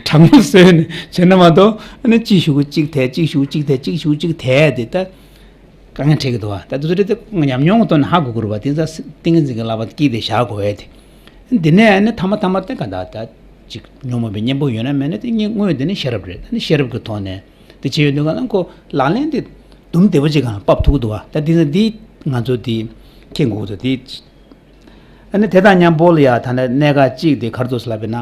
དྲང་མོ་བཟོས་ནས་བྱས་ན་མ་གཏོགས་ཨ་ནི་གཅིག་གཞུག་གུ་གཅིག་དེད་གཅིག་གཞུག་གུ་གཅིག་དེད་གཅིག་གཞུག་གུ་གཅིག་དེད་དེ་ད། དཀའ་ངལ་འཕྲད་ཀྱི་འདུག་བ། ད་དེ་ཚོ་རེད་དེ་ཉམས་མྱོང་གི་ཐོག་ནས་ཧ་གོ་དགོས་རེད་བ། དེ་ཚོ་ཏིང་ངེ་འཛིན་གྱི་བསླབ་པ་དཀྱིལ་དེ་བཞག་དགོས་ཡས་དེ། འདི་ནས་ཨ་ནི་ཐ་མ་ཐ་མ་དེ་ག་ད་ད་ཅིག་ཉོན་མོངས་པའི་གཉེན་པོ་ཡོད་ན་མེད་ན་དེ་ཉིད་དངོས་དེ་ནི་ཤེས་རབ་རེད། ད་ནི་ཤེས་རབ་ཀྱི་ཐོག་ནས་དེ་བྱེད་ཡོད་དུས་ག་ལ་ཁོ་ལག་ལེན་དེ་དུམ་བདེ་པོ་ཅིག་གང་ལ་ཕབ་ཐུབ་ཀྱི་འདུག་བ། ད་དེ་ཚོ་འདི་ང་ཚོ་དེ་མཁྱེན་དགོས་ཀྱི་འདུག་དེ། ཨ་ནི་དེ་དང་མཉམ་པོ་ལ་ཡ་ད་ནི་གནད་འགག་གཅིག་དེ་ག་རེ་འདུག་ཟེར་ལབ་པས་ན།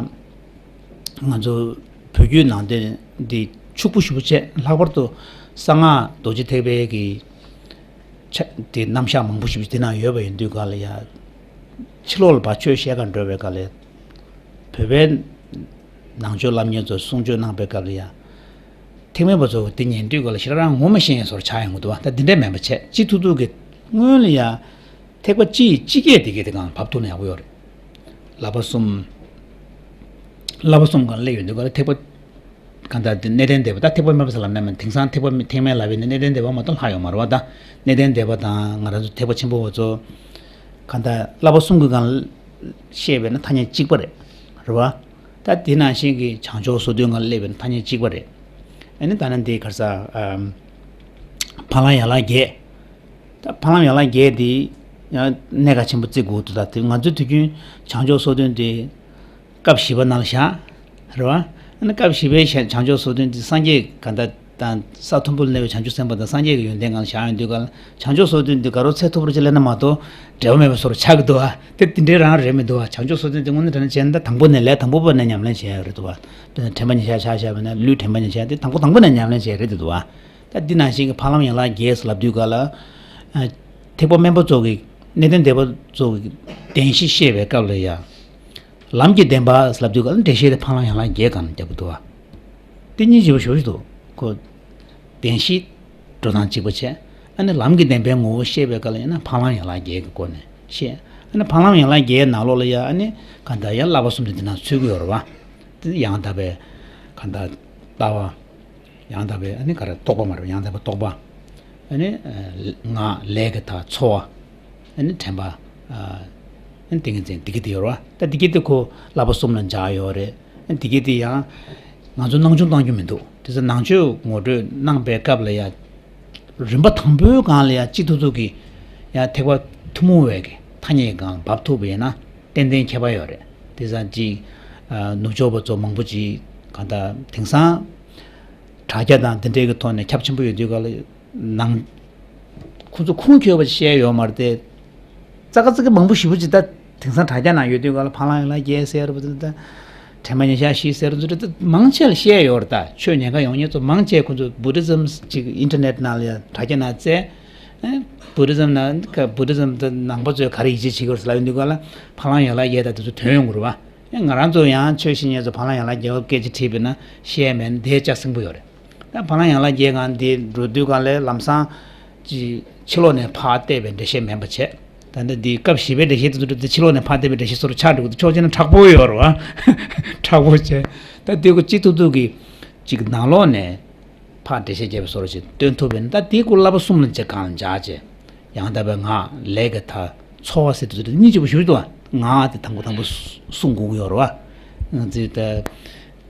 ང་ཚོ་བོད་བརྒྱུད་ནང་བསྟན་འདི་ཕྱུག་པོ་ཞེ་པོ་བྱས། ལྷག་པར་དུ་གསང་སྔགས་རྡོ་རྗེ་ཐེག་པའི་གི་ཆ་དེ་རྣམ་གཞག་མང་པོ་ཞེ་པོ་དེ་ནང་ཡོད་པ་ཡིན་དུས་ག་ལ་ཡ། ཕྱི་ལོགས་ལ་ཕར་ཆོས་བཤད་གར་འགྲོ་བའི་སྐབས་ལ་བོད་པའི་ནང་ཆོས་བསླབ་མཁན་ཚོ་གསུང་ཆོས་གནང་པའི་སྐབས་ལ་ཡ། ཐེག་དམན་པ་ཚོ་དེ་ཉན་དུས་ག་ལ་ཞེ་དྲག་རང་ངོ་མ་ཤེས་ཡ་བཟོ་འདྲ་ཆགས་ཡོང་གི་འདུག་བ། ད་འདི་འདྲ་མིན་པ་བྱས་གཅིག་ཐུག་ཐུག་གི་སྔོན་ལ་ཡ། ཐེག་པ་སྤྱི་ཡི་སྤྱི་སྐད་དེ་གའི་དེ་གང་ཕབ་ཐུབ་ན་ཡག་པོ་ཡོད་རེད། བསླབ་པ་གསུམ། བསླབ་པ་གསུམ་གང་སླེབས་ཡོང་དུས་ག་ལ་ཐེག་པ། གང་ལྟར་དེ་གནས་བརྟན་སྡེ་པ་ད་ཐེག་པ་དམན་པ་ཟེར་ལབ་ན་མིན། དེང་སང་ཐེག་པ་ཐེག་དམན་ལབ་པའི་ནི་གནས་བརྟན་སྡེ་པ་མ་གཏོགས་ལྷག་ཡོད་མ་རེད་བ། ད་གནས་བརྟན་སྡེ་པ་དང་ང་རང་ཚོ་ཐེག་པ་ཆེན་པོ་བ་ཚོ། གང་ལྟར་བསླབ་པ་གསུམ་གྱི་སྒང་བཤད་པས་ན་ཐ་སྙད་གཅིག་པ་རེད། རེད་བ། ད་དེ་ནང་བཞིན་གྱི་བྱང་ཆུབ་སོ་བདུན་སྒང་སླེབས་པས་ན་ཐ་སྙད་གཅིག་པ་རེད། ཨ་ནི་ད་ནི་འདི་ག་རེ་ཟ། ཨམ། འཕགས་ལམ་ཡན་ལག་བརྒྱད། ད་འཕགས་ལམ་ཡན་ལག་བརྒྱད་འདི་ཡང་གནད་འགག་ཆེན་པོ་བརྩི་དགོས་འདུག་ད་དེ་ང་ཚོའི་དུས་རྒྱུན་བྱང་ཆུབ་སོ་བདུན་དེ་སྐབས་བཞི་པ་ནང་ལ་བཞག་རེད་བ། ཨ་ནི་སྐབས་བཞི་པའི་བྱང་ཆུབ་སོ་བདུན་དེ་སངས་རྒྱས་ག་ད་ དང་ས་མཐོན་པོ་ལ་གནས་པའི་བྱང་ཆུབ་སེམས་དཔའ་དང་སངས་རྒྱས་ཀྱི་ཡོན་ཏན་སྒང་ལ་བཞག་ཡོང་དུས་ག་ལ། བྱང་ཆུབ་སོ་བདུན་འདི་དགའ་རབ་ཚད་མཐོ་པོར་ཅིག་སླེབས་ན་མ་གཏོགས་འབྲས་བུ་མེད་པའི་བཟོ་འདྲ་ཆགས་ཀྱི་འདུག་ཨ། དེ་དེ་འདྲའི་རང་རེད་མི་འདུག་ཨ། བྱང་ཆུབ་སོ་བདུན་དེ་དངོས་གནས་དྲང་གནས་བྱས་ན་ད་དང་པོ་ནས་ལས་དང་པོ་པ་ནས་ཉམས་ལེན་བྱས་ཡོད་རེད་འདུག་ཨ། དེ་ནས་དྲན་པ་ཉེར་བཞག་ཆ་བཞག་པ་ན་ལུས་དྲན་པ་ཉེར་བཞག་དེ་དང་པོ་དང་པོ་ནས་ཉམས་ལེན་བྱས་རེད་འདུག་ཨ། ད་འདི་ནང་བཞིན་གྱི་འཕགས་ལམ་ཡན་ལག་བརྒྱད་ཟེར་ལབ་དུས་ག་ལ། ཨ། ཐེག་པ་དམན་པ་ཚོ་གི་གནས་བརྟན་སྡེ་པ་ཚོ་གི་བདེན་བཞི་བཤད་པའི་སྐབས་ལ་ཡང་། ལམ་གྱི་བདེན་པ་ལབ་དུས་ག་ལ་འགྲེལ་བཤད་དེ་འཕགས་ལམ་ཡན་ལག་བརྒྱད་སྒང་ལ་རྒྱབ་ཀྱི་འདུག་བ། དེ་སྙིང་རྗེ་པོ་ཞེ་པོ་ཞིག་འདུག་ཁོ། བདེན་བཞི་འགྲོ་སྟངས་གཅིག་པ་བྱས། ཨ་ནི་ལམ་གྱི་བདེན་པའི་ངོ་བོ་བཤད་པའི་སྐབས་ལ་ཡང་ན་འཕགས་ལམ་ཡན་ལག་བརྒྱད་ཀྱི་སྒོ་ནས་བཤད། ཨ་ནི་འཕགས་ལམ་ཡན་ལག་བརྒྱད་ནང་ལོགས་ལ་ཡང་ཨ་ནི་གང་ལྟར་ཡང་བསླབ་པ་གསུམ་དེ་འདི་ནང་ཚུད་ཀྱི་ཡོད་རེད་བ། དེ་ཡང་དག་པའི་གང་ལྟར་ལྟ་བ། ཡང་དག་པའི་ཨ་ནི་ག་རེ་རྟོག་པ་མ་རེད། ཡང་དག་པའི་རྟོག་པ། ཨ་ནི་ཨ་ངག་ལས་ཀྱི་མཐའ་འཚོ་བ། ཨ་ནི་དྲན་པ། ཨ་ནི་ཏིང་ངེ་འཛིན་འདི་གི་དེ་ཡོད་རེད་བ། ད་འདི་གི་དེ་ཁོ་བསླབ་པ་གསུམ་ལ་འཇགས་ཡོད་རེད། ཨ་འདི་གི་དེ་ཡང་ང་ཚོ་སྣང་ཆུང་བཏང་རྒྱུ་མི་འདུག་དེ་ཚོ་ནང་ཆོས་ངོ་སྤྲོད་གནང་པའི་སྐབས་ལ་ཡང་རིམ་པ་དང་པོའི་སྒང་ལ་ཡང་གཅིག་ཐུབ་ཐུབ་ཀྱི་ཡང་ཐེག་པ་ཐུན་མོང་བའི་གི་ཐ་སྙད་ཀྱི་སྒང་ལ་འབབ་ཐུབ་པ་ཡིན་ན་ཏན་ཏན་ཁྱད་པར་ཡོད་རེད། དེ་ཙང་གཅིག་ཨ་ནུབ་ཕྱོགས་པ་ཚོ་མང་པོ་ཅིག་གང་ལྟར་དེང་སང་དྲ་རྒྱ་དང་དེ་འདྲའི་གི་ཐོག་ནས་ཁྱབ་ཆེན་པོ་ཡོད་དུས་ག་ལ། ནང་། ཁོང་ཚོ་ཁུངས་འཁྱོལ་བ་བཤད་ཡོད་མ་རེད་དེ། ཙག་ཙག་མང་པོ་ཞེ་པོ་ཅིག་ད་དེང་སང་དྲ་རྒྱ་ནང་ཡོད་དུས་ག་ལ་འཕགས་ལམ་ཡན་ལག་བརྒྱད་ཟེར་བ་ད། དྲན་པ་ཉེར་བཞག་བཞི་ཟེར་བ་ཚོ་ད་མང་ཆེ་ལ་བཤད་ཡོད་རེད། ད་ཆོས་ཉན་མཁན་ཡོང་མཁན་ཚོ་མང་ཆེ་ཁོང་ཚོ་བུ་དྷི་ཛམ་ཅིག་ཨིན་ཊར་ནེཊ་ནང་ལ་ཡང་དྲ་རྒྱ་ནང་བཙལ། ཨེ། བུ་དྷི་ཛམ་ནང་བུ་དྷི་ཛམ་ད་ནང་པ་ཚོས་ག་རེ་ཡིད་ཆེས་བྱེད་ཀྱི་ཡོད་རེད་ཟེར་ལབ་ཡོང་དུས་ག་ལ་འཕགས་ལམ་ཡན་ལག་བརྒྱད་ད་དེ་ཚོ་ཐོན་ཡོང་གི་རེད་བ། ཨེ། ང་རང་ཚོ་ཡང་ཆོས་ཤེས་མཁན་ཚོ་འཕགས་ལམ་ཡན་ལག་བརྒྱད་པ་སྐད་ཆ་དྲིས་པས་ན་བཤད་མེད་ན་དེ་ལྕགས་སྲིན་པོ་ཡོད་རེད། ད་འཕགས་ལམ་ཡན་ལག་བརྒྱད་སྒང་འདི་འགྲོ་དུས་སྒང་ལས་ལམ་སང་ཅི་ཕྱི་ལོགས་ནས་ཕར་བལྟས་པའི་འགྲེལ་བཤད་མིན་པ་བྱས། ད་ལྟ་འདི་སྐབས་བཞི་པའི་འགྲེལ་བཤད་དེ་ཚོ་འདི་ཕྱི་ལོགས་ནས་ཕར་བལྟས་པའི་འགྲེལ་བཤད་བཟོ་འདྲ་ཆགས་འགྲོ་གི་འདུག་ཕྱོགས་གཅིག་ནས་མཁྲེགས་པོ་ཡོད་རེད་བ། མཁྲེགས་པོ་བྱས། ད་འདི་ཁོ་གཅིག་ཐུབ་ཐུབ་ཀྱི་ཅིག་ནང་ལོགས་ནས་ཕར་འགྲེལ་བཤད་བརྒྱབ་པའི་བཟོ་འདྲ་ཞིག་སྟོན་ཐུབ་པས་ན། ད་འདི་ཁོ་བསླབ་པ་གསུམ་ལ་འཇགས་སྒང་ལ་འཇགས་བྱས། ཡང་དག་པའི་ངག་ལས་ཀྱི་མཐའ་འཚོ་བ་ཟེར་དུས་ཚོད་སྙིང་རྗེ་པོ་ཞུ་འདུག་ངག་དེ་དང་པོ་དང་པོ་གསུང་དགོས་ཀྱི་ཡོད་རེད་བ། ང་ཚོས་ད་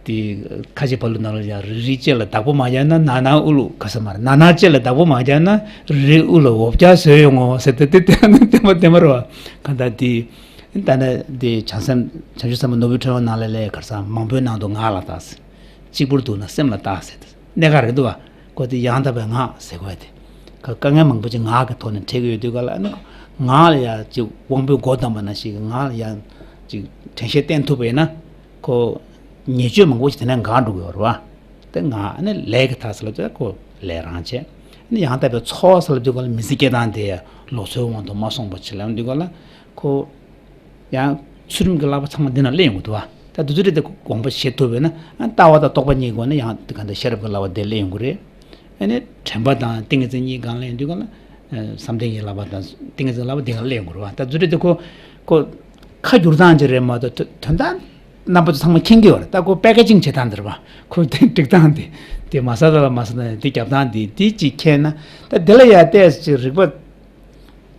དེ་ཁ་ཆེ་བ་ལུ་ནང་ལ་ཡང་རིལ་རིལ་ལྕེ་ལ་བདག་པོ་མ་རྒྱག་ན་ན་ན་དབུ་ལུ་ག་ས་མར་ན་ན་ལྕེ་ལ་བདག་པོ་མ་རྒྱག་ན་རིལ་རིལ་དབུ་ལ་འོ་བརྒྱལ་བཟོས་ཡོང་ངོ་ཟེར་ཏེ་དེ་ལྟད་མོ་བལྟས་པ་རེད་བ། གང་ལྟར་དེ་ད་ནི་དེ་བྱང་སེམས་བྱང་ཆུབ་སེམས་དཔའ་ནོར་བུའི་ཕྲེང་བ་ནང་ལ་ལས་གར་ས་མང་པོའི་ནང་དུ་ངག་ལ་བལྟ་ཟེར། གཅིག་པུར་འདུག་ན་སེམས་ལ་བལྟ་ཟེར་ཏེ། གནད་འགག་རེད་འདུག་བ། ཁོ་དེ་ཡང་དག་པའི་ངག་ཟེར་དགོས་དེ། ཁ་དཀའ་ངལ་མང་པོ་ཅིག་ངག་གི་ཐོག་ནས་འཕྲད་ཀྱི་ཡོད་དུས་ག་ལ་ཨ་ནི། ངག་ལ་ཡང་ཅིག་དབང་པོའི་སྒོ་བསྡམས་པ་ནང་བཞིན་གྱི་ངག་ལ་ཡང་ཅིག་དྲན་ཤེས་བསྟེན་ཐུབ་པ་ཡིན་ན། ཁོ་ཉེས་སྤྱོད་མང་པོ་ཞིག་དེ་ནས་འགག་འགྲོ་གི་ཡོད་རེད་བ། དེ་ངག་ཨ་ནི་ལས་ཀྱི་མཐའ་ཟེར་ལབ་དུས་ཁོ་ལས་རང་བྱས། ཨ་ནི་ཡང་དག་པའི་འཚོ་བ་ཟེར་ལབ་དུས་ག་ལ་མི་ཚེ་སྐྱེལ་སྟངས་དེ་ལོག་འཚོའི་དབང་དུ་མ་སོང་བ་བྱེད་ལབ་དུས་ག་ལ་ཁོ། ཡང་ཚུལ་ཁྲིམས་ཀྱི་བསླབ་པ་ཚང་མ་འདི་ན་སླེབས་ཡོང་གི་འདུག་བ། ད་དུས་ཚོད་རེ་དེ་དགོངས་པ་བཞེས་ཐུབ་པས་ན་ཨ་ལྟ་བ་དང་རྟོག་པ་གཉིས་སྒོ་ནས་ཡང་དེ་ག་འདྲ་ཤེས་རབ་ཀྱི་བསླབ་པ་དེ་སླེབས་ཡོང་གི་རེད། ཨ་ནི་དྲན་པ་དང་ཏིང་ངེ་འཛིན་གཉིས་སྒང་སླེབས་ཡོང་དུས་ག་ལ། ཨ་བསམ་གཏན་གྱི་བསླབ་པ་དང་ཏིང་ངེ་འཛིན་བསླབ་པ་འདི་ག་སླེབས་ཡོང་གི་རེད་བ། ད་དུས་ཚོད་རེ་དེ་ཁོ་ཁོ་ཁ་བསྒྱུར་སྟངས་ཅིག་རེད་མ་གཏོགས་དོན་དོན་དག་རྣམ་པ་ཚོ་ཚང་མ་མཁྱེན་གྱི་ཡོད་རེད། ད་ཁོ་པེ་ཀེ་ཇིང་བྱེད་སྟངས་འདི་རེད་བ། ཁོ་དེ་སྒྲིག་སྟངས་འདི་དེ་མ་ཟ་ད་ལ་མ་ཟ་ན་དེ་རྒྱབ་སྟངས་འདི་དེ་ཅིག་མཁྱེན་ན་ད་དེ་ལ་ཡ་ཏོག་ཙམ་ཅིག་རིག་པ།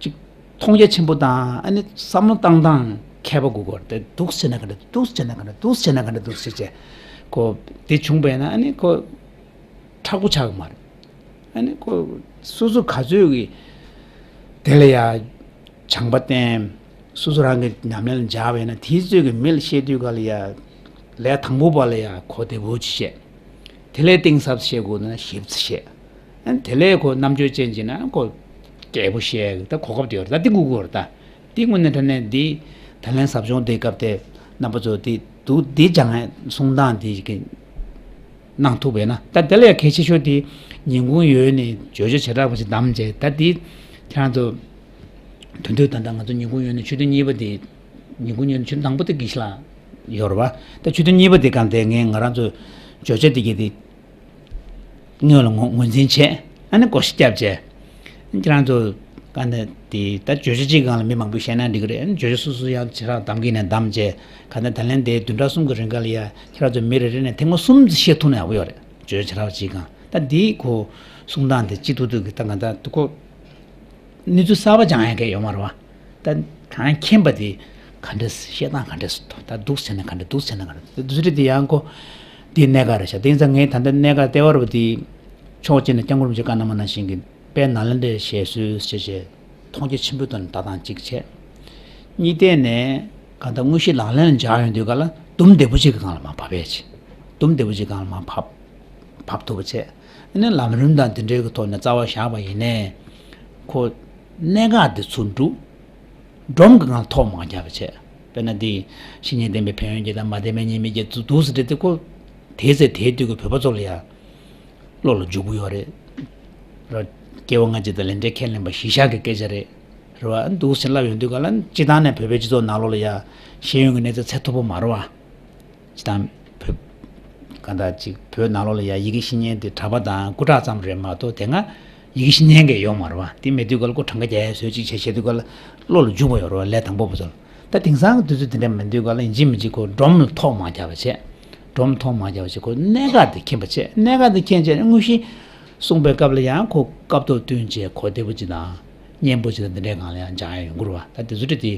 ཅིག་མཐོང་རྒྱ་ཆེན་པོ་དང་ཨ་ནི་བསམ་བློ་བཏང་སྟངས་མཁས་པ་དགོས་ཀྱི་རེད། འདུག་སེ་བྱས་ན་ག་འདྲ་འདུག་སེ་བྱས་ན་ག་འདྲ་འདུག་སེ་བྱས་ན་ག་འདྲ་འདུག་སེ་བྱས་ཁོ་དེ་བྱུང་བས་ན་ཨ་ནི་ཁོ་མཁྲེགས་པོ་ཆགས་ཀྱི་མ་རེད། ཨ་ནི་ཁོ་སོ་སོ་ག་ཚོད་ཀྱི་དེ་ལ་ཡ་བྱང་པ་བསྟེན། སོ་སོ་རང་གི་ཉམས་ལེན་ལ་སྦྱར་བས་ན་དེའི་ཚོད་ཀྱི་མི་ལ་བཤད་དུས་ག་ལ་ཡ་ལས་དང་པོ་པ་ལ་ཡ་གོ་བདེ་པོ་ཅིག་བཤད། དེ་ལས་གཏིང་ཟབ་བཤད་དགོས་ན་ཞིབ་ཚགས་བཤད། ཨ་ནི་དེ་ལས་ཁོ་རྣམ་དཔྱོད་ཅན་གྱི་ན་ཁོ་རྒྱས་པོ་བཤད་ད་གོ་སྐབས་དེ་ཡོད་རེད། ད་འདི་དགོས་ཀྱི་ཡོད་རེད། ད་འདི་དངོས་གནས་དྲང་གནས་འདི་ད་ལན་ཟབ་སྦྱོང་དེ་སྐབས་དེ་རྣམ་པ་ཚོ་འདི་འདུག་འདི་སྦྱང་ཡས་གསུང་སྟངས་འདི་གི་གནང་ཐུབ་པས་ན་ད་དེ་ལས་གལ་ཆེ་ཤོས་དེ་ཉིན་གུང་ཡོལ་ནས་བརྗོད་བྱ་བྱེ་བྲག་པ་ཞིག་བདམས་བྱས་ད་འདི་ཁྱེད་རང་ཚོ་དོན་དུ་ད་ལྟ་ང་ཚོ་ཉིན་གུང་ཡོལ་ནས་ཆོས་ཐུན་གཉིས་པ་དེ་ཉིན་གུང་ཡོལ་ནས་ཆོས་ཐུན་དང་པོ་དེ་དགེ་བཤེས་ལགས་ཡོད་རེད་བ། ད་ཆོས་ཐུན་གཉིས་པ་དེ་གང་དེ་ངས་ང་རང་ཚོ་བརྗོད་བྱ་དེ་གི་དེ་སྔོན་ལ་ངོས་ངོས་འཛིན་བྱས། ཨ་ནི་བགོ་བཤའ་བརྒྱབ་བྱས། ཁྱེད་རང་ཚོ་ག་ནས་དེ་ད་བརྗོད་བྱ་གཅིག་སྒང་ལ་མི་མང་པོས་བཤད་ན་འགྲིག་གི་རེད། ཨ་ནི་བརྗོད་བྱ་སོ་སོ་ཡང་ཇེ་ཕྲ་གདམ་གྱི་ནས་གདམ་བྱས། ག་ནས་ད་ལན་དེ་བདུན་ཕྲག་གསུམ་གྱི་རིང་ག་ལ་ཡ་ཁྱེད་རང་ཚོ་མི་རེ་རེ་ནས་ཐེངས་མ་གསུམ་ཙམ་བཤད་ཐུབ་ན་ཡག་པོ་ཡོད་རེད། བརྗོད་བྱ་ཇེ་ཕྲ་བ་གཅིག་སྒང་ད་འདི་ཁོ་གསུང་སྟངས་དེ་སྤྱི་ཐུབ་ཐུབ་ཀྱི་ད་ག་ད་ཁོ། གནས་ཚུལ་གསར་པ་སྦྱང་ཡ་གང་ཡོད་མ་རེད་བ། ད་གང་མཁྱེན་པ་དེ་ག་འདྲ་བཤད་སྟངས་ག་འདྲ་སུ་ད་འདུག་ཟེར་ན་ག་འདྲ་འདུག་ཟེར་ན་ག་འདྲ་འདུག་ཟེར་དེ་ཡང་ཁོ་དེ་གནད་འགག་རེད་ཤག་དེ་ཡིན་ཙང་ངས་ད་ལྟ་གནད་འགག་ལྟེ་བ་རུ་དེ་ཕྱོགས་གཅིག་ནས་སྐྱབས་མགོན་རིན་པོ་ཆེ་བཀའ་གནང་བ་ནང་བཞིན་གྱི་དཔལ་ནཱ་ལེནྡྲའི་ཞལ་གསོལ་ཞེས་བྱས་མཐོང་རྒྱ་ཆེན་པོའི་ཐོག་ནས་ལྟ་སྟངས་གཅིག་བྱས། གཉིས་ཐད་ནས་གང་ལྟར་དངོས་གཞི་ལག་ལེན་ལ་འཇགས་ཡོང་དུས་ག་ལ་དུམ་བདེ་པོ་གཅིག་གི་སྒང་ལ་མར་བབས་ཡས་བྱས། དུམ་བདེ་པོ་གཅིག་སྒང་ལ་མར་བབས། བབས་ཐུབ་པ་བྱས། ནི་ལམ་རིམ་དང་དེ་འདྲའི་གི་ཐོག་ནས་རྩ་བ་བཞག་པ་ཡིན་ནའི། ཁོ་གནད་འགག་དེ་ཚུར་འགྲུབ། སྒྲོམ་གྱི་ངང་ཐོག་མ་བརྒྱབ་པ་བྱས། དཔེར་ན་འདི་བཤེས་གཉེན་བསྟེན་པའི་ཕན་ཡོན་གྱི་དང་མ་བསྟེན་པའི་ཉེས་དམིགས་ཀྱི་འདུག་འདུག་ཟེར་དེ་ཁོ་དེའི་ཚེ་དེའི་དུས་ཀྱི་བོད་པ་ཚོ་ལ་ཡང་བློ་ལ་འཇུག་གི་ཡོད་རེད། ར། སྐྱེ་བ་སྔ་ཕྱི་དང་ལས་འབྲས་ཁས་ལེན་པ་གཞི་བཞག་གི་སྐད་ཆ་རེད། རེད་བ། འདུག་ཟེར་ལབ་ཡོང་དུས་ག་ལ་སྤྱི་བཏང་ནས་བོད་པའི་སྤྱི་ཚོགས་ནང་ལོགས་ལ་ཡང་ཤེས་ཡོན་གྱི་གནས་ཚད་ཚད་མཐོ་པོ་མ་རེད་བ། སྤྱི་བཏང་བོད། གང་ལྟར་ཅིག་བོད་ནང་ལོགས་ལ་ཡང་ཡི་གེ་ཤེས་མཁན་དེ་གྲྭ་པ་དང་སྐུ་དྲག་ཙམ་རེད་མ་གཏོགས་དེ་སྔ་ཡི་གེ་ཤེས་མཁན་གྱི་ཡོད་མ་རེད་བ། དེ་མེད་དུས་ག་ལ་ཁོ་གྲངས་ཀ་རྒྱག་ཡ་བཟོས་ཅིག་བྱས་བྱས་དུས་ག་ལ་བློ་ལ་འཇུག་པ་ཡོད་རེད་བ། ལས་དང་པོ་བུ་ཚོ་ལ། ད་དེང་སང་གི་དུས་ཚོད་དེ་འདྲ་མི་འདུག་ག་ལ་ཡིན་གཅིག་མིན་གཅིག་ཁོ་སྒྲོམ་ལ་ཐོག་མ་བརྒྱབ་པ་བྱས། སྒྲོམ་ཐོག་མ་བརྒྱབ་པ་བྱས་ཁོ་གནད་འགག་དེ་མཁྱེན་པ་བྱས། གནད་འགག་དེ་མཁྱེན་བྱས་ནས་དངོས་གཞི་གསུངས་པའི་སྐབས་ལ་ཡང་ཁོ་སྐབས་ཐོག་བསྟུན་བྱས་གོ་བདེ་པོ་ཅིག་དང་སྙན་པོ་ཅིག་དང་དེ་འདྲའི་སྒང་ལ་ཡང་སྦྱང་ཡ་ཡོང་གི་རེད་བ། ད་དེ་ཚོ་འདྲ་དེ།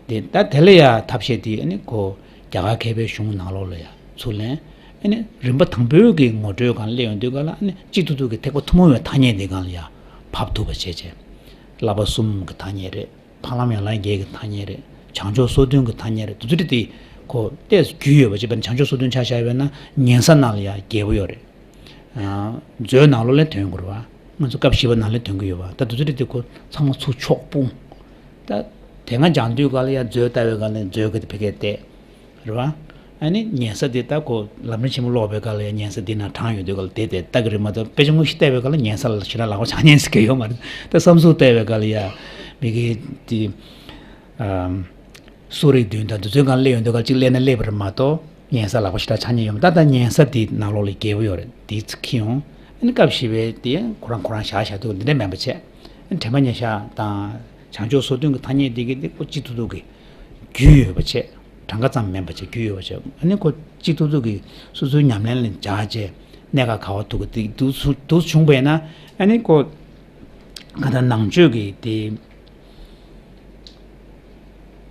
དེ་ད་དེ་ལ་ཡང་ཐབས་ཤེས་དེ་ཨ་ནི་ཁོ་རྒྱ་གར་མཁས་པའི་གཞུང་ནང་ལོགས་ལ་ཡང་ཚུར་ལེན། ཨ་ནི་རིམ་པ་དང་པོའི་གི་ངོ་སྤྲོད་སྒང་སླེབས་ཡོང་དུས་ག་ལ་ཨ་ནི་གཅིག་ཏུ་ཏུ་གི་ཐེག་པ་ཐུན་མོང་བའི་ཐ་སྙད་དེ་སྒང་ལ་ཡང་ཕབ་ཐུབ་པ་བྱས་བྱས། བསླབ་པ་གསུམ་གི་ཐ་སྙད་རེད། འཕགས་ལམ་ཡན་ལག་བརྒྱད་ཀྱི་ཐ་སྙད་རེད། བྱང་ཆུབ་སོ་བདུན་གྱི་ཐ་སྙད་རེད། དེ་ཚོ་འདྲ་དེ་ཁོ་ཏོག་ཙམ་རྒྱུས་ཡོད་པ་ཅིག་དཔེར་ན་བྱང་ཆུབ་སོ་བདུན་ཆ་བཞག་པ་ཡིན་ན་ཉན་ས་ནང་ལ་ཡང་རྒྱས་པོ་ཡོད་རེད། མཛོད་ནང་ལོགས་ལ་ཐོན་དགོས་རེད་བ། ང་ཚོ་སྐབས་བཞི་པ་ནང་ལ་ཐོན་གྱི་ཡོད་བ། ད་དེ་ཚོ་འདྲ་དེ་ཁོ་ཚང་མ་ཚུར་ཕྱོགས་སྤུངས། ད་དེ་སྔ་སྦྱང་དུས་ག་ལ་ཡང་མཛོད་ལྟ་བའི་སྒང་ལ་མཛོད་གི་དེ་ཕ་གིར་བལྟས། རེད་བ། ཨ་ནི་ཉན་ས་དེ་ད་ཁོ་ལམ་རིམ་ཆེན་མོ་ཀློག་པའི་སྐབས་ལ་ཡང་ཉན་ས་དེ་ནང་དྲངས་ཡོང་དུས་ག་ལ་དེ་དེ་ལྟ་གི་རེད་མ་གཏོགས་དཔེ་ཆ་དངོས་གཞི་བལྟས་པའི་སྐབས་ལ་ཉན་ས་ལ་ཞེ་དྲག་ལག་པ་འཆང་མཁན་ཟེར་མཁན་ཡོད་མ་རེད། ད་བསམ་ཚུལ་བལྟས་པའི་སྐབས་ལ་ཡང་མི་གི་དེ། ཨམ། གསོ་རིག་བདུན་དང་དེ་ཚོའི་སྒང་སླེབས་ཡོང་དུས་ག་ལ་གཅིག་སླེབས་ན་སླེབས་པ་རེད་མ་གཏོགས་ཉན་ས་ལག་པ་ཞེ་དྲག་འཆང་མཁན་ཡོད་མ་རེད། ད་ད་ཉན་ས་དེ་ནང་ལོགས་ལ་རྒྱས་པོ་ཡོད་རེད། དེ་ཚོ་འཁྱེར་ཡོང་། ཨ་ནི་སྐབས་བཞི་པའི་དེ་ཁོ་རང་ཁོ་རང་བཞག་བཞག་འདུག་འདི་འདྲ་མིན་པ་བྱས། དྲན་པ་ཉེར་བཞག་དང་། བྱང་ཆུབ་སོ་བདུན་གྱི་ཐ་སྙད་འདི་གི་འདི་ཁོ་གཅིག་ཏུ་ཏུ་གི་རྒྱུས་ཡོད་པ་བྱས། གྲངས་ཀ་ཙམ་མིན་པ་བྱས་རྒྱུས་ཡོད་པ་བྱས། ཨ་ནི་ཁོ་གཅིག་ཏུ་ཏུ་གི་སོ་སོའི་ཉམས་ལེན་ལ་སྦྱར་བྱས་གནད་འགག་ག་བ་ཐུག་གི་འདི་འདུག་སུ་འདུག་བྱུང་བས་ན། ཨ་ནི་ཁོ་ག་ད་ནང་ཆོས་ཀྱི་དེ་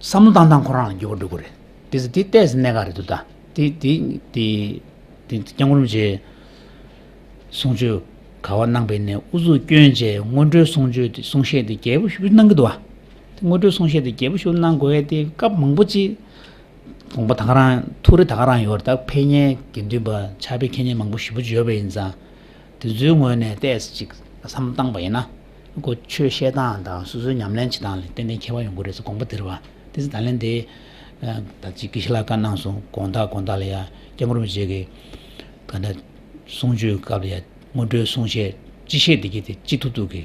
བསམ་བློ་བཏང་སྟངས་ཁོ་རང་ལ་འགྱུར་བ་འགྲོ་གི་རེད། དེ་ཚོ་དེ་ཏོག་ཙམ་གནད་འགག་རེད་འདུག་ད་དེ་དེ་དེ་དེ་སྐྱབས་མགོན་རིན་པོ་ཆེ། གསུང་ཆོས་ག་བ་གནང་པའི་ནས་ཨུ་ཚུགས་སྐྱོན་བྱས་སྔོན་འགྲོའི་གསུང་ཆོས་དེ་གསུང་བཤད་དེ་རྒྱས་པོ་ཞེ་པོ་གནང་གི་འདུག་བ། དེ་སྔོན་འགྲོའི་གསུང་བཤད་དེ་རྒྱས་པོ་ཞེ་པོ་གནང་དགོས་ཡ་དེ་སྐབས་མང་པོ་ཅིག་དགོངས་པ་ད་ག་རང་ཐུགས་རེ་ད་ག་རང་ཡོད་རེད། ད་ཕེབས་མཁན་དགེ་འདུན་པ་ཕྱག་དཔེ་མཁྱེན་མཁན་མང་པོ་ཞེ་པོ་ཅིག་ཡོད་པ་ཡིན་ཙང་། དེ་ཚོའི་ངོས་ནས་ཏོག་ཙམ་ཅིག་བསམ་བློ་བཏང་པ་ཡིན་ན། ཁོ་ཆོས་བཤད་སྟངས་དང་སོ་སོའི་ཉམས་ལེན་བྱེད་སྟངས་ལ་ཏན་ཏན་ཁྱད་པར་ཡོང་གི་རེད་ཟེར་དགོངས་པ་དེ་རེད་བ། དེ་ཚོ་ད་ལན་དེ། ད་ཅིག་དགེ་བཤེས་ལགས་བཀའ་གནང་སོང་དགོངས་དག་དགོངས་དག་ལ་ཡ་སྐྱབས་མགོན་རིན་པོ་ཆེ་གི་ག་འདྲ་གསུང་ཆོས་སྐབས་ལ་ཡ་སྔོན་འགྲོའི་གསུང་བཤད་སྤྱི་བཤད་འདི་གི་དེ་སྤྱི་ཐུབ་ཐུབ་གི་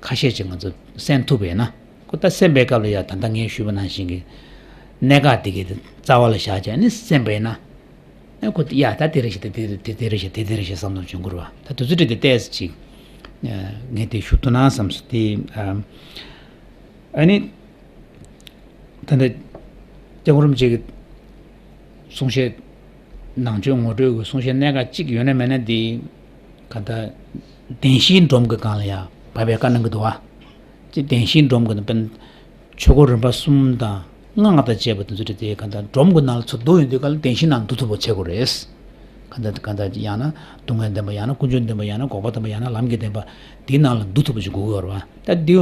ཁ་ཤས་ཅིག་ང་ཚོ་གསན་ཐུབ་པས་ན། ཁོ་ད་གསན་པའི་སྐབས་ལ་ཡ་ད་ལྟ་ངས་ཞུས་པ་ནང་བཞིན་གི་གནད་འགག་འདི་གི་དེ་རྩ་བ་ལ་བཞག་བྱས་ནི་གསན་པས་ན། ཨ་ཁོ་ཡ་ད་དེ་རེ་ཞིག་དེ་དེ་དེ་དེ་རེ་ཞིག་དེ་དེ་རེ་ཞིག་བསམ་བློ་བྱུང་གི་རེད་བ། ད་དུས་ཚོད་དེ་དེ་ཏོག་ཙམ་ཅིག་ངས་དེ་ཞུ་ཐུབ་ན་བསམ་སོང་། དེ་ཨ་ནི་ད་ལྟ་སྐྱབས་མགོན་རིན་པོ་ཆེ་གི་གསུང་བཤད་ནང་ཆོས་ངོ་སྤྲོད་ཀྱི་གསུང་བཤད་གནད་འགག་གཅིག་ཡོད་ན་མེད་ན་དེ་ག་ད་བདེན་བཞིའི་སྒྲོམ་གྱི་སྒང་ལ་ཡ་བབས་པའི་བཀའ་གནང་གི་འདུག་བ། ཅི་བདེན་བཞིའི་སྒྲོམ་གྱི་ནང་དཔེར་ན་ཆོས་འཁོར་རིམ་པ་གསུམ་དང་ལྔ་ལྔ་དང་བཅས་པ་དེ་ཚོ་རེད་དེ་ག་ད་སྒྲོམ་གྱི་ནང་ལ་ཚུར་འདུ་ཡོང་དུས་ག་ལ་བདེན་བཞིའི་ནང་འདུ་ཐུབ་པ་བྱེད་དགོས་རེད། ག་ད་ག་ད་ཡང་ན་སྡུག་བསྔལ་བདེན་པ་ཡང་ན་ཀུན་འབྱུང་བདེན་པ་ཡང་ན་འགོག་པ་བདེན་པ་ཡང་ན་ལམ་གྱི་བདེན་པ་འདིའི་ནང་ལ་འདུ་ཐུབ་པ་ཞིག་དགོས་ཀྱི་ཡོད་རེད་བ། ད་འདི་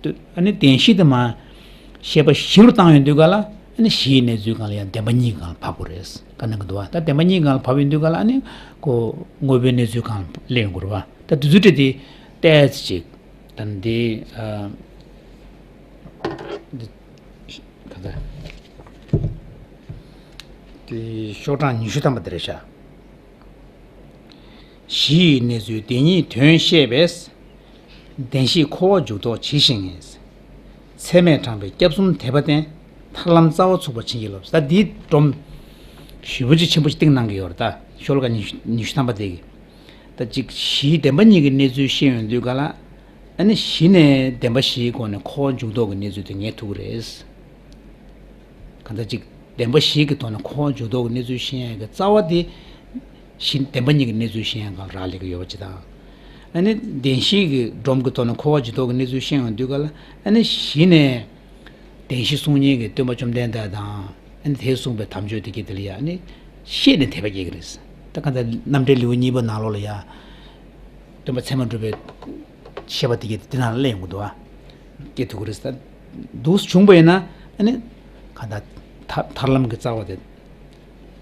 འདུ་ཨ་ནི་བདེན་བཞི་དེ་མ་ཤེས་པ་བཞི་རུ་བཏང་ཡོང་དུས་ག་ལ་ཨ་ནི་བཞི་ཡི་གནས་ཚུལ་སྒང་ལ་ཡང་བདེན་པ་གཉིས་སྒང་ལ་བབས་དགོས་རེད། ག་ནང་གི་འདུག་བ། ད་བདེན་པ་གཉིས་སྒང་ལ་བབས་ཡོང་དུས་ག་ལ་ཨ་ནི་ཁོ་དངོས་པོའི་གནས་ཚུལ་སྒང་ལ་སླེབས་ཡོང་དགོས་རེད་བ། ད་དུས་ཚོད་དེ་ཏོག་ཙམ་ཅིག་ད་འདི་ཨ་འདི་ག་ད་འདི་ཤོག་གྲངས་ཉི་ཤུ་ཐམ་པ་དེ་རེད་ཤག་བཞི་ཡི་གནས་ཚུལ་བདེན་གཉིས་དོན་བཤད་པས། བདེན་བཞི་འཁོར་བ་འཇུག་ལྡོག་ཇི་བཞིན་ཡིན། ཚད་མས་དྲངས་པའི་སྐྱབས་གསུམ་དད་པ་བསྟེན། ཐར་ལམ་རྩ་བ་ཚུགས་པར་བྱིན་གྱིས་རློབས། ད་འདིའི་སྒྲོམ་ཞེ་པོ་ཅིག་ཆེན་པོ་ཅིག་བཏིང་གནང་གི་ཡོད་རེད། ད་ཤོ་ལོ་ཀ་ཉི་ཤུ་ཉི་ཤུ་ཐམ་པ་དེ་གི། ད་ཅིག་བཞིའི་བདེན་པ་གཉིས་ཀྱི་གནས་ཚུལ་ཤེས་ཡོང་དུས་ག་ལ། ཨ་ནི་གཞི་ནས་བདེན་པ་བཞིའི་སྒོ་ནས་འཁོར་བ་འཇུག་ལྡོག་གི་གནས་ཚུལ་དེ་ངེས་ཐུབ་ཀྱི་རེད། གང་ལྟར་ཅིག་བདེན་པ་བཞི་གི་ཐོག་ནས་འཁོར་བ་འཇུག་ལྡོག་གི་གནས་ཚུལ་ཤེས་ཡ་གི་རྩ་བ་དེ། གཞི་བདེན་པ་གཉིས་ཀྱི་གནས་ཚུལ་ཤེས་ཡ་གང་རག་ལས་ཀྱི་ཡོད་པ་ཅིག་དང་། ཨ་ནི་བདེན་བཞི་གི་སྒྲོམ་གྱི་ཐོག་ནས་འཁོར་བ་འཇུག་ལྡོག་གི་གནས་ཚུལ་ཤེས་ཡོང་དུས་ག་ལ་ཨ་ནི་གཞི་ནས། བདེན་བཞི་གསུང་མཁན་གྱི་སྟོན་པ་བཅོམ་ལྡན་འདས་དང་། ཨ་ནི་དེས་གསུངས་པའི་དམ་ཆོས་དེ་གྱད་དེ་ལ་ཡ་ཨ་ནི་ཤེས་ནས་དད་པ་སྐྱེ་གི་རེད། ད་གང་ལྟར་རྣམ་འགྲེལ་ལེའུ་གཉིས་པ་ནང་ལོགས་ལ་ཡ། སྟོན་པ་ཚད་མར་གྲུབ་པའི་བཤད་པ་དེ་གྱད་དེ་ནང་ལ་སླེབས་ཡོང་གི་འདུག་ཨ། སྐྱེ་ཐུབ་ཀྱི་རེད། ད་འདུག་བྱུང་པ་ཡིན་ན་ཨ་ནི་གང་ལྟར་ཐར་ཐར་ལམ་གྱི་རྩ་བ་དེ་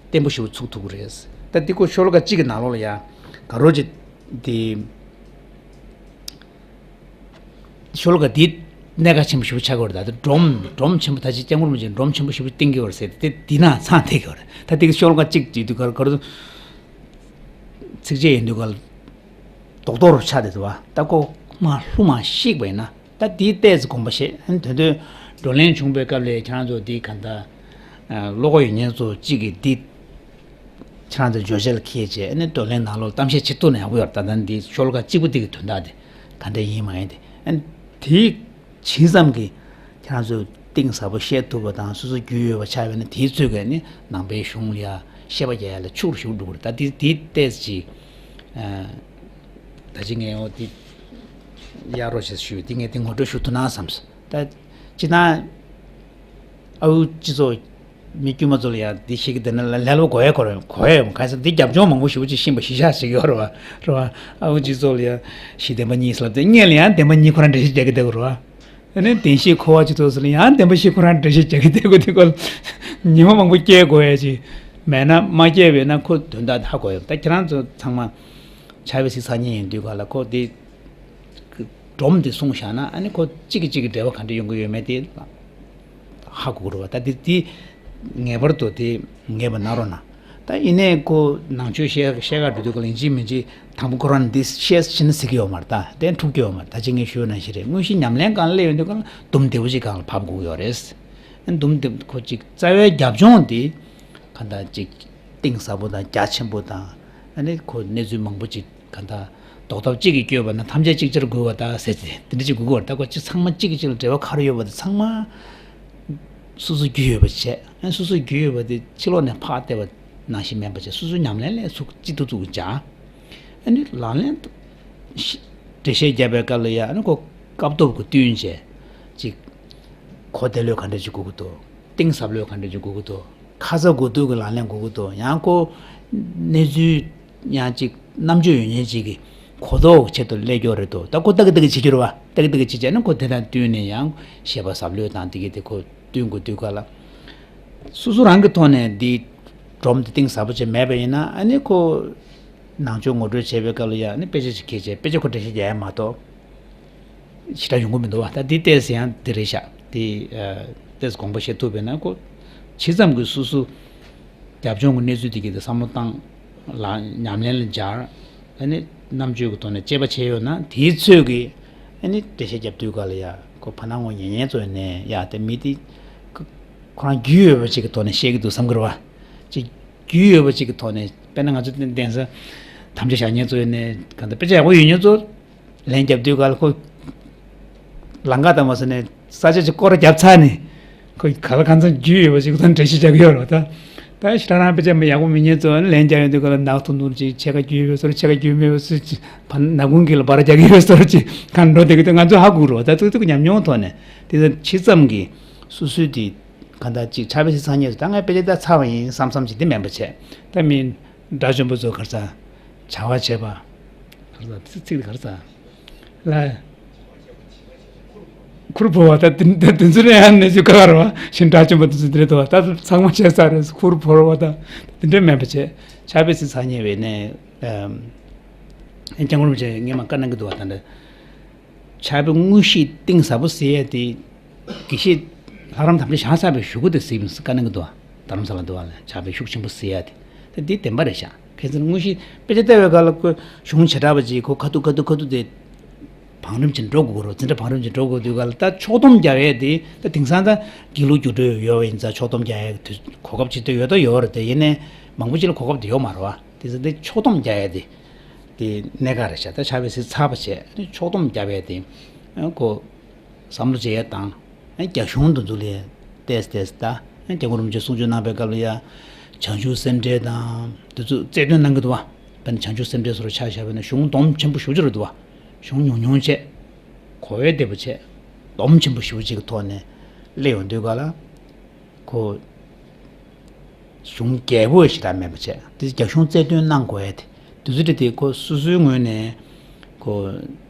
བརྟན་པོ་ཞེ་པོ་ཚུགས་ཐུབ་ཀྱི་རེད། ད་འདི་ཁོ་ཤོ་ལོ་ཀ་གཅིག་གི་ནང་ལོགས་ལ་ཡ་ག་རོ་ཅིག་དེ། ཤོ་ལོ་ཀ་འདི་གནད་འགག་ཆེན་པོ་ཞེ་པོ་ཆགས་ཀྱི་ཡོད་རེད། ད་སྒྲོམ་སྒྲོམ་ཆེན་པོ་ད་ཅི་སྐྱབས་མགོན་རིན་པོ་ཆེས་སྒྲོམ་ཆེན་པོ་ཞེ་པོ་བཏིང་གི་ཡོད་རེད་ཟེར་ཏེ་འདི་ན་ཚང་བསྡད་ཀྱི་ཡོད་རེད། ད་དེ་གི་ཤོ་ལོ་ཀ་གཅིག་ཅིག་དུས་གར་གར་ཚིགས་བཅད་ཡིན་དུས་གར་རྡོག་རྡོག་རུ་ཆགས་བསྡད་འདུག་བ། ད་ཁོ་མ་ལྷུ་མ་ཤིག་པ་ཡིན་ན་ད་འདིའི་ལྟས་སུ་དགོངས་པ་བཞེས། ཨ་ནི་དོན་དུ་བགྲོ་གླེང་བྱུང་བའི་སྐབས་ལ་ཁྱེད་རང་ཚོ་འདི་ག་འདྲ་ཨ་བློ་ཁོག་ཡོད་མཁན་ཚོ་གཅིག་གིས་འདི། ཁྱེད་རང་ཚོ་བརྗོད་བྱ་ལ་འཁེལ་བྱས་ཨ་ནི་བགྲོ་གླེང་ནང་ལོགས་གཏམ་བཤད་བྱེད་ཐུབ་ན་ཡག་པོ་ཡོད་རེད། ད་ལྟ་འདི་ཤོ་ལོ་ཀ་གཅིག་པུ་དེ་གི་དོན་དག་དེ་ག་འདྲ་ཡིན་མ་ཡིན་དེ་ཨ་ནི་དེའི་ཇི་ཙམ་གྱིས་ཁྱེད་རང་ཚོས་གཏིང་ཟབ་པོ་བཤད་ཐུབ་པ་དང་སོ་སོ་རྒྱུས་ཡོད་པ་ཆགས་པ་ཡིན་ན་དེའི་ཚོད་ཀྱིས་ཨ་ནི་ནང་པའི་གཞུང་ལ་ཡ་བཤད་པ་རྒྱག་ཡ་ལ་ཕྱུག་རུ་ཞུགས་འགྲོ་གི་རེད། ད་དེ་དེའི་ལྟས་ཀྱིས་ད་ཅི་ངས་འོ་དེ་གཡར་རོགས་བྱས་ཞུས་དེ་ངས་དེ་ངོ་སྤྲོད་ཞུ་ཐུབ་ན་བསམས། ད་སྤྱིར་བཏང་ཨ་ཁུ་སྤྱི་ཚོགས་མི་དཀྱུས་མ་ཚོ་ལ་ཡང་འདི་ཤེས་ཀྱི་བསྡད་ན་ལ་ལས་སླ་པོ་གོ་ཡ་གོ་རེད་གོ་ཡ་ཡོད་མ་གང་ཟེར་འདི་རྒྱབ་ལྗོངས་མང་པོ་ཞེ་པོ་ཅིག་ཤེས་པ་གཞི་བཞག་ཞིག་ཡོད་རེད་བ། རེད་བ། ཨ་ཁུ་སྤྱི་ཚོགས་ལ་ཡང་གཞི་བདེན་པ་གཉིས་ལབ་དེ་སྔོན་ལ་ཡང་བདེན་པ་གཉིས་ཁོ་རང་འགྲེལ་བཤད་རྒྱག་གི་བསྡད་དགོས་རེད་བ། ཨ་ནི་བདེན་བཞི་འཁོར་བ་སྤྱི་ཚོགས་ཟེར་ལ་ཡང་བདེན་པ་བཞི་ཁོ་རང་འགྲེལ་བཤད་རྒྱག་གི་བསྡད་དགོས་དེ་སྐོར་ཉི་མ་མང་པོ་སྐྱེལ་དགོས་ཡ་ཅིག་མེད་ན་མ་སྐྱེལ་བས་ན་ཁོ་དོན་དག་ཧ་གོ་ཡོད། ད་ཁྱེད་རང་ཚོ་ཚང་མ་ཕྱག་དཔེ་གཟིགས་ཚར་མཁན་ཡིན་དུས་ག་ལ་ཁོ་དེ། སྒྲོམ་དེ་སྲུང་བཞག་ན་ཨ་ནི་ཁོ་གཅིག་གིས་གཅིག་གི་འབྲེལ་བ་ག་འདྲ་ཡོང་གི་ཡོད་མེད་དེ་ཧ་གོ་གི་རེད་བ། ད་དེ་དེ་ངེས་པར་དུ་དེ་ངེས་པ་གནང་རོགས་གནང་། ད་ཡིན་ནའི་ཁོ་ནང་ཆོས་བཤད་བཤད་ག་འགྲོ་དུས་ཁོ་ལ་ཡིན་གཅིག་མིན་གཅིག་དང་པོ་ཁོ་རང་འདི་བཤད་ཕྱིན་ན་ཟེར་གི་ཡོད་མ་རེད། ད་དེ་འཁྲུག་གི་ཡོད་མ་རེད། ད་ཅི་ངས་ཞུས་ནང་བཞིན་རེད། དངོས་གཞི་ཉམས་ལེན་སྒང་ལ་སླེབས་ཡོང་དུས་ཁོ་ལ་དུམ་བདེ་པོ་ཅིག་སྒང་ལ་བབས་དགོས་ཀྱི་ཡོད་རེད། དུམ་བདེ་ཁོ་ཅིག་རྩ་བའི་རྒྱབ་ལྗོངས་དེ་ག་འདྲ་ཅིག་གཏིང་ཟབ་པོ་དང་རྒྱ་ཆེན་པོ་དང་ཨ་ནི་ཁོ་གནས་ཚུལ་མང་པོ་ཅིག་ག་འདྲ་ལྡོག་ཐབས་གཅིག་གིས་བསྐྱོད་པ་ན་ཐམས་ཅད་གཅིག་ཅར་འགུལ་བ་དང་ཟེར་ཏེ་དེ་འདྲ་ཅིག་དགོས་ཀྱི་ཡོད་རེད། ད་ཁོ་ཅི་ཚང་མ་གཅིག་གིས་གཅིག་ལ་འབྲེལ་བ་ག་རེ་ཡོད་པ་དེ་ཚང་མ་སོ་སོ་རྒྱུས་ཡོད་པ་བྱས། ཨ་ནི་སོ་སོ་རྒྱུས་ཡོད་པ་དེ་ཕྱི་ལོགས་ནས་ཕར་བལྟས་པ་ནང་བཞིན་མིན་པ་བྱས་སོ་སོའི་ཉམས་ལེན་ལ་ཚུགས་གཅིག་ཏུ་ཚུགས་སྦྱང་། ཨ་ནི་ལག་ལེན་དུ་འགྲེལ་བཤད་བརྒྱབ་པའི་སྐབས་ལ་ཡ་ཨ་ནི་ཁོ་སྐབས་ཐོབ་ཀྱི་བསྟུན་བྱས་ཅིག་གོ་བདེ་ལོས་ག་འདྲ་ཅིག་དགོས་ཀྱི་འདུག་གཏིང་ཟབ་ལོས་ག་འདྲ་ཅིག་དགོས་ཀྱི་འདུག་ཁ་ཚ་དགོས་གཏུག་གི་ལག་ལེན་དགོས་ཀྱི་འདུག་ཡང་ཁོ་གནས་ཚུལ་ཡང་ཅིག་རྣམ་དཔྱོད་ཡོད་མཁན་ཅིག་གིས་གོ་རྟོགས་ཆེད་དུ་སླེབས་ཀྱི་རེད་འདུག་ད་ཁོ་ལྟ་གི་ལྟ་གི་བྱེད་ཀྱི་རེད་བ། ལྟ་གི་ལྟ་གི་བྱེད་བྱས་ན་ཁོ་དེ་དང་བསྟུན་ནས་ཡང་བཤད་པ་ཟབ་ལོས་དང་དེ་གི་དེ་ཁོ་བསྟུན་དགོས་དུས་ག་ལ། སོ་སོ་རང་གི་ཐོག་ནས་འདི་སྒྲོམ་འདི་གཏིང་ཟབ་པོ་ཅིག་མེད་པ་ཡིན་ན་ཨ་ནི་ཁོ་ནང་ཆོས་ངོ་སྤྲོད་བྱེད་པའི་སྐབས་ལ་ཡ་ཨ་ནི་དཔེ་ཆ་ཞིག་འཁྱེར་བྱས་དཔེ་ཆ་ཁོ་འགྲེལ་བཤད་རྒྱག་ཡ་མ་གཏོགས། ཞེ་དྲག་ཡོང་གི་མི་འདུག་བ། ད་འདི་ལྟས་ཡང་འདི་རེད་ཤག་འདི་ཨ་ལྟས་དགོངས་པ་བཞེས་ཐུབ་པས་ན་ཁོ་ཇི་ཙམ་གྱིས་སོ་སོ་རྒྱབ་ལྗོངས་ཀྱི་གནས་ཚུལ་དེ་གའི་དེ་བསམ་བློ་བཏང་ལ་ཉམས་ལེན་ལ་སྦྱར། ཨ་ནི་རྣམ་དཔྱོད་ཀྱི་ཐོག་ནས་དཔྱད་པ་བྱས་ཡོད་ན་དེའི་ཚོད་ཀྱིས་ཨ་ནི་འགྲེལ་བཤད་རྒྱབ་དུས་ག་ལ་ཡ་ཁོ་བར་སྣང་ངོ་ཉན་ཉན་ཚོ་ནས་ཡ་དེ་མི་དེ་ཁོ་ཁོ་རང་རྒྱུས་ཡོད་པ་ཅིག་གི་ཐོག་ནས་བཤད་ཀྱི་འདུག་བསམ་གི་རེད་བ། ཅིག་རྒྱུས་ཡོད་པ་ཅིག་གི་ཐོག་ནས་དཔེར་ན་ང་ཚོ་གདན་ས་དམ་བཅའ་བཞག་མཁན་ཚོ་ཡོད་ནས་ག་འདྲ་དཔེ་ཆ་ཡག་པོ་ཡོད་མཁན་ཚོ། ལན་རྒྱབ་དུས་ག་ལ་ཁོ་ལམ་ཁ་དང་མ་སོང་ནས་ས་ཆ་ཅིག་སྐོར་ར་རྒྱབ་ཚར་ནས་ཁོ་ག་ལ་གང་འཚམ་རྒྱུས་ཡོད་པ་ཅིག་ཐོག་འགྲེལ་བཤད་རྒྱག་གི་ཡོད་རེད་བ། ད་ད་ཞེ་དྲག་རང་དཔེ་ཆ་མི་ཡག་པོ་མེད་མཁན་ཚོ་ལན་རྒྱག་ཡོང་དུས་ག་ལ་ནག་ཐུང་ཐུང་ཅིག་ཕྱེད་ཀ་རྒྱུས་ཡོད་པའི་བཟོ་འདྲ་ཕྱེད་ཀ་རྒྱུས་མེད་པའི་བཟོ་འདྲ་ཅིག་ཕ་ནག་ཁུང་གི་ལ་འབར་རྒྱག་གི་ཡོད་བཟོ་འདྲ་ཅིག་གང་འགྲོ་བསྡད་ཀྱི་འདུག་ང་ཚོ་ཧ་གོ་གི་རེད་བ། ད་ཏུག་ཏུག་ཉམས་མྱོང་ཐོག་ནས་དེ་ཚོ་ཇི་ཙམ་གྱིས་སོ་སོའི་དེ་ག་འདྲ་ཅིག་ཕྱག་དཔེ་ཞིག་ཚང་ཉེ་ད་ངས་དཔེ་ཆ་ད་ཚར་བ་ཡིན་བསམ་བསམ་ཅིག་དེ་མིན་པ་བྱས་ད་མི། དགྲ་བཅོམ་པ་ཚོ་ག་རེ་ཟ། བྱ་བ་བྱེད་པ། ག་རེ་ཟ་ཚིག་ཚིག་དེ་ག་རེ་ཟ། ལ། ཁུར་བོར་བ་ད་དེ་དེ་དེ་ཚོ་ནས་ཡང་གནས་ཚུལ་ག་ག་རེད་བ་ཞིང་དགྲ་བཅོམ་པ་དེ་ཚོ་དེ་རེད་དོ། ད་ཚང་མ་བྱས་ཚར་རེད། ཁུར་བོར་བ་ད་དེ་འདྲ་མེད་པ་བྱས་ཕྱག་དཔེ་ཚིག་ཚང་ཉེ་བས་ནས། སྐྱབས་མགོན་རིན་པོ་ཆེ་ངས་མ་བཀའ་གནང་གི་འདུག་བ་ད་འདྲ། ཕྱག་དཔེ་དངོས་གཞི་གཏིང་ཟབ་པོ་ཟེར་ཡ་དེ། དགེ་བཤེས་ལྷ་རམས་དམ་བཅའ་བཞག་ཚར་བའི་གཞུག་གུ་དེ་ཟེར་བ་བཀའ་གནང་གི་འདུག་བ། རྡ་རམ་ས་ལ་འདུག་བ་ལ་ཕྱག་དཔེ་ཤུགས་ཆེན་པོ་ཟེར་ཡ་དེ། དེ་དེ་བདེན་པ་རེད་ཤག་ཁ་སང་དངོས་གཞི་དཔེ་ཆ་ལྟ་བའི་སྐབས་ལ་ཁོ་གཞུང་བྱེ་བྲག་པ་ཅིག་ཁོ་ཁ་ཐུག་ཁ་ཐུག་ཁ་ཐུག་དེ། བང་རིམ་ཅིག་འགྲོ་དགོས་ཀྱི་རེད། འཛིན་གྲྭ་བང་རིམ་ཅིག་འགྲོ་དགོས་དུས་སྐབས་ལ་ད་ཕྱོགས་བསྡོམས་རྒྱག་ཡས་དེ་ད་དེང་སང་ད་དགེ་ལུགས་རྒྱུགས་སྤྲོད་ཡོད་པ་ཡིན་ཙང་ཕྱོགས་བསྡོམས་རྒྱག་ཡས་དུས་གོ་སྐབས་ཅིག་ད་ཡོད་ད་ཡོད་རེད་དེ་ཡིན་ནའི་མང་པོ་ཅིག་ལ་གོ་སྐབས་དེ་ཡོད་མ་རེད་བ། དེ་ཚོ་དེ་ཕྱོགས་བསྡོམས་རྒྱག་ཡས་དེ། དེ་གནད་འགག་རེད་ཤག་ད་ཕྱག་དཔེ་གཟིགས་ཚར་བ་བྱས་ནས་ཕྱོགས་བསྡོམས་རྒྱག་ཡས་དེ། ཨ་ཁོ་བསམ་བློ་བྱེད་ཡས་དང་། ཨ་རྒྱ་གཞུང་དེ་ཚོ་ལ་བལྟས་བལྟས་ད། ཨ་སྐྱབས་མགོན་རིན་པོ་ཆེས་གསུང་ཆོས་གནང་བའི་སྐབས་ལ་ཡ། བྱང་ཆུབ་སེམས་འགྲེལ་དང་། དེ་ཚོ་རྩལ་འདོན་གནང་གི་འདུག་བ། དཔེར་ན་བྱང་ཆུབ་སེམས་འགྲེལ་སོགས་ཆ་བཞག་པ་ན་གཞུང་སྡོམ་ཆེན་པོ་ཞེ་པོ་ཅིག་རེད་འདུག་བ། གཞུང་ཉུང་ཉུང་བྱས། གོ་བས་བདེ་པོ་བྱས། སྡོམ་ཆེན་པོ་ཞེ་པོ་ཅིག་གི་ཐོག་ནས་སླེབས་ཡོང་དུས་ག་ལ། ཁོ། གཞུང་རྒྱས་པོ་ཞེ་དྲག་མེད་པ་བྱས། དེ་རྒྱ་གཞུང་རྩལ་འདོན་གནང་དགོས་ཡ་དེ། དེ་ཚོ་དེ་དེ་ཁོ་སོ་སོའི་ངོས་ནས། ཁོ།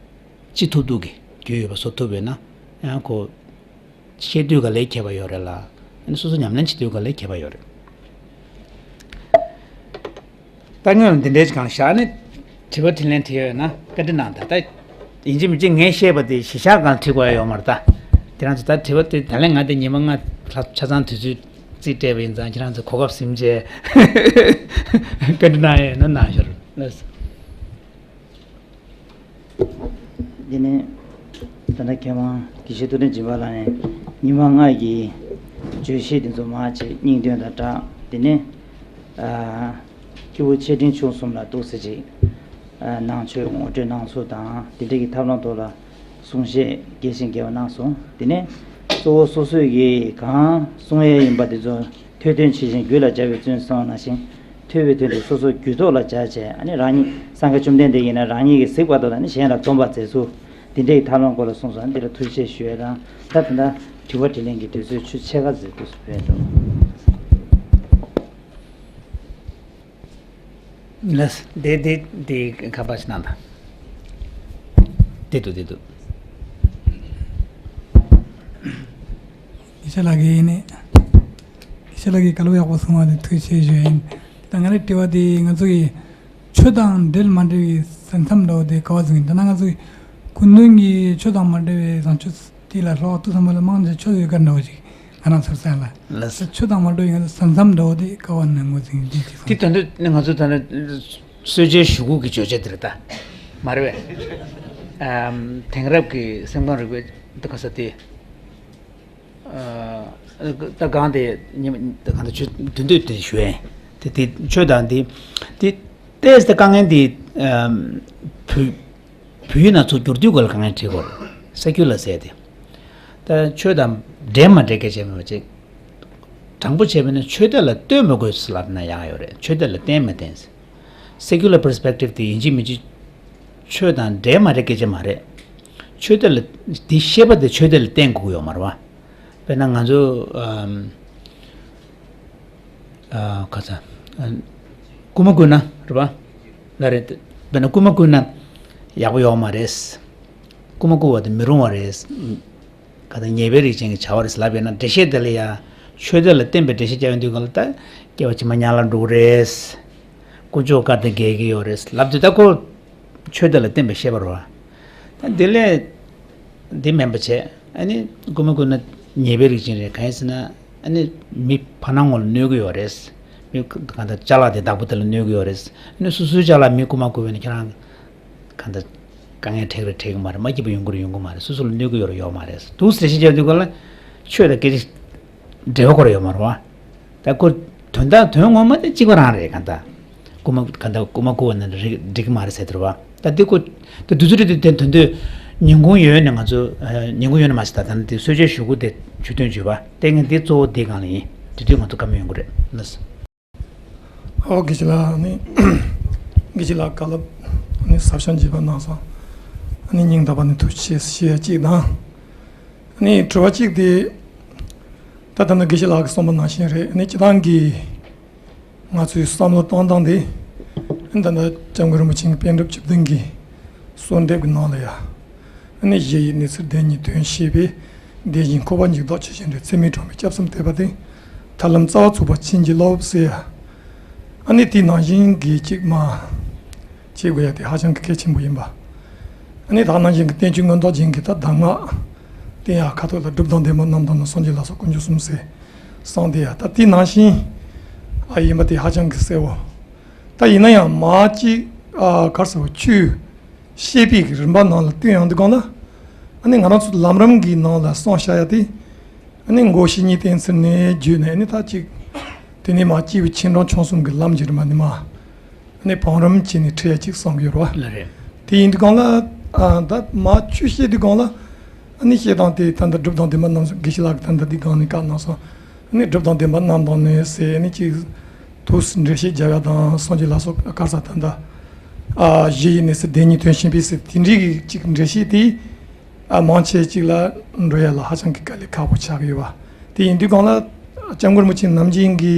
ཅི་ཐུབ་ཐུབ་ཀྱི་རྒྱུས་ཡོད་པ་བཟོ་ཐུབ་པས་ན། ཡང་ཁོ། བཤད་དུས་ག་ལས་ཁྱད་པར་ཡོད་རེད་ལ། ཨ་ནི་སོ་སོ་ཉམས་ལེན་བྱེད་དུས་ག་ལས་ཁྱད་པར་ཡོད་རེད། ད་ངོས་ལ་འདི་འདྲའི་ཅིག་གང་བཞག་ནས། དྲི་བ་དྲིས་ལན་དྲི་ཡོད་ན་བཀའ་འདྲི་གནང་དང་། ད་ཡིན་གཅིག་མིན་གཅིག་ངས་བཤད་པ་དེ་གཞི་བཞག་གང་དྲི་དགོས་ཡ་ཡོད་མ་རེད་ད། ཁྱེད་རང་ཚོ་ད་དྲི་བ་དེ་ད་ལན་ང་དེ་ཉི་མ་ལྔ་ལྷག་ཆ་ཚང་དུས་ཚོད་རྩིས་སྤྲད་པ་ཡིན་ཙང་ཁྱེད་རང་ཚོ་གོ་སྐབས་ཟིན་བྱས་བཀའ་འདྲི་གནང་ཡ་ཡོད་ན་གནང་ཤོག་ལགས། འདི་ནས་ད་ལྟ་མཁས་དབང་དགེ་བཤེས་ཐུབ་བསྟན་སྦྱིན་པ་ལགས་ནས་ཉི་མ་ལྔ་གི་བརྗོད་གཞི་འདི་ཚོ་མར་ཅིག་སྙིང་དོན་དང་སྦྲགས། དེ་ནས་ཨ་སྐྱེས་བུ་ཆེ་འབྲིང་ཆུང་གསུམ་ལ་འདུག་སེ་ཅིག་ཨ་ནང་ཆོས་ངོ་སྤྲོད་གནང་ཚུལ་དང་དེ་འབྲེལ་གྱི་ཐབས་ལམ་ཐོག་ལ་གསུང་བཤད་རྒྱས་ཤིང་རྒྱས་པ་གནང་སོང་། དེ་ནས་གཙོ་བོ་སོ་སོས་ཀྱིས་གང་གསུང་ཡས་ཡིན་པ་དེ་ཚོ་ཐོས་དོན་ཇི་བཞིན་རྒྱུད་ལ་སྦྱར་བའི་བརྩོན་གསུངས་ནང་བཞིན། ཐོས་པའི་དོན་དེ་སོ་སོ་རྒྱུད་ཐོག་ལ་སྦྱར་བྱས། ཨ་ནི་རང་ཉིད་སངས་རྒྱས་བཅོམ་ལྡན་འདས་ཡིན་ན་རང་ཉིད་ཀྱིས་གཟིགས་པ་དང་། ཨ་ནི་གཞན་ལ་སྡོམ་པ་མཛད་ཚུལ་འདི་འདྲའི་ཐབས་ལམ་སྐོར་ལ་གསུངས་སོང་། ཨ་ནི་འདི་ལ་ཐུགས་རྗེ་ཆེ་ཞུ་ཡས་དང་། ད་ད་ལྟ་དྲི་བ་དྲིས་ལན་གྱི་དུས་ཚོད་ཆུ་ཕྱེད་ཀ་ཙམ་འདུག་སེ་ཕེབས་འདུག་ལགས། དེ་དེ་དེ་ཁ་པར་ཞིག་གནང་དང་། དེ་འདུག་དེ་འདུག་དགེ་བཤེས་ལགས་ཀྱིས་ནི། དགེ་བཤེས་ལགས་ཀྱིས་བཀའ་སློབ་ཡག་པོ་གསུངས་པ་དེ་ཐུགས་རྗེ་ཆེ་ཞུ་ཡིན། ད་ང་རའི་དྲི་བ་དེ་ང་ཚོ་གི་ཆོས་དང་འབྲེལ་མ་འབྲེལ་བའི་ཟིན་མཚམས་འདྲ་བོ་དེ་ག་པར་འཛིན་ཡིན། ད་ནང་ང་ཚོ་གི་སྐུ་མདུན་གྱི་ཆོས་དང་མ་འབྲེལ་བའི་བཟང་སྤྱོད་དེ་ལ་ལྷག་ཏུ་ཚང་མ་ལ་མང་ཆེ་ཆོས་ཡོད་ག་འདྲ་བོ་ཞིག་ང་རང་ཚོར་སེམས་ལ། ལགས་སོ། ཆོས་དང་མ་འབྲེལ་བའི་ང་ཚོ་ཟིན་མཚམས་འདྲ་བོ་དེ་ག་པར་ནས་ངོས་འཛིན་ཡིན་དེ་ཅིག་དེ་གསུངས། དོན་དུ་ནི་ང་ཚོ་ད་ནི་སྲོལ་རྒྱུན་ཞུ་སྒོ་གི་བརྗོད་བྱ་དེ་རེད་ད། མ་རེད་པས། ཨམ། དེང་རབས་ཀྱི་སེམས་ཁམས་རིག་པའི་ད་ག་ས་དེ། ཨ། ད་གང་དེ་ཉི་མ་ད་གང་དེ་ཆོས་དོན་དུ་དེ་ཞུ་ཡས། དེ་དེ་ཆོས་དང་དེ་དེ་ཏོག་ཙམ་དཀའ་ངལ་དེ། ཨམ། བོད་བོད་ཡིག་ནང་ཚུར་བསྒྱུར་དུས་སྐོར་ལ་དཀའ་ངལ་འཕྲད་ཀྱི་ཡོད་རེད། ས་ཁུལ་ལ་ཟེར་ཏེ། ད་ཆོས་དང་འབྲེལ་མ་འབྲེལ་སྐད་ཆ་མེད་པ་ཅིག་དྲང་པོ་བྱས་པ་ན་ཆོས་དད་ལ་ལྟོས་མ་དགོས་ཟེར་ལབ་ན་ཡག་ཡོད་རེད། ཆོས་དད་ལ་བརྟེན་མ་བརྟེན་ཟེར། Secular perspective དེ་ཡིན་གཅིག་མིན་གཅིག་ཆོས་དང་འབྲེལ་མ་འབྲེལ་སྐད་ཆ་མ་རེད། ཆོས་དད་ལ་དེ་ཤེས་པ་དེ་ཆོས་དད་ལ་བརྟེན་དགོས་ཀྱི་ཡོད་མ་རེད་པ། དཔེར་ན་ང་ཚོ་ཨམ། ཨ། ཁ་ཚ། ཨ། རྐུ་མ་རྐུས་ན་རེད་པ། ལ་རེད། དཔེར་ན་རྐུ་མ་རྐུས་ན་ཡག་པོ་ཡོད་མ་རེད། རྐུ་མ་རྐུ་བ་དེ་མི་རུང་བ་རེད། ཁ་ཚ་ཉེས་པའི་རིགས་ཅན་གྱི་བྱ་བ་རེད་ལབ་ཡོད་ན། འགྲེལ་བཤད་དེ་ལ་ཡ་ཆོས་དད་ལ་བརྟེན་པའི་འགྲེལ་བཤད་རྒྱག་ཡོང་དུས་སྒང་ལ་ད་སྐྱེ་བ་ཕྱི་མ་དམྱལ་བར་འགྲོ་གི་རེད། དཀོན་མཆོག་བཀའ་དང་འགལ་གྱི་ཡོད་རེད་ལབ་དུས་ད་ཁོ་ཆོས་དད་ལ་བརྟེན་པའི་བཤད་པ་རེད་པ། ད་དེ་ལས་འདི་མིན་པ་བྱས། ཨ་ནི་རྐུ་མ་རྐུས་ན་ཉེས་པའི་རིགས་ཅན་རེད། གང་ཡིན་ཟེར་ན་ཨ་ནི་མི་བར་སྣང་ངོ་ལ་གནོད་ཀྱི་ཡོད་རེད། མི་གང་ལྟར་ཅ་ལག་དེ་བདག་པོ་དེ་ལ་གནོད་ཀྱི་ཡོད་རེད། ཨ་ནི་སོ་སོའི་ཅ་ལག་མི་རྐུ་མ་རྐུ་བས་ན་ཁྱེད་རང་གང་ལྟར་དཀའ་ངལ་འཕྲད་ཀྱི་རེད། འཕྲད་ཀྱི་མ་རེད། མ་སྐྱིད་པ་ཡོང་གི་རེད། ཡོང་གི་མ་རེད། སོ་སོ་ལ་གནོད་ཀྱི་ཡོད་རེད། ཡོད་མ་རེད། འདུག་ཟེར་ཞིག་བྱས་དུས་སྒང་ལ་ཆོས་དང་སྐད་ཆ་འབྲེལ་བ་ཁོ་རང་ཡོད་མ་རེད་པ། ད་ཁོ་དོན་དག་དོན་ངོ་མ་དེ་གཅིག་པ་རང་རེད། གང་ལྟར་རྐུ་མ་གང་ལྟར་རྐུ་མ་རྐུ་བ་ནི་འགྲིག་འགྲིག་གི་མ་རེད་ཟེར་དུས་པ། ད་འདི་ཁོ་ད་དུས་ཚོད་དེ་དེ་དོན་དུ་ཉིན་གུང་ཡོལ་ནས་ང་ཚོ་ཉིན་གུང་ཡོལ་ནས་མ་ཟེར། ད་ད་ནི་དེ་གསོལ་ཇ་ཞུ་སྒོ་དེ་ཆོས་ཐུན་བརྗོད་པ་དེ་ངས་འདི་གཙོ་བོ་འདི་སྒང་ལ་ཡིན། དེ་དུས་ང་ཚོ་བཀའ་མོལ་ཡོང་གི་རེད་ལགས། ཨོ་དགེ་བཤེས་ལགས་ནི། དགེ་བཤེས་ལགས་བཀའ་སློབ་ནི་ཟབ་ཤིང་རྒྱས་པ་གནང་སོང་། ནི་སྙིང་ཐག་པ་ནས་ཐུགས་རྗེ་ཆེ་ཞུ་ཡ་གཅིག་དང་། ནི་དྲི་བ་གཅིག་དེ། ད་ད་ནི་དགེ་བཤེས་ལགས་ཀྱིས་གསུངས་པ་ནང་བཞིན་རེད། ནི་སྤྱིར་བཏང་གི་ང་ཚོའི་བསམ་བློ་གཏོང་སྟངས་དེ། ད་ལྟ་སྐྱབས་མགོན་རིན་པོ་ཆེ་གི་པཎ་གྲུབ་བཅུ་བདུན་གྱི་གསོལ་འདེབས་ཀྱི་ནང་ལ་ཡ། གཞི་ཡི་གནས་ཚུལ་བདེན་གཉིས་དོན་ཤེས་པས། བདེན་བཞིའི་འཁོར་བ་འཇིག་ལྡོག་ཇི་བཞིན་འགྲོལ། ཚད་མེད་གྲངས་མེད་སྐྱབས་སུ་འདེབས་པ་དེ། ཐར་ལམ་རྩ་བ་ཚུགས་པར་བྱིན་གྱིས་རློབས་ཟེར་ཡ། ཨ་ནི་དེ་ནང་བཞིན་གྱི་གཅིག་མ། བྱེད་དགོས་ཡ་དེ་ཧ་ཅང་གི་གལ་ཆེན་པོ་ཡིན་པ། ཨ་ནི་ད་ནང་བཞིན་གྱི་བསྟན་བཅོས་མངོན་རྟོགས་རྒྱན་གྱི་ད་གདམས་ངག་དེ་ཡང་ཁ་ཐོག་ལ་སྒྲུབ་དང་བདེན་པ་རྣམ་དག་ནི། སངས་རྒྱས་ལ་སོགས་དཀོན་མཆོག་གསུམ་ཟེར་གསུངས་དེ་ཡ། ད་དེ་ནང་བཞིན་ཨ་ཡིན་པ་དེ་ཧ་ཅང་གི་གསལ་བོ། ད་ཡིན་ན་ཡང་མ་གཅིག་ཨ་ག་རེ་ཟེར་བ། ཆོས་བཤད་པའི་གི་རིམ་པ་ནང་ལ་བསྟུན་ཡོང་དུས་སྒང་ལ། ཨ་ནི་ང་རང་ཚོ་ལམ་རིམ་གྱི་ནང་ལ་གསུངས་བཞག་ཡ་དེ། ཨ་ནི་མགོ་བཤེས་གཉེན་བསྟེན་ཚུལ་ནས་བརྒྱུད་ནས། ཨ་ནི་ད་ཅིག་དེ་ནས་མ་སྐྱེས་བུ་ཆེ་འབྲིང་ཆུང་གསུམ་གྱི་ལམ་གྱི་རིམ་པ་ནས་མ། ཨ་ནི་བང་རིམ་བྱས་ནས་ཁྲིད་ཡ་ཅིག་གསུང་གི་ཡོད་རེད་པ། ལགས་རེད། དེ་ཡིན་དུས་སྒང་ལ། ཨ་ད་མ་ཆོས་བཤད་དུས་སྒང་ལ། ཨ་ནི་བཤད་སྟངས་དེ་ད་ལྟ་སྒྲུབ་དང་བདེན་པ་རྣམ་གསུམ། དགེ་བཤེས་ལགས་ཀྱིས་ད་ལྟ་འདི་སྒང་ནས་བཀའ་གནང་སོང་། ཨ་ནི་སྒྲུབ་དང་བདེན་པ་རྣམ་དག་ནི་ཟེར། ཨ་ནི་ཅིག་ཐུགས་སུ་འགྲེལ་བཤད་རྒྱབ་ཡ་དང་། སངས་རྒྱས་ལ་སོགས་ག་རེ་ཟེར་ད་ལྟ། ཨ་གཞི་ཡི་གནས་ཚུལ་བདེན་གཉིས་དོན་ཤེས་པས་ཟེར། དེ་འདྲའི་གི་ཅིག་འགྲེལ་བཤད་དེ། ཨ་མང་ཆེ་ཅིག་ལ་འགྲོ་ཡ་ལ་ཧ་ཅང་གི་དཀའ་ལས་ཁག་པོ་ཆགས་ཀྱི་ཡོད་པ། དེ་ཡིན་དུས་སྒང་ལ་སྐྱབས་མགོན་རིན་པོ་ཆེ་ནམ་རྒྱུན་གྱི་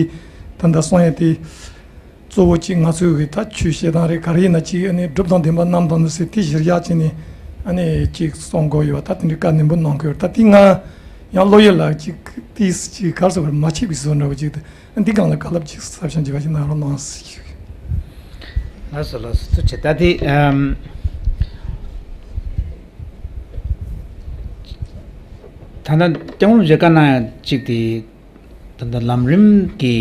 ད་ལྟ་གསུང་ཡ་དེ། གཙོ་བོ་གཅིག་ང་ཚོའི་གི་ད་ཆོས་བཤད་སྟངས་རེད། ག་རེ་ཡིན་ན་གཅིག་ཨ་ནི་སྒྲུབ་དང་བདེན་པ་རྣམ་དག་ནི་ཟེར་དེ་གཞིར་བཞག་བྱས་ནས་ཨ་ནི་གཅིག་གསུང་དགོས་ཡོད་པ། ད་དེ་འདྲའི་བཀའ་ནན་པོ་གནང་གི་ཡོད། ད་དེ་ང་ཡང་བློ་ཡུལ་ལ་གཅིག་ཏིས་གཅིག་ག་རེ་ཟེར་བར་མ་ཆིག་པའི་བཟོ་འདྲ་བོ་གཅིག་ཏུ། འདི་སྒང་ལ་བཀའ་སློབ་ཅིག་ཟབ་ཤིང་རྒྱས་པ་ཞིག་གནང་རོགས་གནང་ཞུ། ལགས་སོ་ལགས་སོ། ཐུགས་རྗེ་ཆེ། ད་དེ་ཨམ། ད་ལྟ་སྐྱབས་མགོན་རིན་པོ་ཆེས་བཀའ་གནང་ཡ་གཅིག་དེ། ད་ལྟ་ལམ་རིམ་གྱི་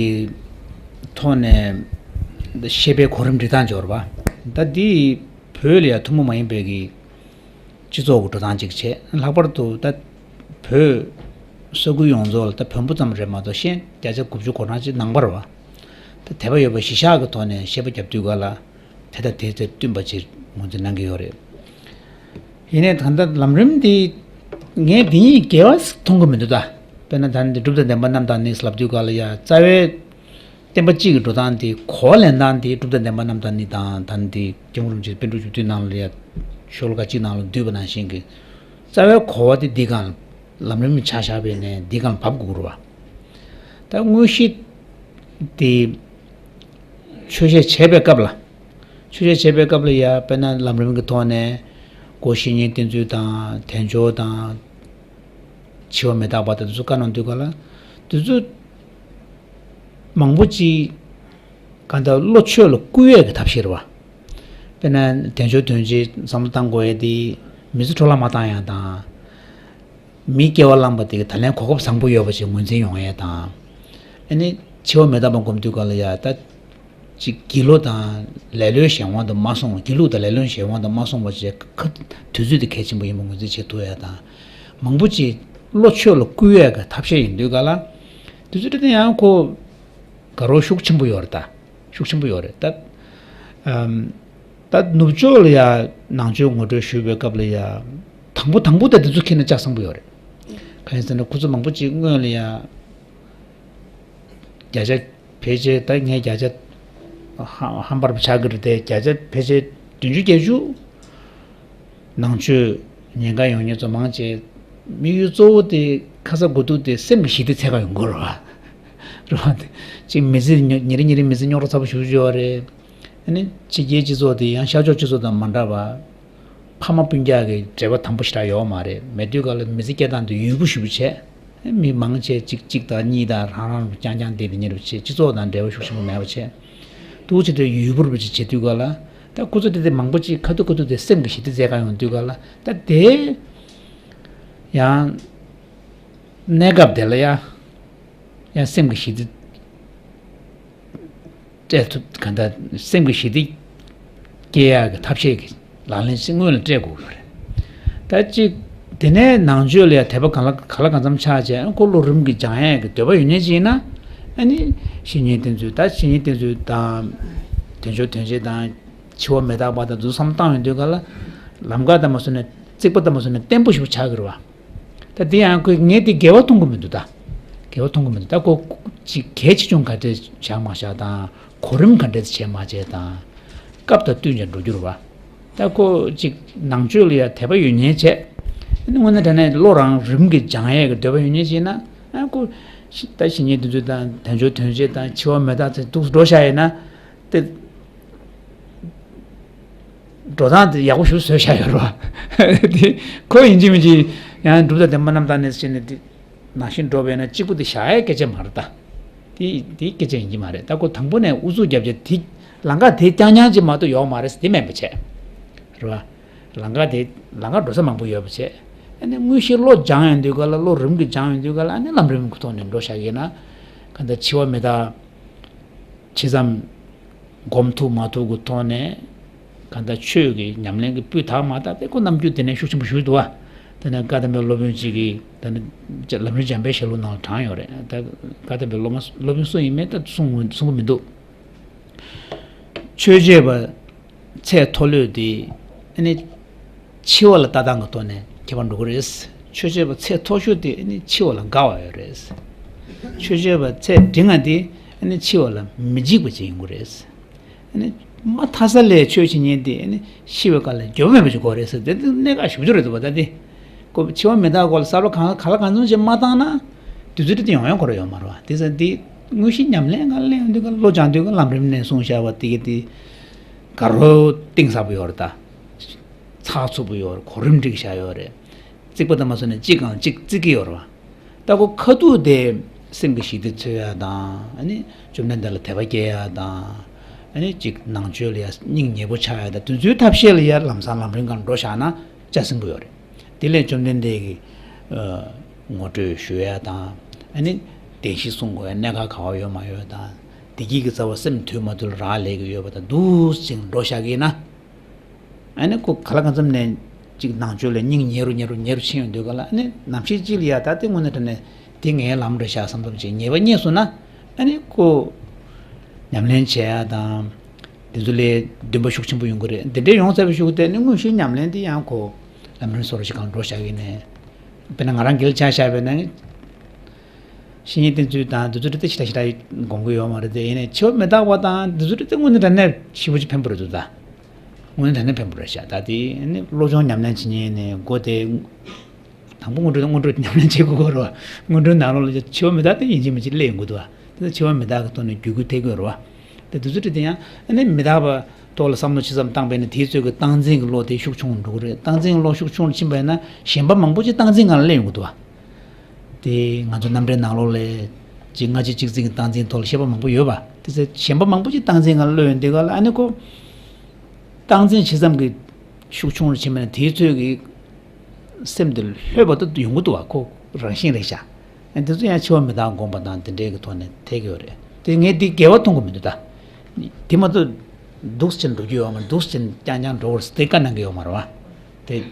ཐོག་ནས་བཤད་པའི་གོ་རིམ་སྒྲིག་སྟངས་སྦྱོར་བ། ད་འདི་བོད་ལ་ཡ་ཐུན་མོང་མ་ཡིན་པའི་གི་སྤྱི་ཚོགས་ཀྱི་འགྲོ་སྟངས་གཅིག་བྱས། ལྷག་པར་དུ་ད་བོད་ས་ཁུལ་ཡོངས་རྫོགས་ལ། ད་བོན་པོ་ཙམ་རེད་མ་གཏོགས་གཞན་བརྒྱ་ཆ་དགུ་བཅུ་གོ་གྲངས་ཅིག་ནང་པ་རེད་བ། ད་དད་པ་ཡོད་པ་གཞི་བཞག་གི་ཐོག་ནས་བཤད་པ་རྒྱབ་དུས་ག་ལ་དེ་དང་དེ་ཚོ་བསྟུན་པ་ཅིག་ངོས་འཛིན་གནང་གི་ཡོད་རེད། ཡིན་ནའི་ད་ལྟ་ལམ་རིམ་འདི་ངས་འདི་གཉིས་འགལ་བ་ཞིག་མཐོང་གི་མི་འདུག་ད། དཔེར་ན་ད་འདི་སྒྲུབ་དང་ལྡན་པ་རྣམས་དང་ནི་ལབ་དུས་ག་ལ་ཡ་རྩ་བའི་བསྟན་པ་སྤྱི་གི་འགྲོ་སྟངས་དེ་གོ་བ་ལེན་སྟངས་དེ་སྒྲུབ་དང་ལྡན་པ་རྣམས་དང་ནི་དང་། ད་འདི་སྐྱབས་མགོན་རིན་པོ་ཆེས་པཎ་གྲུབ་བཅུ་བདུན་ནང་ལ་ཡ་ཤོ་ལོ་ཀ་གཅིག་ནང་ལ་བསྡུས་པ་ནང་བཞིན་གྱི་རྩ་བའི་གོ་བ་དེ་འདི་སྒང་ལམ་རིམ་ཆ་བཞག་པའི་ནས་འདི་སྒང་བབས་དགོས་རེད་བ། ད་དངོས་གཞི་དེ་ཆོས་བཤད་བྱས་པའི་སྐབས་ལ། ཆོས་བཤད་བྱས་པའི་སྐབས་ལ་ཡ་དཔེར་ན་ལམ་རིམ་གྱི་ཐོག་ནས་སྒོ་བཞི་བསྙེན་བསྟེན་ཚུལ་དང་དལ་འབྱོར་དང་། འཆི་བ་མི་རྟག་པ་དང་དེ་ཚོ་བཀའ་གནང་དུས་ག་ལ། དེ་ཚོ་མང་པོ་ཅིག་གང་ལྟར་བློ་ཆོས་ལ་བསྐུལ་ཡས་ཀྱི་ཐབས་ཤེས་རེད་བ། དཔེར་ན་དལ་འབྱོར་དོན་ཆེན་བསམ་བློ་བཏང་དགོས་ཡས་དེ་མི་ཚེ་འཕྲོ་བརླག་མ་བཏང་ཡས་དང་། མིའི་སྐྱེ་བ་བླངས་པ་དེ་གི་ད་ལན་གོ་སྐབས་བཟང་པོ་ཡོད་པ་ཞིག་ངོས་འཛིན་ཡོང་ཡས་དང་། ཨ་ནི་འཆི་བ་མི་རྟག་པ་སྒོམ་དུས་ག་ལ་ཡ་ད། ཅིག་སྒྱིད་ལུག་དང་ལེ་ལོའི་གཞན་དབང་དུ་མ་སོང་བ། སྒྱིད་ལུག་དང་ལེ་ལོའི་གཞན་དབང་དུ་མ་སོང་བ་བྱས། ཁ་དུས་ཚོད་དེ་གལ་ཆེན་པོ་ཡིན་པ་ངོས་འཛིན་བྱེད་ཐུབ་ཡ་དང་། མང་པོ་ཅིག་བློ་ཆོས་ལ་བསྐུལ་ཡ་གི་ཐབས་ཤེས་ཡིན་དུས་ག་ལ། དུས་ཚོད་དེ་ཡང་ཁོ་དགའ་རབ་ཤུགས་ཆེན་པོ་ཡོད་རེད་ད། ཤུགས་ཆེན་པོ་ཡོད་རེད་ད། ཨམ། ད་ནུབ་ཕྱོགས་ལ་ཡ་ནང་ཆོས་ངོ་སྤྲོད་ཞུས་པའི་སྐབས་ལ་ཡ། དང་པོ་དང་པོ་ད་འདི་ཚོ་ཁྱེར་ན་ལྕགས་བཟང་པོ་ཡོད་རེད། གང་ཡིན་ཟེར་ན་ཁོ་ཚོ་མང་པོ་ཅིག་སྔོན་ལ་ཡ། བརྒྱ་ཆ་ཕལ་ཆེར་ད་ངས་བརྒྱ་ཆ་ཧ་ཧམ་པ་རུ་ཆགས་ཀྱི་རེད་དེ། བརྒྱ་ཆ་ཕལ་ཆེར་བདུན་ཅུ་བརྒྱད་ཅུ་ནང་ཆོས་ཉན་ག་ཡོང་མཁན་ཚོ་མང་ཆེ། དམིགས་ཡུལ་གཙོ་བོ་དེ་ཁ་ཚ་དགོས་གཏུགས་དེ་སེམས་ཀྱི་ཞི་བདེ་འཚོལ་ག་ཡོང་གི་རེད་བ། རེད་བ། དེ་ཅིག་མི་ཚེ་ཉོ་ཉིན་རེ་ཉིན་རེ་མི་ཚེ་རྙོག་དྲ་ཚ་པོ་ཞེ་པོ་ཅིག་ཡོད་རེད། ཨ་ནི་ཕྱི་རྒྱལ་སྤྱི་ཚོགས་དེ་ཡང་ཤར་ཕྱོགས་སྤྱི་ཚོགས་དང་མ་འདྲ་བ། ཕ་མ་སྤུན་ཀྱག་གི་འབྲེལ་བ་དམ་པོ་ཞེ་དྲག་ཡོད་མ་རེད། མེད་དུས་ག་ལ་མི་ཚེ་སྐྱེལ་སྟངས་དེ་ཡུལ་པོ་ཞེ་པོ་བྱས། མི་མང་ཆེ་གཅིག་གཅིག་དང་གཉིས་དང་རང་རང་རྐྱང་རྐྱང་བསྡད་དེ་ཉེ་རུ་བྱས། སྤྱི་ཚོགས་དང་འབྲེལ་བ་ཤུགས་ཆེན་པོ་མེད་པ་བྱས། འདུག་བྱེད་དུས་ཡུལ་པོ་རུ་བྱེད་བྱེད་དུས་ག་ལ། ད་ཁོ་ཚོ་དེ་དེ་མང་པོ་ཅིག་ཁ་ཐུག་ཁ་ཐུག་དེ་སེམས་ཀྱི་ཞི་བདེ་འཚོལ་ག་ཡོང་དུས་ག་ལ། ད་དེ་ཡང་གནས་སྐབས་དེ་ལ་ཡ་ཡང་སེམས་ཀྱི་ཞི་བདེ་སྤྲད་ཐུབ། གང་ལྟར་སེམས་ཀྱི་ཞི་བདེ་སྐྱེལ་ཡག་གི་ཐབས་ཤེས་ཀྱི་ལག་ལེན་ཞིག་སྔོན་ལ་སྤྲད་དགོས་ཀྱི་རེད། ད་ཅིག་དེ་ནས་ནང་ཆོས་ལ་ཡང་དད་པ་གང་ལ་གང་ལ་གང་འཚམ་ཆགས་བྱས། ཁོ་བློ་རིམ་གྱིས་སྦྱང་ཡག་གི་འདོད་པ་ཡོད་མཁན་ཅིག་ཡིན་ན། ཨ་ནི་བཤེས་གཉེན་བསྟེན་ཚུལ། ད་བཤེས་གཉེན་བསྟེན་ཚུལ་དང་། དལ་འབྱོར་དོན་ཆེན་དང་། འཆི་བ་མི་རྟག་པ་དང་དེ་ཚོ་བསམ་བློ་བཏང་ཡོང་དུས་ག་ལ། ལམ་ཁ་དང་མ་སོང་ནས། རྩིག་པ་དང་མ་སོང་ནས་བརྟན་པོ་ཞིག་ཆགས་ཀྱི་རེད་བ། ད་དེ་ཡང་ཁོས་ངས་དེ་འགལ་བ་མཐོང་གི་མི་འདུག་ད། འགལ་བ་མཐོང་གི་མི་འདུག། ད་ཁོ་ཅིག་གལ་ཆེ་ཆུང་ག་འདྲས་བཞག་མ་བཞག་དང་། གོ་རིམ་ག་འདྲས་བྱས་མ་བྱས་དང་། སྐབས་དང་བསྟུན་ཀྱང་འགྲོ་རྒྱུ་རེད་བ། ད་ཁོ་ཅིག་ནང་ཆོས་ལ་ཡང་དད་པ་ཡོད་མཁན་བྱས། དངོས་གནས་དྲང་གནས་བློ་རང་རིམ་གྱིས་སྦྱང་ཡས་ཀྱི་འདོད་པ་ཡོད་མཁན་བྱས་ན། ཨ་ཁོ་ད་བཤེས་གཉེན་དེ་ཚོ་དང་དལ་འབྱོར་དོན་ཆེན་དང་འཆི་བ་མི་རྟག་ཚེ་འདུག་འགྲོ་བཞག་ཡིན་ན། དེ་འགྲོ་སྟངས་དེ་ཡག་པོ་ཞིག་བཟོས་བཞག་ཡོད་རེད་བ། དེ་ཁོ་ཡིན་གཅིག་མིན་གཅིག་ཡང་སྒྲུབ་དང་ལྡན་པ་རྣམས་དང་ནི་བྱས་ནས། དེ་ནང་བཞིན་འགྲོ་བས་ན་གཅིག་པུ་དེ་བཞག་ཡ་སྐད་ཆ་མ་རེད་ད། དེ་དེ་སྐད་ཆ་ཡིན་གྱི་མ་རེད། ད་ཁོ་དང་པོ་ནས་ཨུ་ཚུགས་རྒྱབ་བྱས་དེ་ལམ་ཁ་དེ་རྐྱང་རྐྱང་ཅིག་མ་གཏོགས་ཡོད་མ་རེད་ཟེར། དེ་མིན་པ་བྱས། རེད་བ། ལམ་ཁ་དེ་ལམ་ཁ་འགྲོ་ས་མང་པོ་ཡོད་པ་བྱས། ཨ་ནི་དངོས་གཞི་བློ་སྦྱང་ཡོང་དུས་ག་ལ། བློ་རིམ་གྱིས་སྦྱང་ཡོང་དུས་ག་ལ། ཨ་ནི་ལམ་རིམ་གྱི་ཐོག་ནས་འགྲོ་བཞག་ཡིན་ན། གང་ལྟར་འཆི་བ་མི་རྟག་ཇི་ཙམ་སྒོམ་ཐུབ་མ་ཐུབ་ཀྱི་ཐོག་ནས། གང་ལྟར་ཆོས་ཀྱི་ཉམས་ལེན་གྱི་སྤུས་དག་མ་དག་དེ་ཁོ་རྣམ་འགྱུར་དེ་ནས་ཤུགས་ཆེན་པོ་ཞུགས་འདུག་བ། དེ་ནས་བཀའ་གདམས་པའི་སློབ་དཔོན་གཅིག་གིས། ད་ནི་ལམ་རིམ་འཇམ་དཔལ་ཞལ་ལུང་ནང་ལ་དྲངས་ཡོད་རེད། ད་བཀའ་གདམས་པའི་སློབ་མ་སློབ་དཔོན་སུ་ཡིན་མིན་ད་གསུང་གསུང་གི་མི་འདུག། ཆོས་བྱེད་པ་ཚད་མཐོ་ལོས་དེ། ཨ་ནི་འཆི་བ་ལ་ལྟ་སྟངས་ཀྱི་ཐོག་ནས་ཁྱད་པར་འགྲོ་གི་རེད། ཆོས་བྱེད་པ་ཚད་མཐོ་ཤོས་དེ་ཨ་ནི་འཆི་བ་ལ་དགའ་བ་ཡོད་རེད། ཆོས་བྱེད་པ་ཚད་འབྲིང་བ་དེ་ཨ་ནི་འཆི་བ་ལ་མི་འཇིགས་པ་ཅིག་ཡོང་གི་རེད། ཨ་ནི་མ་མཐའ་ས་ལས་ཆོས་བྱེད་མཁན་དེ་ཨ་ནི་ཤི་བའི་སྐབས་ལ་འགྱོད་པ་མེད་པ་ཅིག་དགོས་རེད་ཟེར། དེ་དེ་གནད་འགག་ཞེ་པོ་ཅིག་རེད་འདུག་བ། ད་དེ་ཁོ་འཆི་བ་མི་རྟག་སྐོར་ལ་བསམ་བློ་གང་ག་ལ་གང་འཚམ་ཅིག་མ་བཏང་ན། དུས་ཚོད་དེ་ཡོང་ཡོང་ཁོ་རང་ཡོད་མ་རེད་བ། དེ་ཚོ་དེ་དངོས་གཞི་ཉམས་ལེན་ག་ལ་ལེན་ཡོང་དུས་ག་ལ། བློ་སྦྱང་དུས་ག་ལ། ལམ་རིམ་ནས་གསུངས་བཞག་པ་དེ་ག་དེ་དགའ་རབ་གཏིང་ཟབ་པོ་ཡོད་རེད་ད། ཚགས་ཚུད་པོ་ཡོད་རེད། གོ་རིམ་སྒྲིག་བཞག་ཡོད་རེད། རྩིག་པ་དང་མ་སོང་ནས་གཅིག་གང་གཅིག་བརྩིགས་ཀྱི་ཡོད་རེད་བ། ད་ཁོ་ཁ་ཐུག་དེ་སེམས་ཀྱི་ཞི་བདེ་འཚོལ་ཡ་དང་། ཨ་ནི་བཅོམ་ལྡན་འདས་ལ་དད་པ་སྐྱེ་ཡ་དང་། ཨ་ནི་གཅིག་ནང་ཆོས་ལ་ཡ་སྙིང་ཉེ་པོ་ཆགས་ཡ་དང་དེ་ཚོའི་ཐབས་ཤེས་ལ་ཡ་ལམ་སང་ལམ་རིམ་སྒང་འགྲོ་བཞག་ན་ཆ་ཟིན་པོ་ཡོད་རེད། དེ་ལས་བཅོམ་ལྡན་འདས་ཀྱིས་ངོ་སྤྲོད་ཞུ་ཡ་དང་། ཨ་ནི་བདེན་བཞི་གསུང་དགོས་ཡ་གནད་འགག་ག་བ་ཡོད་མ་ཡོད་དང་། བདེ་སྐྱིད་ཀྱི་རྩ་བ་སེམས་དུལ་མ་དུལ་རག་ལས་ཀྱི་ཡོད་པ་དང་འདུག་ཅིང་འགྲོ་བཞག་གི་ཡིན་ན། ཨ་ནི་ཁོ་ག་ལ་གང་འཚམ་ནས་ཅིག་ནང་ཆོས་ལ་སྙིང་ཉེ་རུ་ཉེ་རུ་ཉེ་རུ་ཕྱིན་ཡོང་དུས་ག་ལ། ཨ་ནི་ནམ་ཞིག་ཅིག་ལ་ཡ་ད་དེ་དངོས་གནས་དྲང་གནས་དེ་ངའི་ལམ་རེད་ཤག་བསམ་བསམ་ཅིག་ཉེས་པ་རྙེད་སོང་ན། ཨ་ནི་ཁོ་ཉམས་ལེན་བྱེད་ཡ་དང་། དེ་ཚོ་ལས་འདུན་པ་ཤུགས་ཆེན་པོ་ཡོང་གི་རེད། འདི་འདྲའི་ཡོང་ཚར་བའི་གཞུག་དེ་ནི་དངོས་གཞིའི་ཉམས་ལེན་དེ་ཡང་ཁོ་ལམ་རིམ་བཟོ་འདྲ་ཞིག་སྒང་འགྲོ་བཞག་གི་ནས། དཔེར་ན་ང་རང་སྒེར་ཆ་བཞག་པ་ཡིན་ན། བཤེས་གཉེན་བསྟེན་ཚུལ་དང་འདི་ཚོ་འདྲ་དེ་ཞེ་དྲག་ཞེ་དྲག་དགོངས་ཀྱི་ཡོད་མ་རེད་དེ། ཡིན་ནའི་འཆི་བ་མི་རྟག་པ་དང་འདི་ཚོ་འདྲ་དེ་དངོས་གནས་དྲང་གནས་ཞེ་པོ་ཅིག་ཕན་པོ་རེད་འདུག་ད། དངོས་གནས་དྲང་གནས་ཕན་པོ་རེད་ཤག་ད་དེ་ནི་བློ་སྦྱོང་ཉམས་ལེན་བྱེད་མཁན་ནས་འགོ་དེ། དང་པོ་སྔོན་འགྲོ་དང་སྔོན་འགྲོ་ཉམས་ལེན་བྱེད་དགོས་ཀྱི་རེད་བ། སྔོན་འགྲོའི་ནང་ལོགས་ལ་འཆི་བ་མི་རྟག་དེ་ཡིན་གཅིག་མིན་གཅིག་སླེབས་ཡོང་གི་འདུག་བ། དེ་ཚོ་འཆི་བ་མི་རྟག་གི་ཐོག་ནས་བརྒྱུད་སྐུལ་ཐེབས་ཀྱི་ཡོད་རེད་བ། དེ་དེ་ཚོ་འདྲ་དེ་ཡང་ཨ་ནི་མི་རྟག་པ་ཐོག་ལ་བསམ་བློ་ཇི་ཙམ་བཏང་པས་ན། དེའི་ཚོད་ཀྱི་སྟངས་འཛིན་གྱི་བློ་དེ་ཤུགས་ཆུང་རུ་འགྲོ་གི་རེད། སྟངས་འཛིན་གྱི་བློ་ཤུགས་ཆུང་རུ་ཕྱིན་པས་ན་ཞེན་པ་མང་པོ་ཅིག་སྟངས་འཛིན་སྒང་ལ་སླེབས་ཡོང་གི་འདུག་བ། དེ་ང་ཚོ་རྣམ་འགྲེལ་ནང་ལོགས་ལ་ཅིག་སྔ་ཕྱི་གཅིག་འཛིན་གྱི་སྟངས་འཛིན་ཐོག་ལ་བཤད་པ་མང་པོ་ཡོད་པ། དེ་ཚོ་ཞེན་པ་མང་པོ་ཅིག་སྟངས་འཛིན་སྒང་ལ་སླེབས་ཡོང་དུས་ག་ལ། ཨ་ནི་ཁོ་སྟངས་འཛིན་ཇི་ཙམ་གྱི་ཤུགས་ཆུང་རུ་ཕྱིན་པས་ན་དེའི་ཚོད་ཀྱི་སེམས་དེ་ལྷོད་པ་དེ་ཡོང་གི་འདུག་བ། ཁོ་རང་བཞིན་རེད་ཤག་ཨ་དེ་ཚོ་ཡང་འཆི་བ་མི་རྟག་དགོངས་པ་དང་དེ་འདྲའི་གི་ཐོག་ནས་ཐེག་གི་ཡོད་རེད། དེ་ངས་འདི་འགལ་བ་མཐོང་གི་མི་འདུག་ད། དེ་མ་གཏོགས་འདུག་ཕྱིན་འགྲོ་རྒྱུ་ཡོད་མ་རེད། འདུག་ཕྱིན་རྐྱང་རྐྱང་འགྲོ་བར་དེ་བཀའ་གནང་གི་ཡོད་མ་རེད་བ། དེ།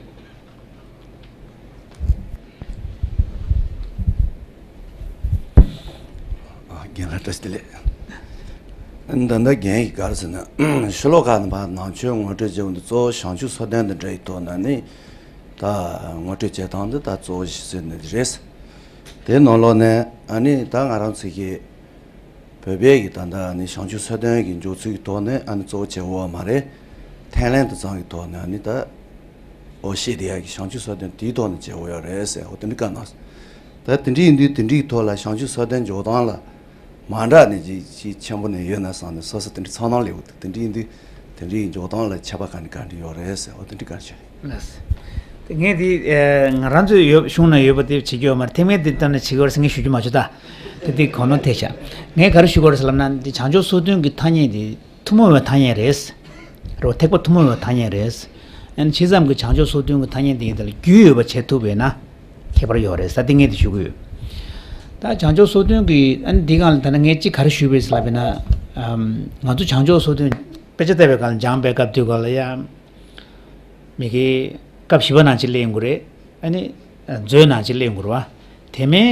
རྒན་ལགས་བཀྲ་ཤིས་བདེ་ལེགས། ད་ལྟ་རྒན་གྱིས་ག་རེ་ཟེར་ན། ཤོ་ལོ་ཀ་ནང་ཕར་ནང་ཆོས་ངོ་སྤྲོད་བྱེད་པ་འདི་གཙོ་བོ་བྱང་ཆུབ་སོ་བདུན་དང་འབྲེལ་བའི་ཐོག་ནས་ནི། ད་ངོ་སྤྲོད་བྱེད་སྟངས་འདི་ད་གཙོ་བོ་ཞིག་ཟེར་ནི་རེད། དེའི་ནང་ལོགས་ནས་ཨ་ནི་ད་ང་རང་ཚོ་གི་བོད་པའི་གི་ད་ལྟ་ནི་བྱང་ཆུབ་སོ་བདུན་གྱི་འཇོག་ཚུལ་གྱི་ཐོག་ནས་ཨ་ནི་གཙོ་བོ་བྱེད་དགོས་པ་མ་རེད། ཐེག་དམན་དེ་ཚང་གི་ཐོག་ནས་ཨ་ནི་ད་འོ་ཤེས་དེ་ཡ་གི་བྱང་ཆུབ་སོ་བདུན་དེའི་ཐོག་ནས་བྱེད་དགོས་ཡ་རེད་ཟེར། འོ་དེ་འདྲ་བཀའ་གནང་། ད་དེ་འདྲ་ཡིན་དུས་དེ་འདྲའི་ཐོག་ལ་བྱང་ཆུབ་སོ་བདུན་འཇོག་སྟངས་ལ་མ་འདྲ་ནི་ཅིག་ཅིག་ཆེན་པོ་ནས་ཡོད་ན་བསམ་ནས་སོ་སོ་དེ་འདྲ་ཚང་སྣང་སླེབས་འདུག་དེ་འདྲ་ཡིན་དུས་དེ་འདྲའི་འཇོག་སྟངས་ལ་ཁྱད་པར་ག་འདྲ་ག་འདྲ་ཡོད་རེད་ཟེར། འོ་དེ་འདྲ་བཀའ་ཆོས་རེད། ལགས། དེ་ངས་དེ་ཨེ་ང་རང་ཚོའི་ཡོད་གཞུང་ན་ཡོད་པ་དེ་བྱེད་རྒྱུ་ཡོད་མ་རེད། ཐེག་དམན་དེ་ལྟར་ན་བྱེད་ཀྱི་ཡོད་རེད་ཟེར་ངས་ཞུ་རྒྱུ་མ་བྱུང་ད། དེ་དེ་གོ་ནོར་ཐེབས་ཤག་ངས་ག་རེ་ཞུ་དགོས་རེད་ཟེར་ལབ་ན། འདི་བྱང་ཆུབ་སོ་བདུན་གྱི་ཐ་སྙད་དེ་ཐུན་མོང་བའི་ཐ་སྙད་རེད། རེད་བ། ཐེག་པ་ཐུན་མོང་བའི་ཐ་སྙད་རེད། ཨ་ནི་ཇི་ཙམ་གྱི་བྱང་ཆུབ་སོ་བདུན་གྱི་ཐ་སྙད་དེ་ཡིན་དེ་ལ་རྒྱུས་ཡོད་པ་བྱེད་ཐུབ་པས་ན་ཁྱད་པར་ཡོད་རེད་ཟེར་དེ་ངས་དེ་ཞུ་གི་ཡོད། ད་བྱང་ཆུབ་སོ་བདུན་གྱི་ཨ་ནི་འདི་སྒང་ལ་ད་ནི་ངས་གཅིག་ག་རེ་ཞུས་པས་ཟེར་ལབ་པས་ན། ཨམ། ང་ཚོ་བྱང་ཆུབ་སོ་བདུན་དཔེ་ཆ་བལྟས་པའི་སྒང་ལ་སྦྱངས་པའི་སྐབས་དུས་སྒང་ལ་ཡ། མི་དགེ་སྐབས་བཞི་པ་ནང་ཅིག་སླེབས་ཡོང་གི་རེད། ཨ་ནི་མཛོད་ནང་ཅིག་སླེབས་ཡོང་གི་རེད་བ། དེ་མིན་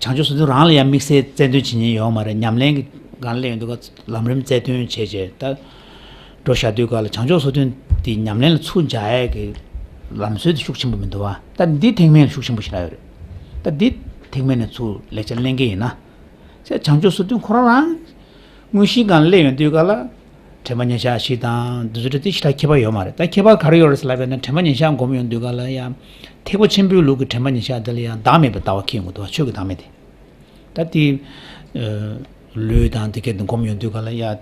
བྱང་ཆུབ་སོ་བདུན་རང་ལ་ཡང་དམིགས་བསལ་རྩལ་འདོན་བྱེད་མཁན་ཡོད་མ་རེད། ཉམས་ལེན་གྱི་སྒང་སླེབས་ཡོང་དུས་ཀ་ལམ་རིམ་རྩལ་འདོན་བྱས་བྱས་ད་འགྲོ་བཞག་དུས་ཀ་ལ་བྱང་ཆུབ་སོ་བདུན་དེ་ཉམས་ལེན་ལ་ཚུར་འཇགས་ཡས་ཀྱི་ལམ་སྲོལ་དེ་ཤུགས་ཆེན་པོ་མི་འདུག་བ། ད་འདི་ཐེག་དམན་ལ་ཤུགས་ཆེན་པོ་ཞིག་རག་ཡོད་རེད། ད་འདི་ཐེག་དམན་ནས་ཚུར་ལེགས་ཆ་ལེན་གྱི་ཡིན་ན། བྱས་བྱང་ཆུབ་སོ་བདུན་ཁོ་རང་རང་དངོས་གཞིའི་སྒང་སླེབས་ཡོང་དུས་ཀ་ལ། དྲན་པ་ཉེར་བཞག་བཞི་དང་འདི་ཚོ་དེ་ཞེ་དྲག་ཁྱད་པར་ཡོད་མ་རེད། ད་ཁྱད་པར་ག་རེ་ཡོད་རེད་ཟེར་ལབ་པས་ན། དྲན་པ་ཉེར་བཞག་སྒོམ་ཡོང་དུས་ཀ་ལ་ཡང་། ཐེག་པ་ཆེན་པོའི་ལུགས་ཀྱི་དྲན་པ་ཉེར་བཞག་དེ་ལ་ཡང་བདག་མེད་པའི་ལྟ་བ་འཁྱེར་ཡོང་གི་འདུག་བ། ཆོས་ཀྱི་བདག་མེད་དེ། ད་དེ་ལུས་དང་དེ་སྐད་དུ་སྒོམ་ཡོང་དུས་ཀ་ལ་ཡང་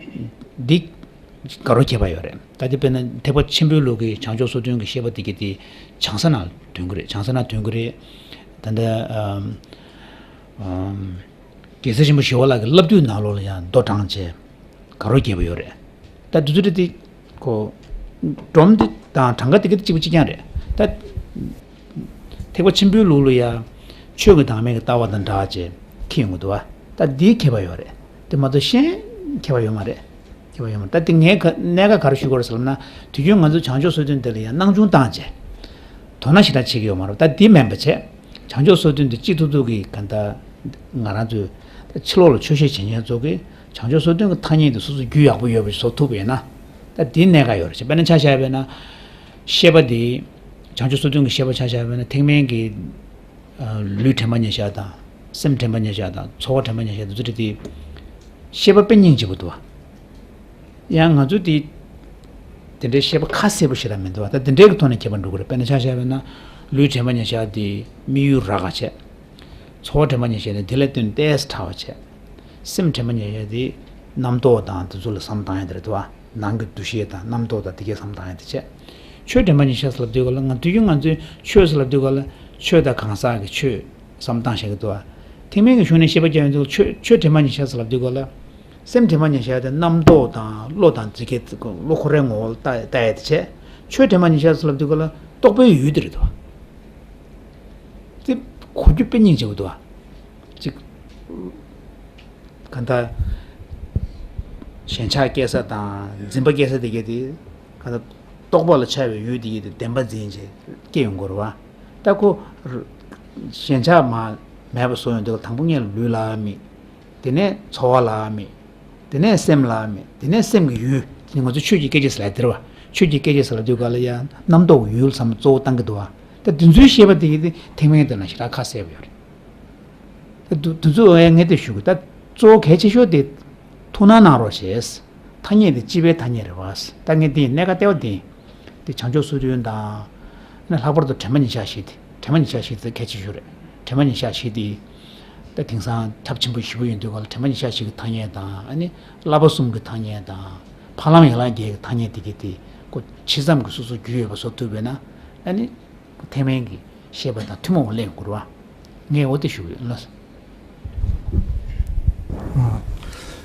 འདི་དགའ་རབ་ཁྱད་པར་ཡོད་རེད། ད་དེ་དཔེར་ན་ཐེག་པ་ཆེན་པོའི་ལུགས་ཀྱི་བྱང་ཆུབ་སོ་བདུན་གྱི་བཤད་པ་དེ་གྱད་དེ་བྱང་ས་ནང་ཐོན་གྱི་རེད། བྱང་ས་ནང་ཐོན་གྱི་རེད། ད་ལྟ་ཨམ་ཨམ། རྒྱལ་སྲས་ཆེན་པོ་ཞི་བ་ལྷ་གི་བསླབ་བཏུས་ནང་ལོགས་ལ་ཡང་མདོ་དྲངས་བྱས་དགའ་རབ་རྒྱས་པ་ཡོད་རེད། ད་འདི་ཚོ་འདི་ཁོ་སྒྲོམ་འདི་དང་གྲངས་ཀ་འདི་ག་དེ་གཅིག་པ་གཅིག་རྐྱང་རེད། ད་ཐེག་པ་ཆེན་པོའི་ལུགས་ལ་ཡང་ཆོས་ཀྱི་བདག་མེད་ཀྱི་ལྟ་བ་དང་འདྲ་བྱས་འཁྱེར་ཡོང་གི་འདུག་བ། ད་འདིའི་ཁྱད་པར་ཡོད་རེད། དེ་མ་གཏོགས་གཞན་ཁྱད་པར་ཡོད་མ་རེད། ཁྱད་པར་ཡོད་མ་རེད། ད་དེ་ངས་ག་གནད་འགག་ག་རེ་ཞུ་དགོས་རེད་ཟེར་ལབ་ན། དུས་རྒྱུན་ང་ཚོ་བྱང་ཆུབ་སོ་བདུན་དེ་ལ་ཡང་སྣང་ཆུང་བཏང་བྱས་དོ་སྣང་ཞེ་དྲག་བྱེད་ཀྱི་ཡོད་མ་རེད། ད་འདི་མིན་པ་བྱས། བྱང་ཆུབ་སོ་བདུན་དེ་གཅིག་ཐུབ་ཐུབ་ཀྱི་ག་ད་ང་རང་ཚོའི་ཕྱི་ལོགས་ལ་ཆོས་བཤད་བྱེད་མཁན་ཚོ་གིས་བྱང་ཆུབ་སོ་བདུན་གྱི་ཐ་སྙད་དེ་སོ་སོ་རྒྱུས་ཡག་པོ་ཡོད་པ་ཞིག་བཟོ་ཐུབ་པ་ཡིན་ན། ད་འདི་གནད་འགག་ཡོད་རེད། དཔེར་ན་ཆ་བཞག་པ་ཡིན་ན། ཤེས་པ་འདི། བྱང་ཆུབ་སོ་བདུན་གྱི་ཤེས་པ་ཆ་བཞག་པ་ཡིན་ན། ཐེག་དམན་གྱི་ལུས་དྲན་པ་ཉེར་བཞག་དང་། སེམས་དྲན་པ་ཉེར་བཞག་དང་། ཚོར་བ་དྲན་པ་ཉེར་བཞག་དེ་ཚོ་འདྲ་དེ། ཤེས་པ་དཔེ་སྙིང་རྗེ་པོ་འདུག་བ། ཡང་ང་ཚོ་དེ། དེ་འདྲའི་ཤེས་པ་ཁ་གསལ་པོ་ཞེ་དྲག་མི་འདུག་བ། ད་དེ་འདྲའི་གི་ཐོག་ནས་ཁྱད་པར་འགྲོ་གི་རེད། དཔེར་ན་ཆ་བཞག་པ་ཡིན་ན། ལུས་དྲན་པ་ཉེར་བཞག་དེ་དམིགས་ཡུལ་རག་ག་བྱས། ཚོར་བ་དྲན་པ་ཉེར་བཞག་དེ་དེ་ལ་བརྟེན་ནས་ཏོག་ཙམ་ཕྲ་བ་བྱས། སེམས་དྲན་པ་ཉེར་བཞག་དེ་རྣམ་རྟོག་དང་དེ་ཚོ་ལ་བསམ་བཏང་ཡ་དེ་རེད་འདུག་བ། ནང་གི་འདུ་ཤེས་དང་རྣམ་རྟོག་དང་དེ་གའི་བསམ་བཏང་ཡ་དེ་བྱས། ཆོས་དྲན་པ་ཉེར་བཞག་ཟེར་ལབ་དུས་ག་ལ། ང་དུས་རྒྱུན་ང་ཚོས་ཆོས་ཟེར་ལབ་དུས་ག་ལ་ཆོས་དང་གང་ཟག་གི་ཆོས་བསམ་བཏང་བཞག་གི་འདུག་བ། ཐེག་དམན་གྱི་གཞུང་ནས་བཤད་པ་རྒྱག་ཡོང་དུས་ཆོས་ཆོས་དྲན་པ་ཉེར་བཞག་ཟེར་ལབ་དུས་ག་ལ། སེམས་དྲན་པ་ཉེར་བཞག་དེ་རྣམ་རྟོག་དང་བློ་དང་ཙི་གེ་ཙི་གེ་བློ་ཁོ་རའི་ངོ་བོ་ལ་ལྟ་ལྟ་ཡ་དེ་བྱས། ཆོས་དྲན་པ་ཉེར་བཞག་ཟེར་ལབ་དུས་ག་ལ་རྟོག་པའི་ཡུལ་དེ་རེད་དོ། དེ་གོ་རྒྱུ་དཔེ་སྙིང་རྗེ་པོ་འདུག་ཨ། ཅིག་གང་ལྟར་ཞེན་ཆགས་སྐྱེ་ས་དང་འཛིན་པ་སྐྱེ་ས་དེ་གས་དེ་གང་ལྟར་རྟོག་པ་ལ་འཆར་བའི་ཡུལ་དེ་གས་དེ་བདེན་པ་འཛིན་བྱས་སྐྱེ་ཡོང་གི་རེད་བ། ད་ཁོ་ཞེན་ཆགས་མ་མེད་པ་བཟོ་ཡོང་དུས་དང་པོ་ངས་ལུས་ལ་དམིགས། དེ་ནས་ཚོར་བ་ལ་དམིགས། དེ་ནས་སེམས་ལ་དམིགས། དེ་ནས་སེམས་ཀྱི་ཡུལ། དེ་ནི་ང་ཚོ་ཆོས་ཀྱི་སྐད་ཆ་ཟེར་ལ་དེ་རེད་བ། ཆོས་ཀྱི་སྐད་ཆ་ཟེར་ལ་དུས་ག་ལ་ཡང་རྣམ་རྟོག་ཡུལ་ཙམ་གཙོ་བོ་བཏང་གི་འདུག་བ། ད་དེ་ཚོའི་ཤེས་པ་དེ་གས་དེ་ཐེག་དམན་དེ་ལ་ཞེ་དྲག་ཁ་གསལ་པོ་ཡོད་རེད། ད་དུ་དུ་ཚོད་ངས་དེ་ཞུ་གི། ད་གཙོ་བོ་གལ་ཆེ་ཤོས་དེ་ཐུགས་སྣང་གནང་རོགས་ཞེས། ཐ་སྙད་དེ་སྤྱི་པའི་ཐ་སྙད་རེད་བ། ད་ངས་དེ་གནད་འགག་ལྟེ་བ་དེ་དེ་བྱང་ཆུབ་སོ་བདུན་དང་། ཨ་ནི་ལྷག་པར་དུ་དྲན་པ་ཉེར་བཞག་བཞི་དེ། དྲན་པ་ཉེར་བཞག་བཞི་དེ་གལ་ཆེ་ཤོས་རེད། དྲན་པ་ཉེར་བཞག་བཞི་དེ་ད་དེང་སང་ཁྱབ་ཆེན་པོ་ཞེ་པོ་ཡིན་དུས་ག་ལ་དྲན་པ་ཉེར་བཞག་བཞི་གི་ཐ་སྙད་དང་། ཨ་ནི་བསླབ་པ་གསུམ་གྱི་ཐ་སྙད་དང་། འཕགས་ལམ་ཡན་ལག་བརྒྱད་ཀྱི་ཐ་སྙད་དེ་གས་དེ་ཁོ་ཇི་ཙམ་གྱིས་སོ་སོ་རྒྱུས་ཡོད་པ་བཟོ་ཐུབ་པས་ན། ཨ་ནི། ཐེག་དམན་གྱི་ཤེས་པ་དང་ཐུན་མོང་བ་ལེན་དགོས་རེད་བ། ངས་འོ་དེ་ཞུ་གི་ཡོད་ལ།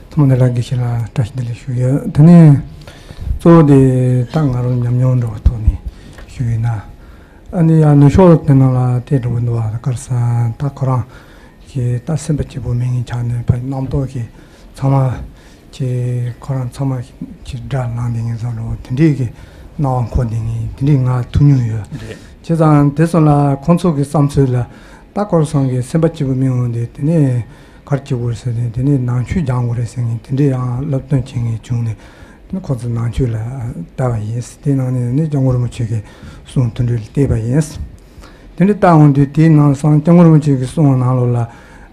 ཐུན་མོང་ནས་ལ་དགེ་བཤེས་ལ་བཀྲ་ཤིས་བདེ་ལེགས་ཞུ་ཡོད། དེ་ནས་གཙོ་བོ་དེ་ད་ང་རང་ཉམས་མྱོང་འདྲ་བོ་ཐོག་ནས་ཞུ་ཡིན་ན། ཨ་ནི་ཡང་ནུབ་ཕྱོགས་དེ་ནང་ལ་དེ་འདྲ་བོ་འདུག་བ། གར་ས་ད་ཁོ་རང་གི་ད་སེམས་པ་སྐྱིད་པོ་མེད་མཁན་ཆགས་ནས་ཕ་རྣམ་རྟོག་གི་ཚང་མ། ཁྱེད་ཁོ་རང་ཚང་མ་ཁྱེད་དགྲ་ལངས་བསྡད་མཁན་བཟོ་འདྲ་བོ་དེ་འདྲས་ཀྱི་སྣང་བ་འཁོར་བསྡད་མཁན་དེ་འདྲས་ང་ཐུག་མྱོང་ཡོད། རེད། བྱས་ཙང་དེ་ཚོ་ལ་ཁོང་ཚོ་གི་བསམ་ཚུལ་ལ་ད་ཁོ་རང་ཚོ་གི་སེམས་པ་སྐྱིད་པོ་མི་འོང་དེ། དེ་ནས་ག་རེ་བྱེད་དགོས་རེད་ཟེར་ནས་དེ་ནས་ནང་ཆོས་སྦྱང་དགོས་རེད་ཟེར་མཁན་དེ་འདྲས་ཡང་སློབ་སྟོན་བྱེད་མཁན་བྱུང་ནས་ཁོ་ཚོ་ནང་ཆོས་ལ་བལྟ་བ་ཡིན། དེ་ནང་ནས་ནི་སྐྱབས་མགོན་རིན་པོ་ཆེ་གི་གསུང་དེ་འདྲས་ལ་བལྟས་པ་ཡིན། དེ་འདྲ་བལྟ་འོང་དུས་དེའི་ནང་སང་སྐྱབས་མགོན་རིན་པོ་ཆེ་གི་གསུང་ནང་ལོགས་ལ་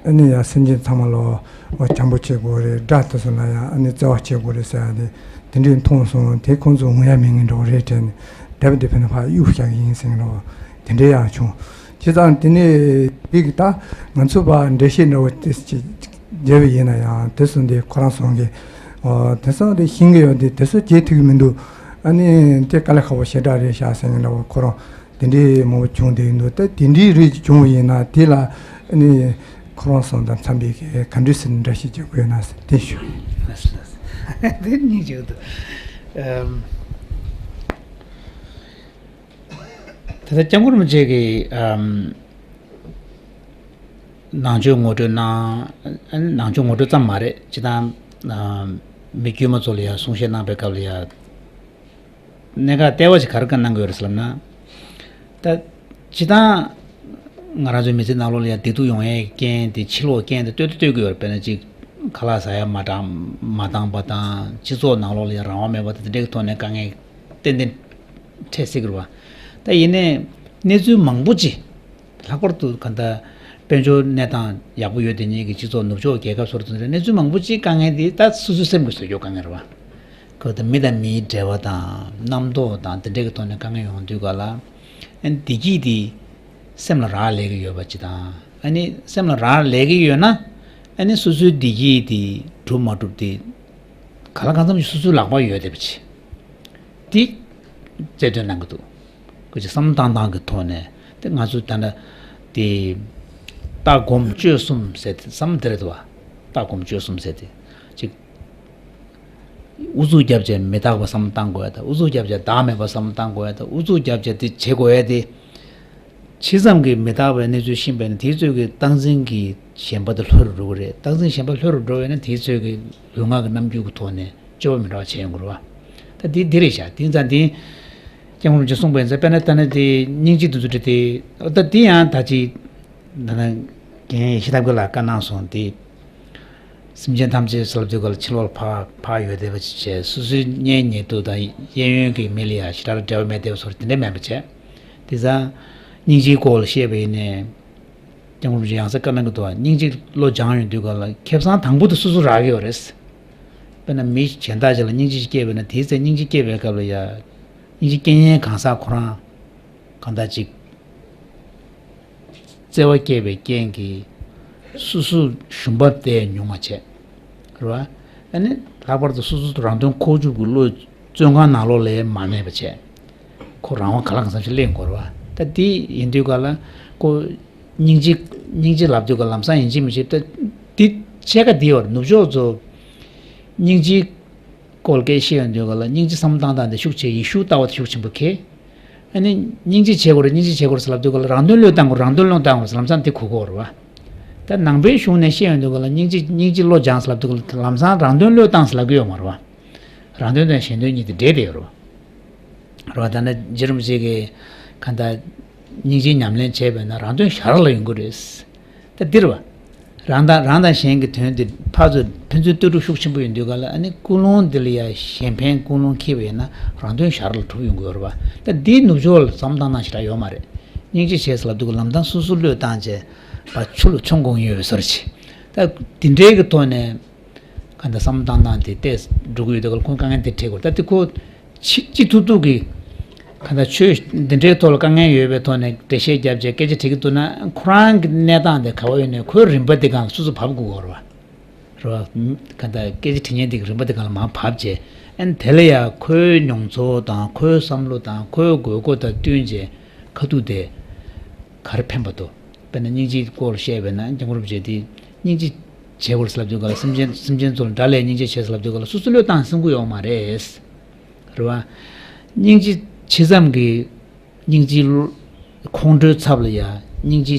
ཨ་ནི་ཡང་སེམས་ཅན་ཚང་མ་ལོ་འོ་བྱམས་པོ་བྱེད་དགོས་རེད། དགྲ་དེ་ཚོ་ལ་ཡང་ཨ་ནི་བརྩེ་བ་བྱེད་དགོས་རེད་ཟེར་ཡ་དེ་དེ་འདྲས་མཐོང་སོང་། དེ་ཁོང་ཚོ་འོང་ཡ་མེད་ངེས་འགྲོ་རེད་དྲན་ནས་དེབ་དེ་ཕན་ཕ་གཡུག་བཞག་གི་ཡིན་ཟེར་གི་འགྲོ་དེ་འདྲས་ཡང་བྱུང་། བྱས་ཙང་དེ་ནས་དེ་གི་ད་ང་ཚོ་བ་འགྲེལ་བཤད་འདྲ་བོ་དེ་ཅིག་བརྒྱབ་པ་ཡིན་ན་ཡང་དེ་ཚོ་འདི་ཁོ་རང་ཚོ་གི་འོ་དེ་ཚོ་འདི་ཤེས་ཀྱི་ཡོད་དེ་དེ་ཚོ་བརྗེད་ཐུབ་ཀྱི་མི་འདུག་ཨ་ནི་དེ་དཀའ་ལས་ཁག་པོ་ཞེ་དྲག་རེད་ཤག་ཟེར་གི་འདྲ་བོ་ཁོ་རང་། དེ་འདྲའི་མང་པོ་བྱུང་བསྡད་ཡོད་འདུག་ད་དེ་འདྲའི་རིགས་བྱུང་བ་ཡིན་ན་དེ་ལ་ཨ་ནི་ཁོ་རང་ཚོ་དང་འཚམས་པའི་གི་ག་འདྲ་སེ་འགྲེལ་བཤད་བྱེད་དགོས་ན་ཟེར་དེ་ཞུ། དེ་སྙིང་རྗེ་འདུག་ཨམ། ད་ལྟ་སྐྱབས་མགོན་རིན་པོ་ཆེ་གིས་ཨམ། ནང་ཆོས་ངོ་སྤྲོད་གནང་། ཨ་ནི་ནང་ཆོས་ངོ་སྤྲོད་ཙམ་མ་རེད། སྤྱིར་བཏང་ཨམ། མི་དཀྱུས་མ་ཚོ་ལ་ཡང་གསུང་བཤད་གནང་པའི་སྐབས་ལ་ཡང་། གནད་འགག་ལྟེ་བ་ཞིག་ག་རེ་བཀའ་གནང་གི་ཡོད་རེད་ཟེར་ལབ་ན། ད་སྤྱིར་བཏང་ང་རང་ཚོའི་མི་ཚེ་ནང་ལོགས་ལ་ཡང་བདེ་སྡུག་ཡོང་ཡའི་རྐྱེན་དེ་ཕྱི་ལོགས་རྐྱེན་དེ་ལྟོས་དང་ལྟོས་ཀྱི་ཡོད་རེད། དཔེར་ན་ཅིག་ཁ་ལག་ཟ་ཡ་མ་འདང་མ་འདང་པ་དང་། སྤྱི་ཚོགས་ནང་ལོགས་ལ་ཡང་རང་དབང་མེད་པ་དང་། དེ་འདྲའི་ཐོག་ནས་དཀའ་ངལ་ཏན་ཏན་འཕྲད་སྲིད་ཀྱི་རེད་བ། ད་ཡིན་ནའི་གནས་ཚུལ་མང་པོ་ཅིག་ལྷག་པར་དུ་ག་ད་དཔལ་འབྱོར་གནས་སྟངས་ཡག་པོ་ཡོད་དེ་ཉིད་ཀྱི་སྤྱི་ཚོགས་ནུབ་ཕྱོགས་རྒྱལ་ཁབ་སོགས་དང་འདྲ་གནས་ཚུལ་མང་པོ་ཅིག་དཀའ་ངལ་དེ་ད་སོ་སོའི་སེམས་ཀྱིས་བཟོ་རྒྱུ་དཀའ་ངལ་རེད་བ། ཁོ་ད་མི་དང་མིའི་འབྲེལ་བ་དང་རྣམ་རྟོག་དང་དེ་འདྲ་གི་ཐོག་ནས་དཀའ་ངལ་ཡོང་དུས་ག་ལ། ཨ་ནི་བདེ་སྐྱིད་དེ་སེམས་ལ་རག་ལས་ཀྱི་ཡོད་པ་ཅིག་དང་། ཨ་ནི་སེམས་ལ་རག་ལས་ཀྱི་ཡོད་ན་ཨ་ནི་སོ་སོའི་བདེ་སྐྱིད་དེ་སྒྲུབ་མ་སྒྲུབ་དེ་ག་ལ་གང་འཚམ་ཞིག་སོ་སོའི་ལག་པར་ཡོད་བསྡད་པ་ཅིག་དེ་རྩལ་འདོན་གནང་གི་འདུག་ཁོ་ཅིག་བསམ་བློ་བཏང་སྟངས་ཀྱི་ཐོག་ནས་དེ་ང་ཚོ་ད་ལྟ་དེ་ལྟ་སྒོམ་སྤྱོད་གསུམ་ཟེར་དེ་བསམ་བློ་དེ་རེད་འདུག་བ། ལྟ་སྒོམ་སྤྱོད་གསུམ་ཟེར་དེ་ཅིག་ཨུ་ཚུགས་རྒྱབ་བྱས་མི་རྟག་པ་བསམ་བློ་བཏང་དགོས་ཡ་དང་། ཨུ་ཚུགས་རྒྱབ་བྱས་བདག་མེད་པ་བསམ་བློ་བཏང་དགོས་ཡ་དང་། ཨུ་ཚུགས་རྒྱབ་བྱས་དེ་བྱེད་དགོས་ཡ་དེ། ཇི་ཙམ་གྱིས་མི་རྟག་པའི་གནས་ཚུལ་ཤེས་པས་ན་དེའི་ཚོད་ཀྱིས་རྟག་འཛིན་གྱི་ཞེན་པ་དེ་ལྷོད་རུ་འགྲོ་གི་རེད། རྟག་འཛིན་ཞེན་པ་ལྷོད་རུ་འགྲོ་བས་ན་དེའི་ཚོད་ཀྱིས་ལུས་ངག་གི་རྣམ་འགྱུར་གྱི་ཐོག་ནས་སྤྱོད་པ་མི་འདྲ་བ་བྱས་ཡོང་གི་རེད་བ། ད་དེ་འདི་རེད་ཤག་དེ་ཙང་དེ་སྐྱབས་མགོན་རིན་པོ་ཆེས་གསུངས་པ་ཡིན་ཙང་། དཔེར་ན་ད་ནི་དེ་སྙིང་རྗེ་དེ་ཚོ་འདྲ་དེ། ད་དེ་ཡང་ད་ཅི་ད་ནི་རྒན་ཡེ་ཤེས་ཐབས་མཁས་ལགས་བཀའ་གནང་སོང་། དེ་སེམས་ཅན་ཐམས་ཅད་ཟེར་ལབ་དུས་ག་ལ་ཕྱི་ལོགས་ལ་ཕར་ཕར་ཡོད་བསྡད་པ་ཅིག་བྱས། སོ་སོའི་གཉེན་ཉེ་དུ་དང་གཡས་གཡོན་གྱི་མི་ལ་ཡང་ཞེ་དྲག་འབྲེལ་བ་མེད་བསྡད་པ་བཟོ་འདྲ་དེ་འདྲ་མེད་པ་བྱས། དེ་ཙང་སྙིང་རྗེའི་སྐོར་ལ་བཤད་པ་ཡིན་ནའི། སྐྱབས་མགོན་རིན་པོ་ཆེ་ཡང་སེ་བཀའ་གནང་གི་འདུག་བ། སྙིང་རྗེ་བློ་སྦྱངས་ཡོང་དུས་ག་ལ་ཁེ་བཟང་དང་པོ་དེ་སོ་སོ་རག་གི་ཡོད་རེད། དཔེར་ན་མི་གཞན་དག་ཅིག་ལ་སྙིང་རྗེ་ཅིག་སྐྱེས་པས་ན། དེའི་ཚེ་སྙིང་རྗེ་སྐྱེས་པའི་སྐབས་ལ་ཡ། སྙིང་རྗེ་སྐྱེ་མཁན་གང་ཟག་ཁོ་རང་གང་ལྟར་ཅིག་བརྩེ་བ་སྐྱེས་པའི་རྐྱེན་གྱིས་སོ་སོ་ཞུམ་པ་དེ་མྱོང་བ་བྱས། རེད་བ། ཨ་ནི་ལྷག་པར་དུ་སོ་སོ་རང་དོན་ཁོག་བཅུག་གི་བློ་བཙོན་ཁང་ནང་ལོགས་ལ་མ་གནས་པ་བྱས། ཁོ་རང་དབང་ག་ལ་གང་འཚམ་ཞིག་ལེན་དགོས་རེད་བ། ད་དེ་ཡིན་དུས་ག་ལ་ཁོ་སྙིང་རྗེ་སྙིང་རྗེ་ལབ་དུས་ག་ལམ་སང་ཡིན་གཅིག་མིན་གཅིག་ད་དེ་ཕྱེད་ཀ་དེ་ཡོད་རེད། ནུབ་ཕྱོགས་ཚོ་ སྙིང་རྗེའི་སྐོར་སྐད་བཤད་ཡོང་དུས་ག་ལ། སྙིང་རྗེ་བསམ་བློ་བཏང་སྟངས་དེ་ཤུགས་ཆེ། ཡེ་ཤུ་ལྟ་བ་དེ་ཤུགས་ཆེན་པོ་ཁེལ། ཨ་ནི་སྙིང་རྗེ་བྱེད་དགོས་རེད། སྙིང་རྗེ་བྱེད་དགོས་རེད་ཟེར་ལབ་དུས་ག་ལ། རང་དོན་བློས་བཏང་དགོས། རང་དོན་བློས་བཏང་དགོས་ཟེར། ལམ་སང་དེ་གོ་གོ་རེད་བ། ད་ནང་པའི་གཞུང་ནས་བཤད་ཡོང་དུས་ག་ལ། སྙིང་རྗེ་སྙིང་རྗེ་བློ་སྦྱངས་ཟེར་ལབ་དུས་ག་ལ། ལམ་སང་རང་དོན་བློས་བཏང་ཟེར་ལབ་ཀྱི་ཡོད་མ་རེད་བ། རང་དོན་དང་གཞན་དོན་གཉིས་དེ་འདྲེས་བསྡད་ཡོད་རེད་བ། རེད་བ། ད་ནི་རྗེ་རིན་པོ་ཆེ་གིས་གང་ལྟར་སྙིང་རྗེའི་ཉམས་ལེན་བྱས་པས་ན་རང་དོན་ཞར་ལ་ཡོང་གི་རེད། ད་འདིར་བ། རང་དང་རང་དང་གཞན་གྱི་དོན་དེ་ཕར་ཚུར་ཕན་ཚུན་ལྟོས་གྲུབ་ཤུགས་ཆེན་པོ་ཡོང་དུས་ག་ལ། ཨ་ནི་ཀུན་སློང་འདི་ལ་ཡ་གཞན་ཕན་ཀུན་སློང་འཁྱེར་བ་ཡིན་ན་རང་དོན་ཞར་ལ་གྲུབ་ཡོང་གི་ཡོད་རེད་བ། ད་འདིའི་ནུབ་ཕྱོགས་ལ་བསམ་བློ་བཏང་སྟངས་ཞེ་དྲག་ཡོད་མ་རེད། སྙིང་རྗེ་བྱེད་ཟེར་ལབ་དུས་ག་ལམ་སང་སོ་སོ་བློས་བཏང་བྱས་ཕར་ཆུ་ལ་མཆོང་དགོས་ཡོད་པའི་བཟོ་འདྲ་ཅིག་ད་འདི་འདྲའི་གི་ཐོག་ནས། གང་ལྟར་བསམ་བློ་བཏང་སྟངས་དེ་ཏོག་ཙམ་འགྲོ་གི་ཡོད་དུས་ག་ལ། ཁོང་དཀའ་ངལ་དེ་འཕྲད་དགོས། ད་དེ་ཁོ་ཅི་ཅི་ཐུབ་ཐུབ་ཀྱིས་གང་ལྟར་ཆོས་འདི་འདྲའི་ཐོག་ལ་དཀའ་ངལ་ཡོད་པའི་ཐོག་ནས་འགྲེལ་བཤད་བརྒྱབ་བྱས་སྐད་ཆ་དྲི་གི་འདུག་ན། ཁོ་རང་གི་གནས་སྟངས་དེ་ག་བ་ཡོད་ནའི་ཁོའི་རིམ་པ་འདི་སྒང་ལ་སོ་སོ་བབས་དགོས་ཀྱི་ཡོད་རེད་བ། རེད་བ། གང་ལྟར་སྐད་ཆ་དྲི་མཁན་དེ་གི་རིམ་པ་འདི་སྒང་ལ་མར་བབས་བྱས། ཨ་ནི་དེ་ལ་ཡ་ཁོའི་མྱོང་ཚོར་དང་ཁོའི་བསམ་བློ་དང་ཁོའི་དགོས་མཁོ་དང་བསྟུན་བྱས་ཁ་ཐུག་དེ་ག་རེ་ཕན་པ་འདུག་དཔེར་ན་སྙིང་རྗེའི་སྐོར་བཤད་པས་ན། སྐྱབས་མགོན་རིན་པོ་ཆེ་དེས་སྙིང་རྗེ་བྱེད་དགོས་ཟེར་ལབ་དུས་ག་ལ། སེམས་ཅན་སེམས་ཅན་ཚོ་ལ་དགྲ་ལས་སྙིང་རྗེ་བྱེད་ཟེར་ལབ་དུས་ག་ལ། སོ་སོ་བློས་བཏང་སེམས་ཁུར་ཡོང་མ་རེད། རེད་བ། སྙིང་རྗེ་ཇི་ཙམ་གྱིས་སྙིང་རྗེའི་ཁོང་ཁྲོའི་ཚབ་ལ་ཡ་སྙིང་རྗེ་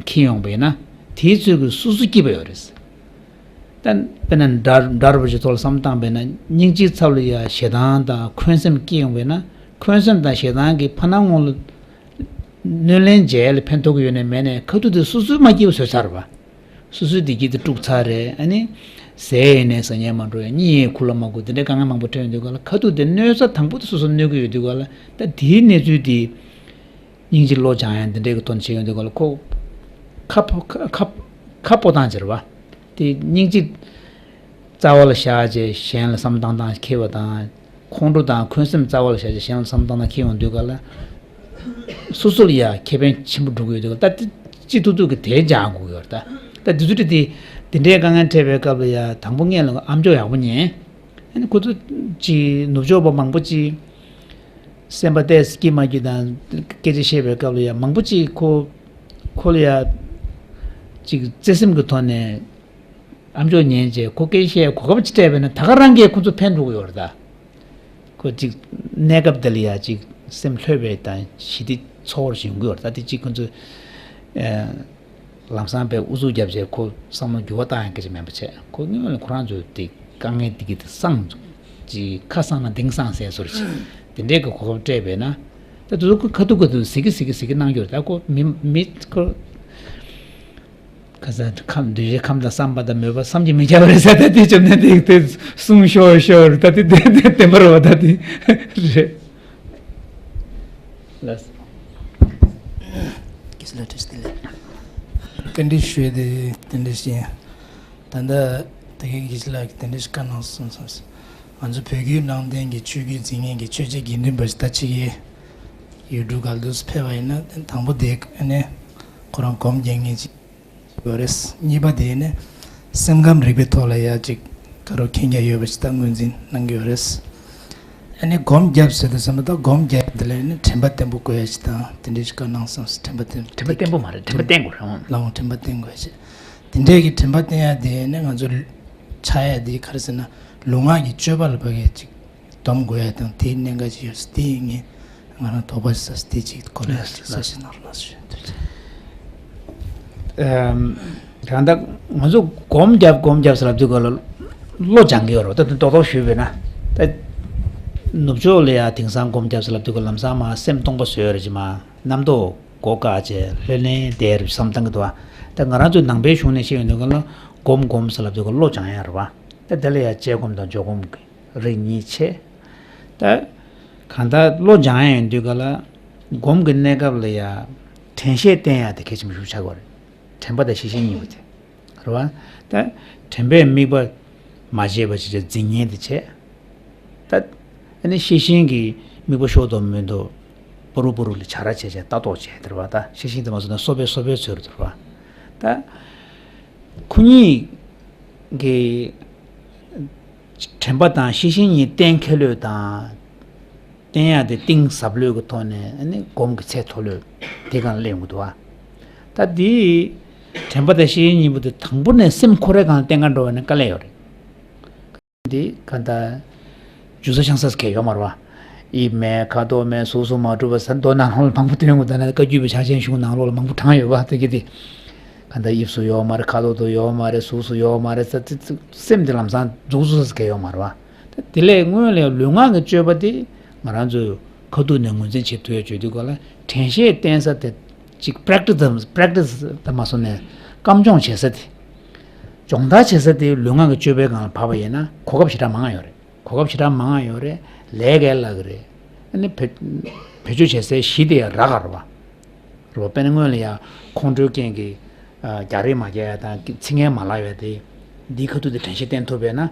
འཁྱེར་ཡོང་བས་ན། དེའི་ཚོད་ཀྱིས་སོ་སོ་སྐྱིད་པ་ཡོད་རེད། ད་དཔེར་ན་དགྲ་དགྲ་རིན་པོ་ཆེ་ཐོག་ལ་བསམ་བློ་བཏང་བས་ན། སྙིང་རྗེའི་ཚབ་ལ་ཡ་ཞེ་སྡང་དང་འཁོན་སེམས་སྐྱེ་ཡོང་བས་ན། འཁོན་སེམས་དང་ཞེ་སྡང་གིས་ཕར་ནང་ངོ་ལ་གནོད་ལན་འཇལ་ལ་ཕན་ཐོགས་ཀྱི་ཡོད་ནའི་མེད་ནའི། ཁ་ཐུག་དེ་སོ་སོས་མ་སྐྱིད་པ་བཟོས་ཚར་བ། སོ་སོའི་བདེ་སྐྱིད་དེ་དཀྲུགས་ཚར་རེད། ཨ་ནི་ཟས་ཡིན་ནའི་ཟ་མཁན་མ་འགྲོ་ཡ། གཉིད་ཡང་ཁུག་ལ་མ་ཁུག་དེ་འདྲའི་དཀའ་ངལ་མང་པོ་འཕྲད་ཡོང་དུས་ག་ལ། ཁ་ཐུག་དེ་གནོད་ས་དང་པོ་དེ་སོ་སོ་གནོད་ཀྱི་ཡོད་དུས་ག་ལ། ད་དེའི་གནས་ཚུལ་དེ་སྙིང་རྗེ་བློ་སྦྱང་ཡ་འདི་འདྲའི་གི་དོན་བྱེད་ཡོང་དུས་ག་ལ། ཁོ་ཁ་ཕོ་ཁ་ཁ་ཁ་ཕོ་བཏང་བྱེད་རེད་བ། དེ་སྙིང་རྗེ་རྩ་བ་ལ་བཞག་བྱས་གཞན་ལ་བསམ་བློ་བཏང་སྟངས་འཁྱེར་བ་དང་། ཁོང་ཁྲོ་དང་འཁོན་སེམས་རྩ་བ་ལ་བཞག་བྱས་གཞན་ལ་བསམ་བློ་བཏང་སྟངས་འཁྱེར་ཡོང་དུས་ག་ལ། སོ་སོ་ལ་ཡ་ཁེ་ཕན་ཆེན་པོ་འགྲོ་གི་ཡོད་དུས་ག་ལ། ད་དེ་ཅི་ཐུབ་ཐུབ་ཀྱིས་དེ་སྦྱང་དགོས་ཡོད་རེད། ད་ད་དེ་ཚོ་དེ་དེ་འདྲའི་དཀའ་ངལ་འཕྲད་པའི་སྐབས་ལ་ཡ། དང་པོ་སྔོན་ལ་ཨ་མཆོག་ཡག་པོ་ཉན། ཨ་ནི་ཁོ་ཚོ་ཅིག་ནུབ་ཕྱོགས་པ་མང་པོ་ཅིག་སེམས་པ་ཏོག་ཙམ་སྐྱིད་མ་སྐྱིད་དང་སྐད་ཆ་བཤད་པའི་སྐབས་ལ་ཡ། མང་པོ་ཅིག་ཁོ་ཁོ་ལ་ཡ་ཅིག་བརྩེ་སེམས་ཀྱི་ཐོག་ནས་ཨ་མཆོག་ཉན་བྱས། ཁོ་སྐད་ཆ་བཤད་གོ་སྐབས་ཅིག་སྤྲད་པས་ན། ད་ག་རང་གིས་ཁོ་ཚོ་ཕན་ཐོགས་ཀྱི་ཡོད་རེད་ད། ཁོ་ཅིག་གནས་སྐབས་དེ་ལ་ཡ་ཅིག་སེམས་ལྷོད་པའི་དང་ཞི་བདེ་ཚོར་བ་ཞིག་ཡོང་གི་ཡོད་རེད། ད་དེ་ཅིག་ཁོ་ཚོས་ཨ་ལམ་སང་དཔེ་ཨུ་ཚུགས་བརྒྱབ་བྱས་ཁོ་བསམ་བློ་འགྱུར་བ་བཏང་ཡ་སྐད་ཆ་མིན་པ་བྱས། ཁོ་དངོས་ལ་ཁོ་རང་ཚོས་དེ་དཀའ་ངལ་དེ་གི་དེ་སངས་ཅིག་ཁ་སངས་ན་གདིང་སངས་ཟེར་བཟོ་འདྲ་ཅིག་དེ་འདྲའི་གི་གོ་སྐབས་སྤྲད་པས་ན། ད་དེ་ཚོ་ཁོ་ཁ་ཐུག་ཁ་ཐུག་ཟེར་གི་ཟེར་གི་ཟེར་གི་གནང་རྒྱུ་རེད། ད་ཁོ་མི་མི་ཁོ། ཁ་སང་ཁམས་འདུས་བྱས་ཁམས་དང་བསམ་པ་དང་མོས་པ་བསམ་གྱིས་མི་ཁྱབ་པ་རེད་ཟེར། ད་དེ་བཅོམ་ལྡན་འདས་ཀྱིས་དེ་གསུངས་ཤོར་ཤོར། ད་དེ་དེ་དེ་བདེན་པ་རེད་བ། ད་དེ་རེད། ལགས། གིས་ལ་ཏིས་དེ་ལས། བཀའ་འདྲི་ཞུས་ཏེ་དེ་འདྲ་ཞིག་ད་ལྟ་ད་གིན་གིས་ལ་དེ་འདྲ་ཞིག་བཀའ་གནང་སོང་སོང་། ང་ཚོ་བོད་བརྒྱུད་ནང་བསྟན་གྱི་ཆོས་བརྒྱུད་འཛིན་མཁན་གྱི་ཆོས་བྱེད་དགེ་འདུན་པ་ཞིག་ད་ཅིག་ཡོད་འགྲོ་ག་ལ་འདུག་ཕེབས་པ་ཡིན་ན། དང་པོ་དེ་ཨ་ནི་ཁོ་རང་སྒོམ་རྒྱག་མཁན་ཅིག་ཡོད་རེད། གཉིས་པ་དེ་ནི་སེམས་ཁམས་རིག་པའི་ཐོག་ལ་ཡ་ཅིག་ག་རེ་མཁྱེན་རྒྱ་ཡོད་པ་ཞིག་ད་ངོས་འཛིན་གནང་གི་ཡོད་རེད། ཨ་ནི་སྒོམ་རྒྱབ་ཟེར་དུས་ཙམ་པ། ད་སྒོམ་རྒྱག་དེ་ལ་ནི་དྲན་པ་བརྟན་པོ་དགོས་ཡ་ཞིག་དང་དེ་འདྲའི་ཞིག་བཀའ་གནང་སོང་། དྲན་པ་བརྟན། དྲན་པ་བརྟན་པོ་མ་རེད། དྲན་པ་བརྟན་དགོས་རེད། ལའང་དྲན་པ་བརྟན་དགོས་ཡ་ཞིག་དེ་འདྲའི་གི་དྲན་པ་བརྟན་ཡ་དེ་ནི་ང་ཚོ་ཆགས་ཡ་དེ་ག་རེ་ཟེར་ན། ལུས་ངག་གི་སྤྱོད་པ་ལ་ཕ་གི་ཅིག་སྡོམ་དགོས་ཡ་དང་དེའི་གནད་འགག་ཅིག་ཡོད་ས་དེ་ངས་ང་རང་དོགས་པ་ཟ་ས་དེ་ཅིག་གོ་ལ་ཅིག་ས་ཞིག་ནོར་ན་ཞུ་འདོད་ཅིག་ཨམ། གང་ལྟར་ང་ཚོ་སྒོམ་རྒྱབ་སྒོམ་རྒྱབ་ཟེར་ལབ་དུས་ག་ལ་བློ་སྦྱང་གི་ཡོད་རེད། ད་དུང་རྡོག་རྡོག་ཞུས་པས་ན། ད་ནུབ་ཕྱོགས་ལ་ཡ་དེང་སང་སྒོམ་རྒྱབ་ཟེར་ལབ་དུས་ག་ལམ་སང་མ་སེམས་སྟོང་པ་བཟོས་རེད་ཅི་མ། རྣམ་རྟོག་སྒོ་བཀག་བྱས་ལྷོད་ལྷོད་བསྡད་རེད་བསམ་བཏང་གི་འདུག་བ། ད་ང་རང་ཚོའི་ནང་པའི་གཞུང་ནས་བཤད་ཡོང་དུས་ག་ལ་སྒོམ་སྒོམ་ཟེར་ལབ་དུས་ག་བློ་སྦྱང་ཡ་རེད་བ། ད་དེ་ལ་ཡ་དཔྱད་སྒོམ་དང་འཇོག་སྒོམ་གི་རིགས་གཉིས་ཕྱེ། ད་གང་ལྟར་བློ་སྦྱང་ཡ་ཡིན་དུས་ག་ལ་སྒོམ་གྱི་གནས་སྐབས་ལ་ཡ་དྲན་ཤེས་བསྟེན་ཡ་དེ་གལ་ཆེན་པོ་ཞིག་ཆགས་ཀྱི་ཡོད་རེད། དྲན་པ་དང་ཤེས་བཞིན་གཉིས་པོ་དེ་རེད་བ། ད་དྲན་པས་དམིགས་པ་མ་བརྗེད་པ་བྱས་བྱས་འཛིན་མཁན་དེ་བྱས། ད་ཨ་ནི་ཤེས་བཞིན་གྱི་དམིགས་པ་ཤོར་དང་མི་འདུག་པུ་རུ་པུ་རུ་ལ་བྱ་ར་བྱས་བྱས་ལྟ་རྟོག་བྱས་དེ་རེད་བ། ད་ཤེས་བཞིན་དེ་མ་བཟོས་ན་སོ་པའི་སོ་པའི་ཚོད་རེད་དེ་རེད་བ། ད་ཁོ་གཉིས་ཀྱི་དྲན་པ་དང་ཤེས་བཞིན་གཉིས་གཏན་འཁེལ་ལོས་དང་། བསྟེན་ཡག་དེ་གཏིང་ཟབ་ལོས་ཀྱི་ཐོག་ནས་ཨ་ནི་སྒོམ་གྱི་ཚད་མཐོ་ལོས་དེ་སྒང་ལ་སླེབས་ཡོང་གི་འདུག་བ། ད་དེ་དྲན་པ་དང་ཤེས་བཞིན་གཉིས་པོ་དེ་དང་པོ་ནས་སེམས་ཁོ་རའི་སྒང་ལ་བསྟེན་ག་འགྲོ་བ་ན་དཀའ་ལས་ཡོད་རེད། འདི་ག་ད་རྒྱུ་ས་ཆང་ས་གས་ཡོད་མ་རེད་བ། དབྱིབས་མེད་ཁ་དོག་མེད་གཟུགས་སུ་མ་གྲུབ་པ་ཟེར་མདོ་ནང་ལོགས་ལ་མང་པོ་སྟོན་དགོས། ད་ནི་བཀའ་བརྒྱུད་པའི་ཕྱག་ཆེན་གཞུང་ནང་ལོགས་ལ་མང་པོ་དྲངས་ཡོད་པ་དེ་གི་དེ། ག་ད་དབྱིབས་སུ་ཡོད་མ་རེད། ཁ་དོག་ཏུ་ཡོད་མ་རེད། གཟུགས་སུ་ཡོད་མ་རེད་ཟེར་དེ་སེམས་དེ་ལམ་སང་རྫོགས་སུ་ས་གས་ཡོད་མ་རེད་བ། དེ་ལས་སྔོན་ལ་ལུས་ངག་གི་སྤྱོད་པ་དེ་ང་རང་ཚོའི་ཁ་ཐུག་ནས་ངོས་འཛིན་བྱེད་ཐུབ་ཡ་བྱེད་དུས་ག་ལ་དྲན་ཤེས་བསྟེན་ས་དེ་ཅིག་པྲེག་ཊི་སི་པྲེག་ཊི་སི་ད་མ་སོང་ནས་སྐམ་སྦྱོང་བྱེད་ས་དེ། སྦྱོང་བརྡར་བྱེད་ས་དེ་ལུས་ངག་གི་སྤྱོད་པའི་སྒང་ལ་བབས་པ་ཡིན་ན་གོ་སྐབས་ཞེ་དྲག་མང་ཡོད་རེད། གོ་སྐབས་ཞེ་དྲག་མང་ཡོད་རེད། ལས་ཀའི་ལག་གི་རེད། ཨ་ནི་བེད་བེད་སྤྱོད་བྱེད་སའི་གཞི་དེ་ཡང་རག་ག་རེད་བ། རེད་བ། དཔེར་ན་སྔོན་ལ་ཡང་ཁོང་ཁྲོའི་རྐྱེན་གྱིས་ཨ་རྒྱག་རེས་མ་རྒྱག་ཡ་དང་ཚིག་ངན་མ་ལབ་ཡ་དེ་འདིའི་ཁ་ཐུག་དེ་དྲན་ཤེས་བསྟེན་ཐུབ་པས་ན་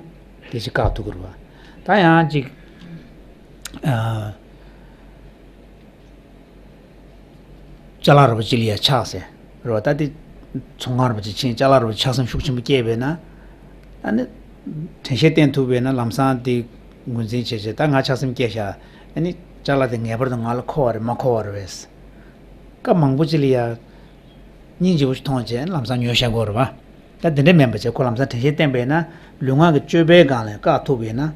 དེ་ཞིག་བཀག་ཐུབ་ཀྱི་རེད་བ། ད་ཡང་ཅིག་ཨ། ཅ་ལག་རུ་བ་ཅི་ལ་ཡ་ཆགས་ཟེར། རེད་བ། ད་དེ་ཚོང་ཁང་རུ་བ་ཅི་ཕྱིན་ཅ་ལག་རུ་བ་ཆགས་སེམས་ཤུགས་ཆེན་པོ་སྐྱེས་པས་ན། ཨ་ནི་དྲན་ཤེས་བསྟེན་ཐུབ་པས་ན་ལམ་སང་དེ་ངོས་འཛིན་བྱེད་བྱེད་ད་ང་ཆགས་སེམས་སྐྱེས་ཤག་ཨ་ནི་ཅ་ལག་དེ་ངེས་པར་དུ་ང་ལ་མཁོ་བ་རེད་མ་མཁོ་བ་རེད་བས། སྐབས་མང་པོ་ཅི་ལ་ཡ་སྙིང་རྗེ་པོ་ཞིག་མཐོང་བྱས་ལམ་སང་ཉོས་བཞག་གོ་རེད་བ། ད་དེ་འདྲ་མིན་པ་བྱས་ཁོ་ལམ་སང་དྲན་ཤེས་བསྟེན་པས་ན་ལུས་ངག་གི་སྤྱོད་པའི་སྒང་ལ་བཀག་ཐུབ་པས་ན།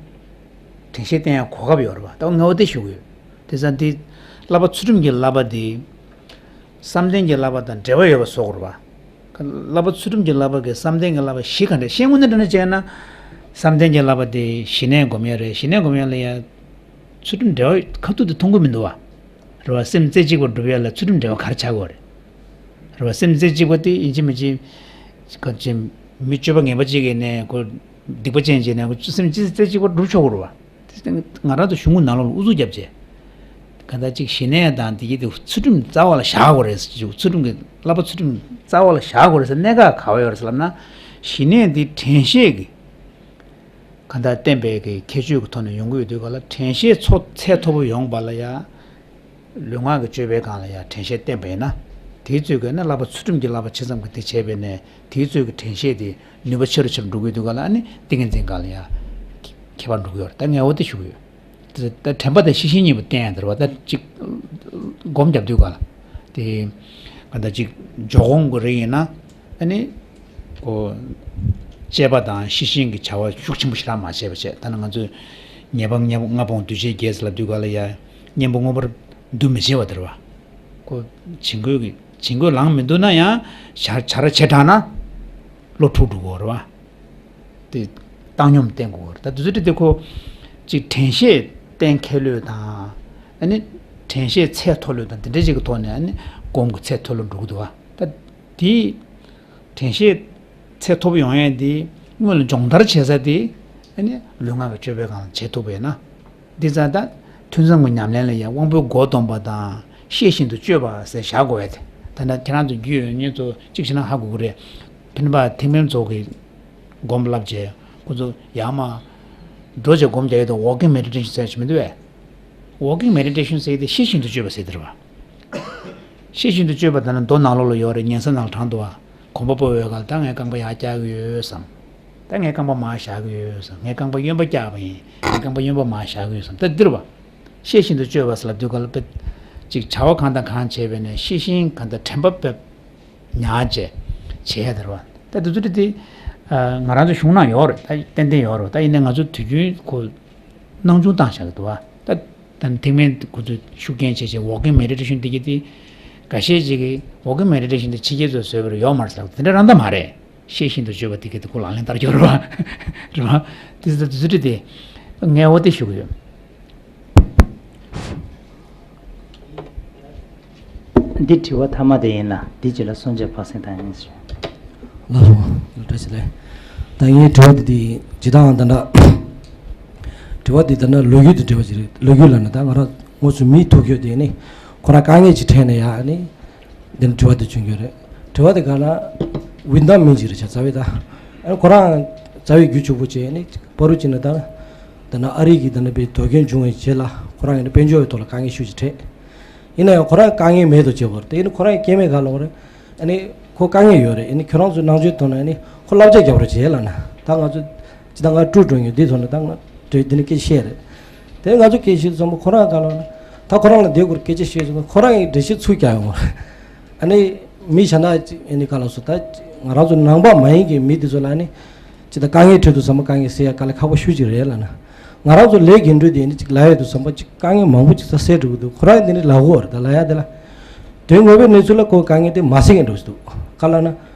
དྲན་ཤེས་བསྟེན་ཡ་གོ་སྐབས་ཡོད་རེད་བ། ད་ངས་འོ་དེ་ཞུ་གི་ཡོད། དེ་ཙང་དེ་བསླབ་པ་ཚུལ་ཁྲིམས་ཀྱི་བསླབ་པ་དེ་བསམ་གཏན་གྱི་བསླབ་པ་དང་འབྲེལ་བ་ཡོད་པ་བཟོ་དགོས་རེད་བ། བསླབ་པ་ཚུལ་ཁྲིམས་ཀྱི་བསླབ་པ་གི་བསམ་གཏན་གྱི་བསླབ་པ་གཞི་ག་འདྲ་ཤེས་དངོས་གནས་དྲང་གནས་བྱས་ན། བསམ་གཏན་གྱི་བསླབ་པ་དེ་ཞི་གནས་སྒོམ་ཡ་རེད། ཞི་གནས་སྒོམ་ཡ་ལ་ཡ་ཚུལ་ཁྲིམས་འབྲེལ་བ་ཁ་ཐུག་དེ་མཐོང་གི་མི་འདུག་བ། རེད་བ། སེམས་རྩེ་གཅིག་པར་སྒྲུབ་ཡ་ལ་ཚུལ་ཁྲིམས་འབྲེལ་བ་ག་རེ་ཆགས་ཀྱི་ཡོད་རེད། རེད་བ། སེམས་རྩེ་གཅིག་པ་དེ་ཡིན་གཅིག་མིན་གཅིག་ག་ཅིག་མི་སྤྱོད་པ་ངན་པ་གཅིག་གིས་ནས་ཁོ་སྡིག་པ་ཅན་བྱས་ནས་ཁོ་སེམས་རྩེ་རྩེ་གཅིག་པར་སྒྲུབ་ཆོག་གི་རེད་བ། དེ་ང་རང་ཚོ་གཞུང་གི་ནང་ལོགས་ལ་ཨུ་ཚུགས་བརྒྱབ་བྱས། གང་ལྟར་གཅིག་ཞི་གནས་དང་དེ་གྱིས་དེ་ཚུལ་ཁྲིམས་རྩ་བ་ལ་བཞག་དགོས་རེད་ཟེར། ཚུལ་ཁྲིམས་ཀྱི་བསླབ་པ་ཚུལ་ཁྲིམས་རྩ་བ་ལ་བཞག་དགོས་རེད་ཟེར་གནད་འགག་ག་བ་ཡོད་རེད་ཟེར་ལབ་ན། ཞི་གནས་འདི་དྲན་ཤེས་ཀྱི་གང་ལྟར་བསྟེན་པའི་གི་ཁྱད་ཆོས་ཀྱི་ཐོག་ནས་ཡོང་གི་ཡོད་དུས་ག་ལ་དྲན་ཤེས་ཚོ་ཚད་མཐོ་པོ་ཡོང་བ་ལ་ཡང་། ལུས་ངག་གི་སྤྱོད་པའི་སྒང་ལ་ཡང་དྲན་ཤེས་བསྟེན་པ་ཡིན་ན། དེའི་ཚོད་ཀྱིས་ནི་བསླབ་པ་ཚུལ་ཁྲིམས་ཀྱི་བསླབ་པ་ཇི་ཙམ་གྱིས་དེ་བྱས་པས་ནས་དེའི་ཚོད་ཀྱི་དྲན་ཤེས་དེ་ནུས་པ་ཆེ་རུ་ཆེ་རུ་འགྲོ་གི་ཡོད་དུས་ག་ལ་ཨ་ནི་ཏིང་ངེ་འཛིན་སྒང་ལ་ཡང་ཁྱད་པར་འགྲོ་གི་ཡོད་རེད། ད་ངས་འོ་དེ་ཞུ་གི་ཡོད། དེ་ད་དྲན་པ་དང་ཤེས་བཞིན་གཉིས་པོ་བསྟེན་ཡ་དེ་རེད་བ། ད་ཅིག་སྒོམ་རྒྱབ་དུས་ག་ལ་དེ་ག་ད་ཅིག་འཇོག་གོང་གི་རིགས་ཡིན་ན། ཨ་ནི། ཁོ། དཔྱད་པ་དང་ཤེས་བཞིན་གྱི་བྱ་བ་ཤུགས་ཆེན་པོ་ཞེ་དྲག་མ་བྱས་པ་བྱས། ད་ནི་ང་ཚོས་ཉེས་པ་ལྔ་ལྔ་སྤོང་འདུས་བྱས་བརྒྱད་ཟེར་ལབ་དུས་ག་ལ་ཡ། གཉེན་པོ་མངོན་པར་འདུ་མི་བྱེད་པ་དེ་རེད་བ། ཁོ། བྱིང་རྒོད་ཀྱི་བྱིང་རྒོད་ལངས་མི་འདུག་ན་ཡང་བྱ་བྱ་ར་བྱེ་བྲག་ན། བློ་འཁྲུག་འགྲོ་གི་རེད་བ། དེ་བཏང་སྙོམས་བསྟེན་དགོས་རེད། ད་དུས་ཚོད་དེ་ཁོ། ཅིག་དྲན་ཤེས་གཏན་འཁེལ་ལོས་དང་། ཨ་ནི། དྲན་ཤེས་ཚད་མཐོ་ལོས་དང་དེ་འདྲ་ཅིག་གི་ཐོག་ནས་ཨ་ནི། སྒོམ་གྱི་ཚད་མཐོ་ལོས་འགྲོ་གི་འདུག་བ། ད། དེ། དྲན་ཤེས་ཚད་མཐོ་པོ་ཡོང་ཡས་དེ་སྔོན་ལ་སྦྱོང་བརྡར་བྱེད་ས་དེ་ཨ་ནི་ལུས་ངག་གི་སྤྱོད་པའི་སྒང་ལ་བྱེད་ཐུབ་པས་ན། འདི་ཙང་ད་ཐུན་མཚམས་ཀྱི་ཉམས་ལེན་ལ་ཡང་དབང་པོའི་སྒོ་སྡོམ་པ་དང་ཤེས་བཞིན་དུ་སྤྱོད་པ་ཟེར་བཞག་དགོས་ཡ་དེ། ད་ལྟ་ཁྱེད་རང་ཚོ་རྒྱུས་ཡོད་མཁན་ཚོ་གཅིག་བྱས་ན་ཧ་གོ་གི་རེད། ཕན་པ་ཐེག་དམན་ཚོ་གི་སྒོམ་བསླབ་བྱས་ཁོ་ཚོ་ཡར་མར་འགྲོ་བྱས་སྒོམ་རྒྱག་ཡས་དེ་walking meditation ཟེར་ཞིག་མི་འདུག་བས། Walking meditation ཟེར་དེ་ཤེས་བཞིན་དུ་སྤྱོད་པ་ཟེར་དེ་རེད་བ། ཤེས་བཞིན་དུ་སྤྱོད་པ་དེ་ནི་མདོ་ནང་ལོགས་ལ་ཡོད་རེད། ཉན་ས་ནང་ལ་དྲངས་འདུག་བ། གོམ་པ་སྤོ་བའི་སྐབས་ད་ངས་རྐང་པ་ཡར་བཀྱག་གི་ཡོད་བསམ། ད་ངས་རྐང་པ་མར་བཞག་གི་ཡོད་བསམ། ངས་རྐང་པ་གཡོན་པ་བཀྱག་པ་ཡིན། ངས་རྐང་པ་གཡོན་པ་མར་བཞག་གི་ཡོད་བསམ། ད་འདིར་བ། ཤེས་བཞིན་དུ་སྤྱོད་པ་ཟེར་ལབ་དུས་ག་ལ་དཔེ། ཅིག་བྱ་བ་གང་དང་གང་བྱས་པས་ནས་ཤེས་བཞིན་གང་དང་དྲན་པ་དཔེ། ཉར་བྱས། བྱས་ཡ་དེ་རེད་བ། ད་དེ་ཚོ་དེ་དེ། ང་རང་ཚོ་གཞུང་ནང་ཡོད་རེད། ད་ཏན་ཏན་ཡོད་རེད། ད་ཡིན་ནའི་ང་ཚོ་དུས་རྒྱུན་ཁོ། སྣང་ཆུང་བཏང་བཞག་གི་འདུག་བ། ད། ད་ཐེག་དམན་ཁོ་ཚོས་ཤུགས་རྐྱེན་བྱས་བྱས་walking meditation དེ་གི་དེ། འགའ་ཤས་ཅིག་གིས་walking meditation དེ་ཕྱི་རྒྱལ་ཚོས་བཟོས་པ་རེད་ཡོད་མ་རེད་ཟེར་བ་དེ་འདྲ་རང་ད་མ་རེད། ཤེས་བཞིན་དུ་སྤྱོད་པ་དེ་གི་དེ་ཁོ་ལག་ལེན་བསྟར་རྒྱུ་རེད་བ། རེད་བ། དེ་ཚོ་དེ་ཚོ་དེ་དེ། ངས་འོ་དེ་ཞུ་གི་ཡོད། འདི་དྲི་བ་མཐའ་མ་དེ་ཡིན་ལ། འདི་རྗེས་ལ་གསུང་ཆོས་ཕངས་སེམས་དང་ཡིན་ཞུ། ལགས་སོ། བཀྲ་ཤིས་བདེ་ལེགས། ད་ངའི་དྲི་བ་འདི་དེ་ཇི་ལྟར་ཨང་ད་འདྲ། དྲི་བ་འདི་ལྟར་ན་ལོ་རྒྱུས་དང་འབྲེལ་བ་ཅིག་རེད། ལོ་རྒྱུས་ལ་ན་ད་ང་རང་དངོས་སུ་མིའི་ཐུག་རྒྱུ་དེ་ནི་ཁོ་རང་དཀའ་ངལ་ཅིག་འཕྲད་ནས་ཡ་ནི། འདི་ནི་དྲི་བ་དེ་བྱུང་རྒྱུ་རེད། དྲི་བ་དེ་ག་ན། ཝིན་ཏང་མིན་ཅིག་རེད་བྱ་རྩ་བའི་ད། ཨ་ཁོ་རང་རྩ་བའི་རྒྱུ་ཕྱུག་པོ་བྱས་ནི་པ་རུ་ཅིག་ན་ད། ད་ན་ཨ་རི་གི་ད་ན་པའི་དོ་རྒྱན་བྱུང་བའི་རྗེས་ལ་ཁོ་རང་ཡིན་ན་དཔལ་འབྱོར་བའི་ཐོག་ལ་དཀའ་ངལ་ཤུགས་ཅིག་འཕྲད། ཡིན་ན་ཡང་ཁོ་རང་དཀའ་ངལ་མེད་དུ་བྱེད་དགོས་རེད། དེ་ཡིན་ན་ཁོ་རང་སྐྱེ་དམན་ག་ལོག་རེད། ཨ་ནི་ཁོ་དཀའ་ངལ་ཡོད་རེད། ཨ་ནི་ཁྱོད་རང་ཚོའི་ནང་ཆོས་ཐོག་ནས་ཨ་ནི་ཁོ་བསླབ་བྱ་རྒྱབ་རོགས་བྱེད་ལ་ན། ད་ང་ཚོ་ཇི་ལྟར་ང་སྤྲུལ་འགྲོ་མྱོང་འདི་ཐོག་ནས་ད་ང་འདྲེ་འདི་ནི་སྐད་ཆ་བཤད་རེད། དེ་ང་ཚོ་སྐད་ཆ་བཤད་ཙམ་པ་ཁོ་རང་ག་ལོག་ན། ད་ཁོ་རང་ལ་དེ་སྐོར་སྐད་ཆ་བཤད་ཙམ་པ་ཁོ་རང་གི་འགྲེལ་བཤད་ཚུར་རྒྱག་ཡོང་བ་རེད། ཨ་ནི་མི་གཞན་དག་ཅིག་ཨ་ནི་ག་ལོག་སོ་ད་ང་རང་ཚོ་ནང་པ་མ་ཡིན་གྱི་མི་འདི་ཚོ་ལ་ཨ་ནི། ཇི་ ད་དཀའ་ངལ་འཕྲད་དུས་ཙམ་པ་དཀའ་ངལ་སེལ་ཡ་དཀའ་ལས་ཁག་པོ་ཤུགས་ཅིག་རེད་ལབ་ན། ང་རང་ཚོ་ལས་རྒྱུ་འབྲས་དེ་ནི་ཅིག་ལབ་ཡ་དུས་ཙམ་པ་ཅིག་དཀའ་ངལ་མང་པོ་ཅིག་ས་སེལ་འགྲོ་གི་འདུག་ཁོ་རང་དེ་ནི་ལབ་དགོས་རེད། ད་ལབ་ཡ་དེ་ལ། དོན་དངོས་པོའི་གནས་ཚུལ་ལ་ཁོ་དཀའ་ངལ་དེ་མ་སེལ་མཁན་འགྲོ་གི་འདུག་ག་ལབ་ན།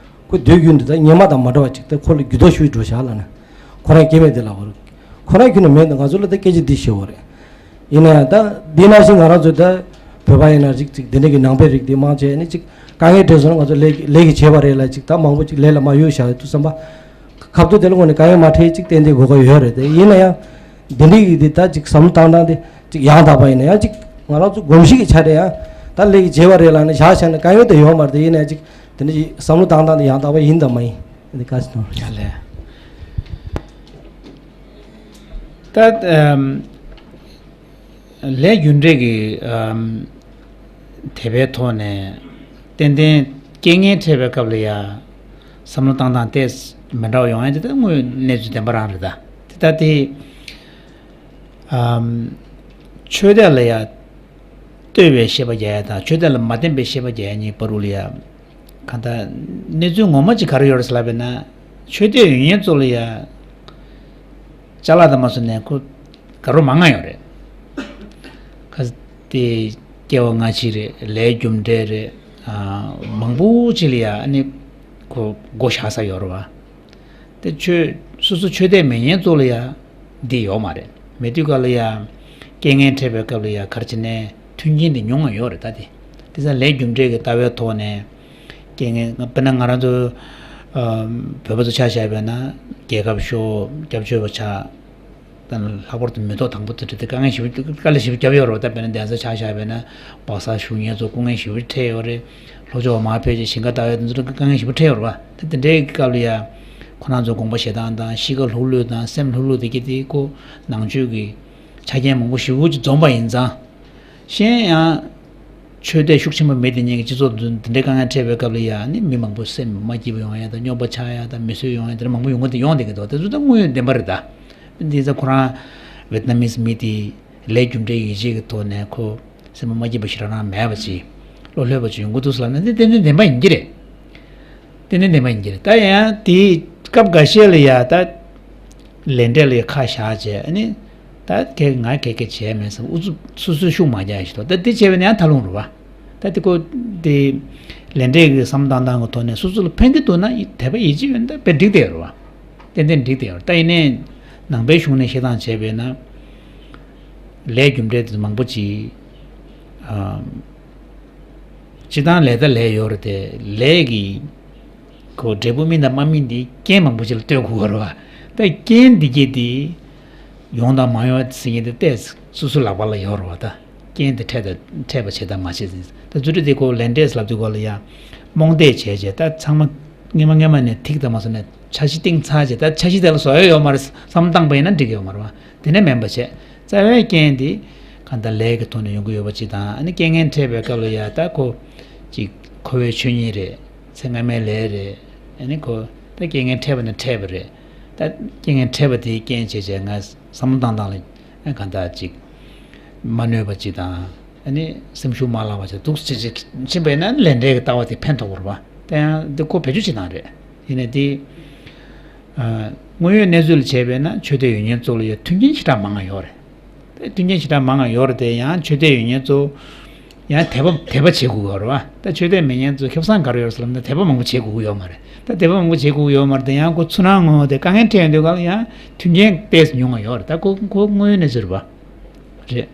ཁོ་སྡོད་རྒྱུ་འདི་ད་སྔོན་མ་དང་མ་འདྲ་བ་ཅིག་དེ་ཁོ་ལ་འགྱུར་ལྡོག་ཤུགས་འགྲོ་བཞག་ལབ་ན། ཁོ་རང་སྐྱེ་དམན་དེ་ལབ་དགོས་རེད། ཁོ་རང་ཁྱོན་ནས་མེད་འདུག་ང་ཚོ་ལ་ད་སྐད་ཆ་འདི་བཤད་དགོས་རེད། ཡིན་ན་ཡང་ད་འདི་ནང་བཞིན་ང་རང་ཚོ་ད་བོད་པ་ཡིན་ན་རིགས་ཅིག་འདི་འདྲ་གི་ནང་པའི་རིགས་འདི་མང་ཆེ་ནི་ཅིག་དཀའ་ངལ་འཕྲད་སོང་ན་ང་ཚོ་ལས་ཀྱི་ལས་ཀྱི་བྱས་པ་རེད་ལ། ཅིག་ད་མང་པོ་ཅིག་ལས་ལ་མ་གཡུག་བཞག་ཡོད་དུས་ཙམ་པ། ཁ་ཐུག་དེ་ལ་དངོས་ནས་དཀའ་ངལ་མ་འཕྲད་ཅིག་ཏན་ཏན་དགོས་ཀྱི་ཡོད་རེད་དེ། ཡིན་ན་ཡང་འདི་འདྲ་གི་འདི་ད་ཅིག་བསམ་བློ་བཏང་སྟངས་དེ་ཅིག་ཡང་དག་པ་ཡིན་ན་ཡང་ཅིག་ང་རང་ཚོ་གོམས་གཤིས་ཀྱི་ཆ་ནས་ཡང་ད་ལས་ཀྱི་བྱས་པ་རེད་ལ་ནི་བཞག་བཞག་ན་དཀའ་ངལ་དེ་ཡོད་མ་རེད་དེ། ཡིན་ན་ཡང་ཅིག་དེ་འདྲ་ཅིག་བསམ་བློ་བཏང་སྟངས་དེ་ཡང་དག་པ་ཡིན་དང་མ་ཡིན་འདི་དཀའ་ཞིག་གནང་། ཡ་ལས། ད་ཨམ། ལས་རྒྱུ་འབྲས་ཀྱི་ཨམ། དད་པའི་ཐོག་ནས་ཏན་ཏན་རྐྱེན་ངན་འཕྲད་པའི་སྐབས་ལ་ཡ་བསམ་བློ་བཏང་སྟངས་ཏོག་ཙམ་མི་འདྲ་བ་ཡོང་ཡ་དེ་ད་དངོས་གནས་ཚུལ་བདེན་པ་རང་རེད། ད་དེ་ད་དེ་ཨམ། ཆོས་དད་ལ་ཡ་ལྟོས་པའི་བཤད་པ་རྒྱག་ཡ་དང་ཆོས་དད་ལ་མ་བརྟེན་པའི་བཤད་པ་རྒྱག་ཡ་གཉིས་བར་དུ་ལ་ཡ། གང་ལྟར་གནས་ཚུལ་ངོ་མ་ཅིག་ག་རེ་ཡོད་རེད་ཟེར་ལབ་པས་ན། ཆོས་དད་ཡོད་མཁན་ཚོ་ལ་ཡ་ཅ་ལག་དང་མ་སོང་ནས་ཁོ་དགའ་རབ་མང་ང་ཡོད་རེད། ཁ་དེ་སྐྱེ་བ་སྔ་ཕྱི་རེད། ལས་རྒྱུ་འབྲས་རེད། ཨ། མང་པོ་ཅིག་ལ་ཡ་ཨ་ནི་ཁོ་མགོ་བཞག་ས་ཡོད་རེད་བ། དེ་ཆོས་སོ་སོ་ཆོས་དད་མེད་མཁན་ཚོ་ལ་ཡ་འདི་ཡོད་མ་རེད། མེད་དུས་ག་ལ་ཡ་རྐྱེན་ངན་འཕྲད་པའི་སྐབས་ལ་ཡ་ག་རེ་བྱས་ནས་མཐུན་རྐྱེན་འདི་ཉུང་ང་ཡོད་རེད། ད་དེ་དེ་ཚ་ལས་རྒྱུ་འབྲས་ཀྱི་ལྟ་བའི་ཐོག་ནས་རྐྱེན་ངན་དཔེར་ན་ང་རང་ཚོ་ཨ་བོད་པ་ཚོ་ཆ་བཞག་པ་ཡིན་ན་རྒྱལ་ཁབ་ཤོག་སྐྱབས་བཅོལ་བ་ཆགས། ད་ལྷག་པར་དུ་མི་ཐོག་དང་པོ་དེ་འདྲ་དེ་དཀའ་ངལ་ཞེ་པོ་དཀའ་ལས་ཞེ་པོ་བརྒྱབ་ཡོད་རེད་བ། ད་དཔེར་ན་གདན་ས་ཆ་བཞག་པ་ཡིན་ན་སྦག་ས་བཞུགས་མཁན་ཚོ་སྐུ་ངལ་ཞེ་པོ་འཕྲད་ཡོད་རེད། ལྷོ་ཕྱོགས་མར་ཕེབས་རྗེས་ཞིང་ཁ་ལྟ་བའི་དེ་ཚོ་དཀའ་ངལ་ཞེ་པོ་འཕྲད་ཡོད་རེད་བ། ད་དེ་འདྲའི་སྐབས་ལ་ཡ་ཁོ་རང་ཚོ་དགོངས་པ་བཞེས་སྟངས་དང་གཤིས་ཀ་ལྷུག་ལྷུག་དང་སེམས་ལྷུག་ལྷུག་དེ་གྱད་དེ་ཁོ་ནང་ཆོས་ཀྱི་ཆ་རྐྱེན་མང་པོ་ཞེ་པོ་ཅིག་འཛོམས་པ་ཡིན་ཙང་། གཞན་ཡང་ཆོས་དད་ཤུགས་ཆེན་པོ་མེད་དེ་ཉིད་ཀྱི་སྤྱི་ཚོགས་འདི་འདི་འདྲའི་དཀའ་ངལ་འཕྲད་པའི་སྐབས་ལ་ཡ་ནི་མི་མང་པོ་སེམས་མ་སྐྱིད་པ་ཡོང་ཡ་དང་རྙོག་པ་ཆགས་ཡ་དང་མི་བཟོད་ཡོང་ཡ་དེ་འདྲ་མང་པོ་ཡོང་གི་དེ་ཡོང་བསྡད་ཀྱི་འདུག་དེ་ཚོ་ད་དངོས་ཡོད་བདེན་པ་རེད། ད་འདི་ཚོ་ཁོ་རང་ཝེད་ན་མིས་མི་དེ་ལས་རྒྱུ་འབྲས་ཡིད་ཆེས་ཀྱི་ཐོག་ནས་ཁོ་སེམས་པ་མ་སྐྱིད་པ་ཞེ་དྲག་རང་མེད་པ་ཅིག་བློ་ལྷོད་པ་ཅིག་ཡོང་གི་འདུག་ཟེར་ལབ་ན་འདི་ཏན་ཏན་བདེན་པ་ཡིན་གྱི་རེད། ཏན་ཏན་བདེན་པ་ཡིན་གྱི་རེད། ད་ཡང་དེའི་སྐབས་འགའ་ཤས་ལ་ཡ་ད་ལས་འབྲས་ལ་ཡ་ཁ་བཞག་བྱས་ཨ་ནི་ད་ཁྱེད་ང་ཁྱེད་ཁྱེད་བྱས་མེད་བསམ་ཨུ་ཚུགས་སོ་སོས་ཤུགས་མ་རྒྱག་ཞིག་ཏོ། ད་དེ་བྱས་པ་ནི་ཡང་ཐལ་ལུང་རེད་བ། ད་དེ་ཁོ་དེ་ལས་འབྲས་ཀྱི་བསམ་བཏང་སྟངས་ཀྱི་ཐོག་ནས་སོ་སོ་ལ་ཕན་གྱི་འདུག་ན་དད་པ་ཡིད་ཆེས་ཡོད་ན་ད་དཔེ་འགྲིག་བསྡད་ཡོད་རེད་བ། ཏན་ཏན་འགྲིག་བསྡད་ཡོད་རེད། ད་ཡིན་ནའི་ནང་པའི་གཞུང་ནས་བཤད་སྟངས་བྱས་པས་ན་ལས་རྒྱུ་འབྲས་དེ་མང་པོ་ཅིག་ཨ། སྤྱིར་བཏང་ལས་ད་ལས་ཡོད་རེད་དེ་ལས་ཀྱི་ཁོ་འབྲས་བུ་སྨིན་དང་མ་སྨིན་དེ་རྐྱེན་མང་པོ་ཅིག་ལ་ལྟོས་དགོས་པ་རེད་བ། ད་རྐྱེན་འདི་གྱད་དེ་ཡོང་དང་མ་ཡོང་ཟེར་མཁན་དེ་ཏོག་ཙམ་སོ་སོའི་ལག་པ་ལ་ཡོད་རེད་བ། ད་རྐྱེན་དེ་འཕྲད་དང་འཕྲད་པ་བྱེད་དང་མ་བྱེད་ཟེར། ད་རྫུ་འཕྲུལ་དེ་ཁོ་ལས་འབྲས་ལབ་དུས་སྐོར་ལ་ཡ་རྨོངས་དད་བྱས་བྱས་ད་ཚང་མ་སྔོན་མ་སྔོན་མ་ནས་ཐིག་དང་མ་སོང་ནས་འཆར་གཞི་བཏིང་ཚར་བྱས་ད་འཆར་གཞི་དེ་ལ་བཟོ་ཡ་ཡོད་མ་རེད་བསམ་བཏང་པ་ཡིན་ན་འགྲིག་གི་ཡོད་མ་རེད་བ། དེ་ནས་མིན་པ་བྱས། རྩ་བའི་རྐྱེན་དེ་གང་ལྟར་ལས་ཀྱི་ཐོག་ནས་ཡོང་གི་ཡོད་པ་ཅིག་དང་ཨ་ནི་རྐྱེན་ངན་འཕྲད་པའི་སྐབས་ལ་ཡ་ད་ཁོ་ཅིག་འཁོར་བའི་ཆོས་ཉིད་རེད། ཚེ་སྔ་མའི་ལས་རེད། ཨ་ནི་ཁོ་ད་རྐྱེན་ངན་འཕྲད་པ་ནི་འཕྲད་པ་རེད། ད་རྐྱེན་ངན་འཕྲད་པ་དེའི་རྐྱེན་བྱས་བྱས་ང་བསམ་བློ་བཏང་སྟངས་ལ་ཨ་གང་ལྟར་ཅིག་མ་གནོད་པ་ཅིག་དང་ཨ་ནི་སེམས་ཤུགས་མ་བརླག་པ་ཅིག་འདུག་ཅིག་ཅིག་ཕྱིན་པ་ཡིན་ན་ལས་འབྲས་ཀྱི་ལྟ་བ་དེ་ཕན་ཐོགས་པ་རེད་བ། ད་ཡང་འདི་ཁོ་བེད་སྤྱོད་བྱེད་སྟངས་རེད། ཡིན་ནའི་དེ། དངོས་ཡོད་གནས་ཚུལ་ལ་བྱས་པས་ན་ཆོས་དད་ཡོད་མཁན་ཚོ་ལ་ཡང་མཐུན་རྐྱེན་ཞེ་དྲག་མང་ང་ཡོད་རེད། མཐུན་རྐྱེན་ཞེ་དྲག་མང་ང་ཡོད་རེད་དེ་ཡང་ཆོས་དད་ཡོད་མཁན་ཚོ་ཡང་དད་པ་དད་པ་བྱེད་དགོས་ཡོད་རེད་བ། ད་ཆོས་དད་མེད་མཁན་ཚོ་ཁེ་བཟང་ག་རེ་ཡོད་རེད་ཟེར་ལབ་ན་དད་པ་མང་པོ་བྱེད་དགོས་ཀྱི་ཡོད་མ་རེད། ད་དད་པ་མང་པོ་བྱེད་དགོས་ཀྱི་ཡོད་མ་རེད་དེ་ཡང་ཁོ་ཚུར་སྣང་ངོ་དེ་དཀའ་ངལ་འཕྲད་ཡོང་དུས་ག་ལ་ཡང་མཐུན་རྐྱེན་ཏོག་ཙམ་ཉུང་ང་ཡོད་རེད། ད་ཁོ་ཁོ་དངོས་ཡོད་གནས་ཚུལ་རེད་བ། རེད།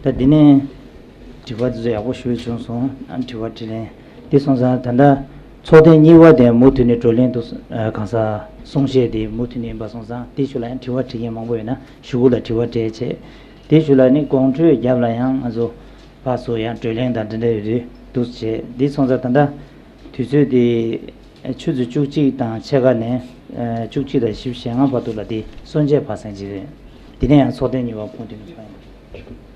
ད་འདི་ནས་དྲི་བ་འདི་ཚོ་ཡག་པོ་ཞེ་པོ་བྱུང་སོང་། ཨ་དྲི་བ་དྲིས་ལན་འདི་སོང་ཙང་ད་ལྟ་ཚོགས་ཐེངས་གཉིས་པ་དེ་མུ་མཐུད་ནས་བགྲོ་གླེང་དུ་ཨ་གང་ཟག་གསུང་བཤད་དེ་མུ་མཐུད་ནས་ཡིན་པ་སོང་ཙང་དེའི་ཤུལ་ལ་ཡང་དྲི་བ་དྲི་མཁན་མང་པོ་ཡོད་ན་གཞུག་གུ་ལ་དྲི་བ་སྤྲད་བྱས། དེའི་ཤུལ་ལ་ནི་དགོང་དྲོའི་རྒྱབ་ལ་ཡང་ང་ཚོ་ཕར་ཚུར་ཡང་བགྲོ་གླེང་དང་འདི་འདྲ་ཡོད་དུས་འདུག་བྱས། འདི་སོང་ཙང་ད་ལྟ་དུས་ཚོད་དེ་ཆུ་ཚོད་བཅུ་གཅིག་དང་ཕྱེད་ཀ་ནས་ཨ་བཅུ་གཅིག་དང་བཞི་བཅུ་ཞེ་ལྔ་བར་དུ་ལ་དེ་གསུང་བཤད་ཕར་ཚུར་ཅིག་རེད། དེ་ནས་ཡང་ཚོགས་ཐེངས་གཉིས་པ་ཁོང་དེ་ནས་ཚོགས་ཡིན།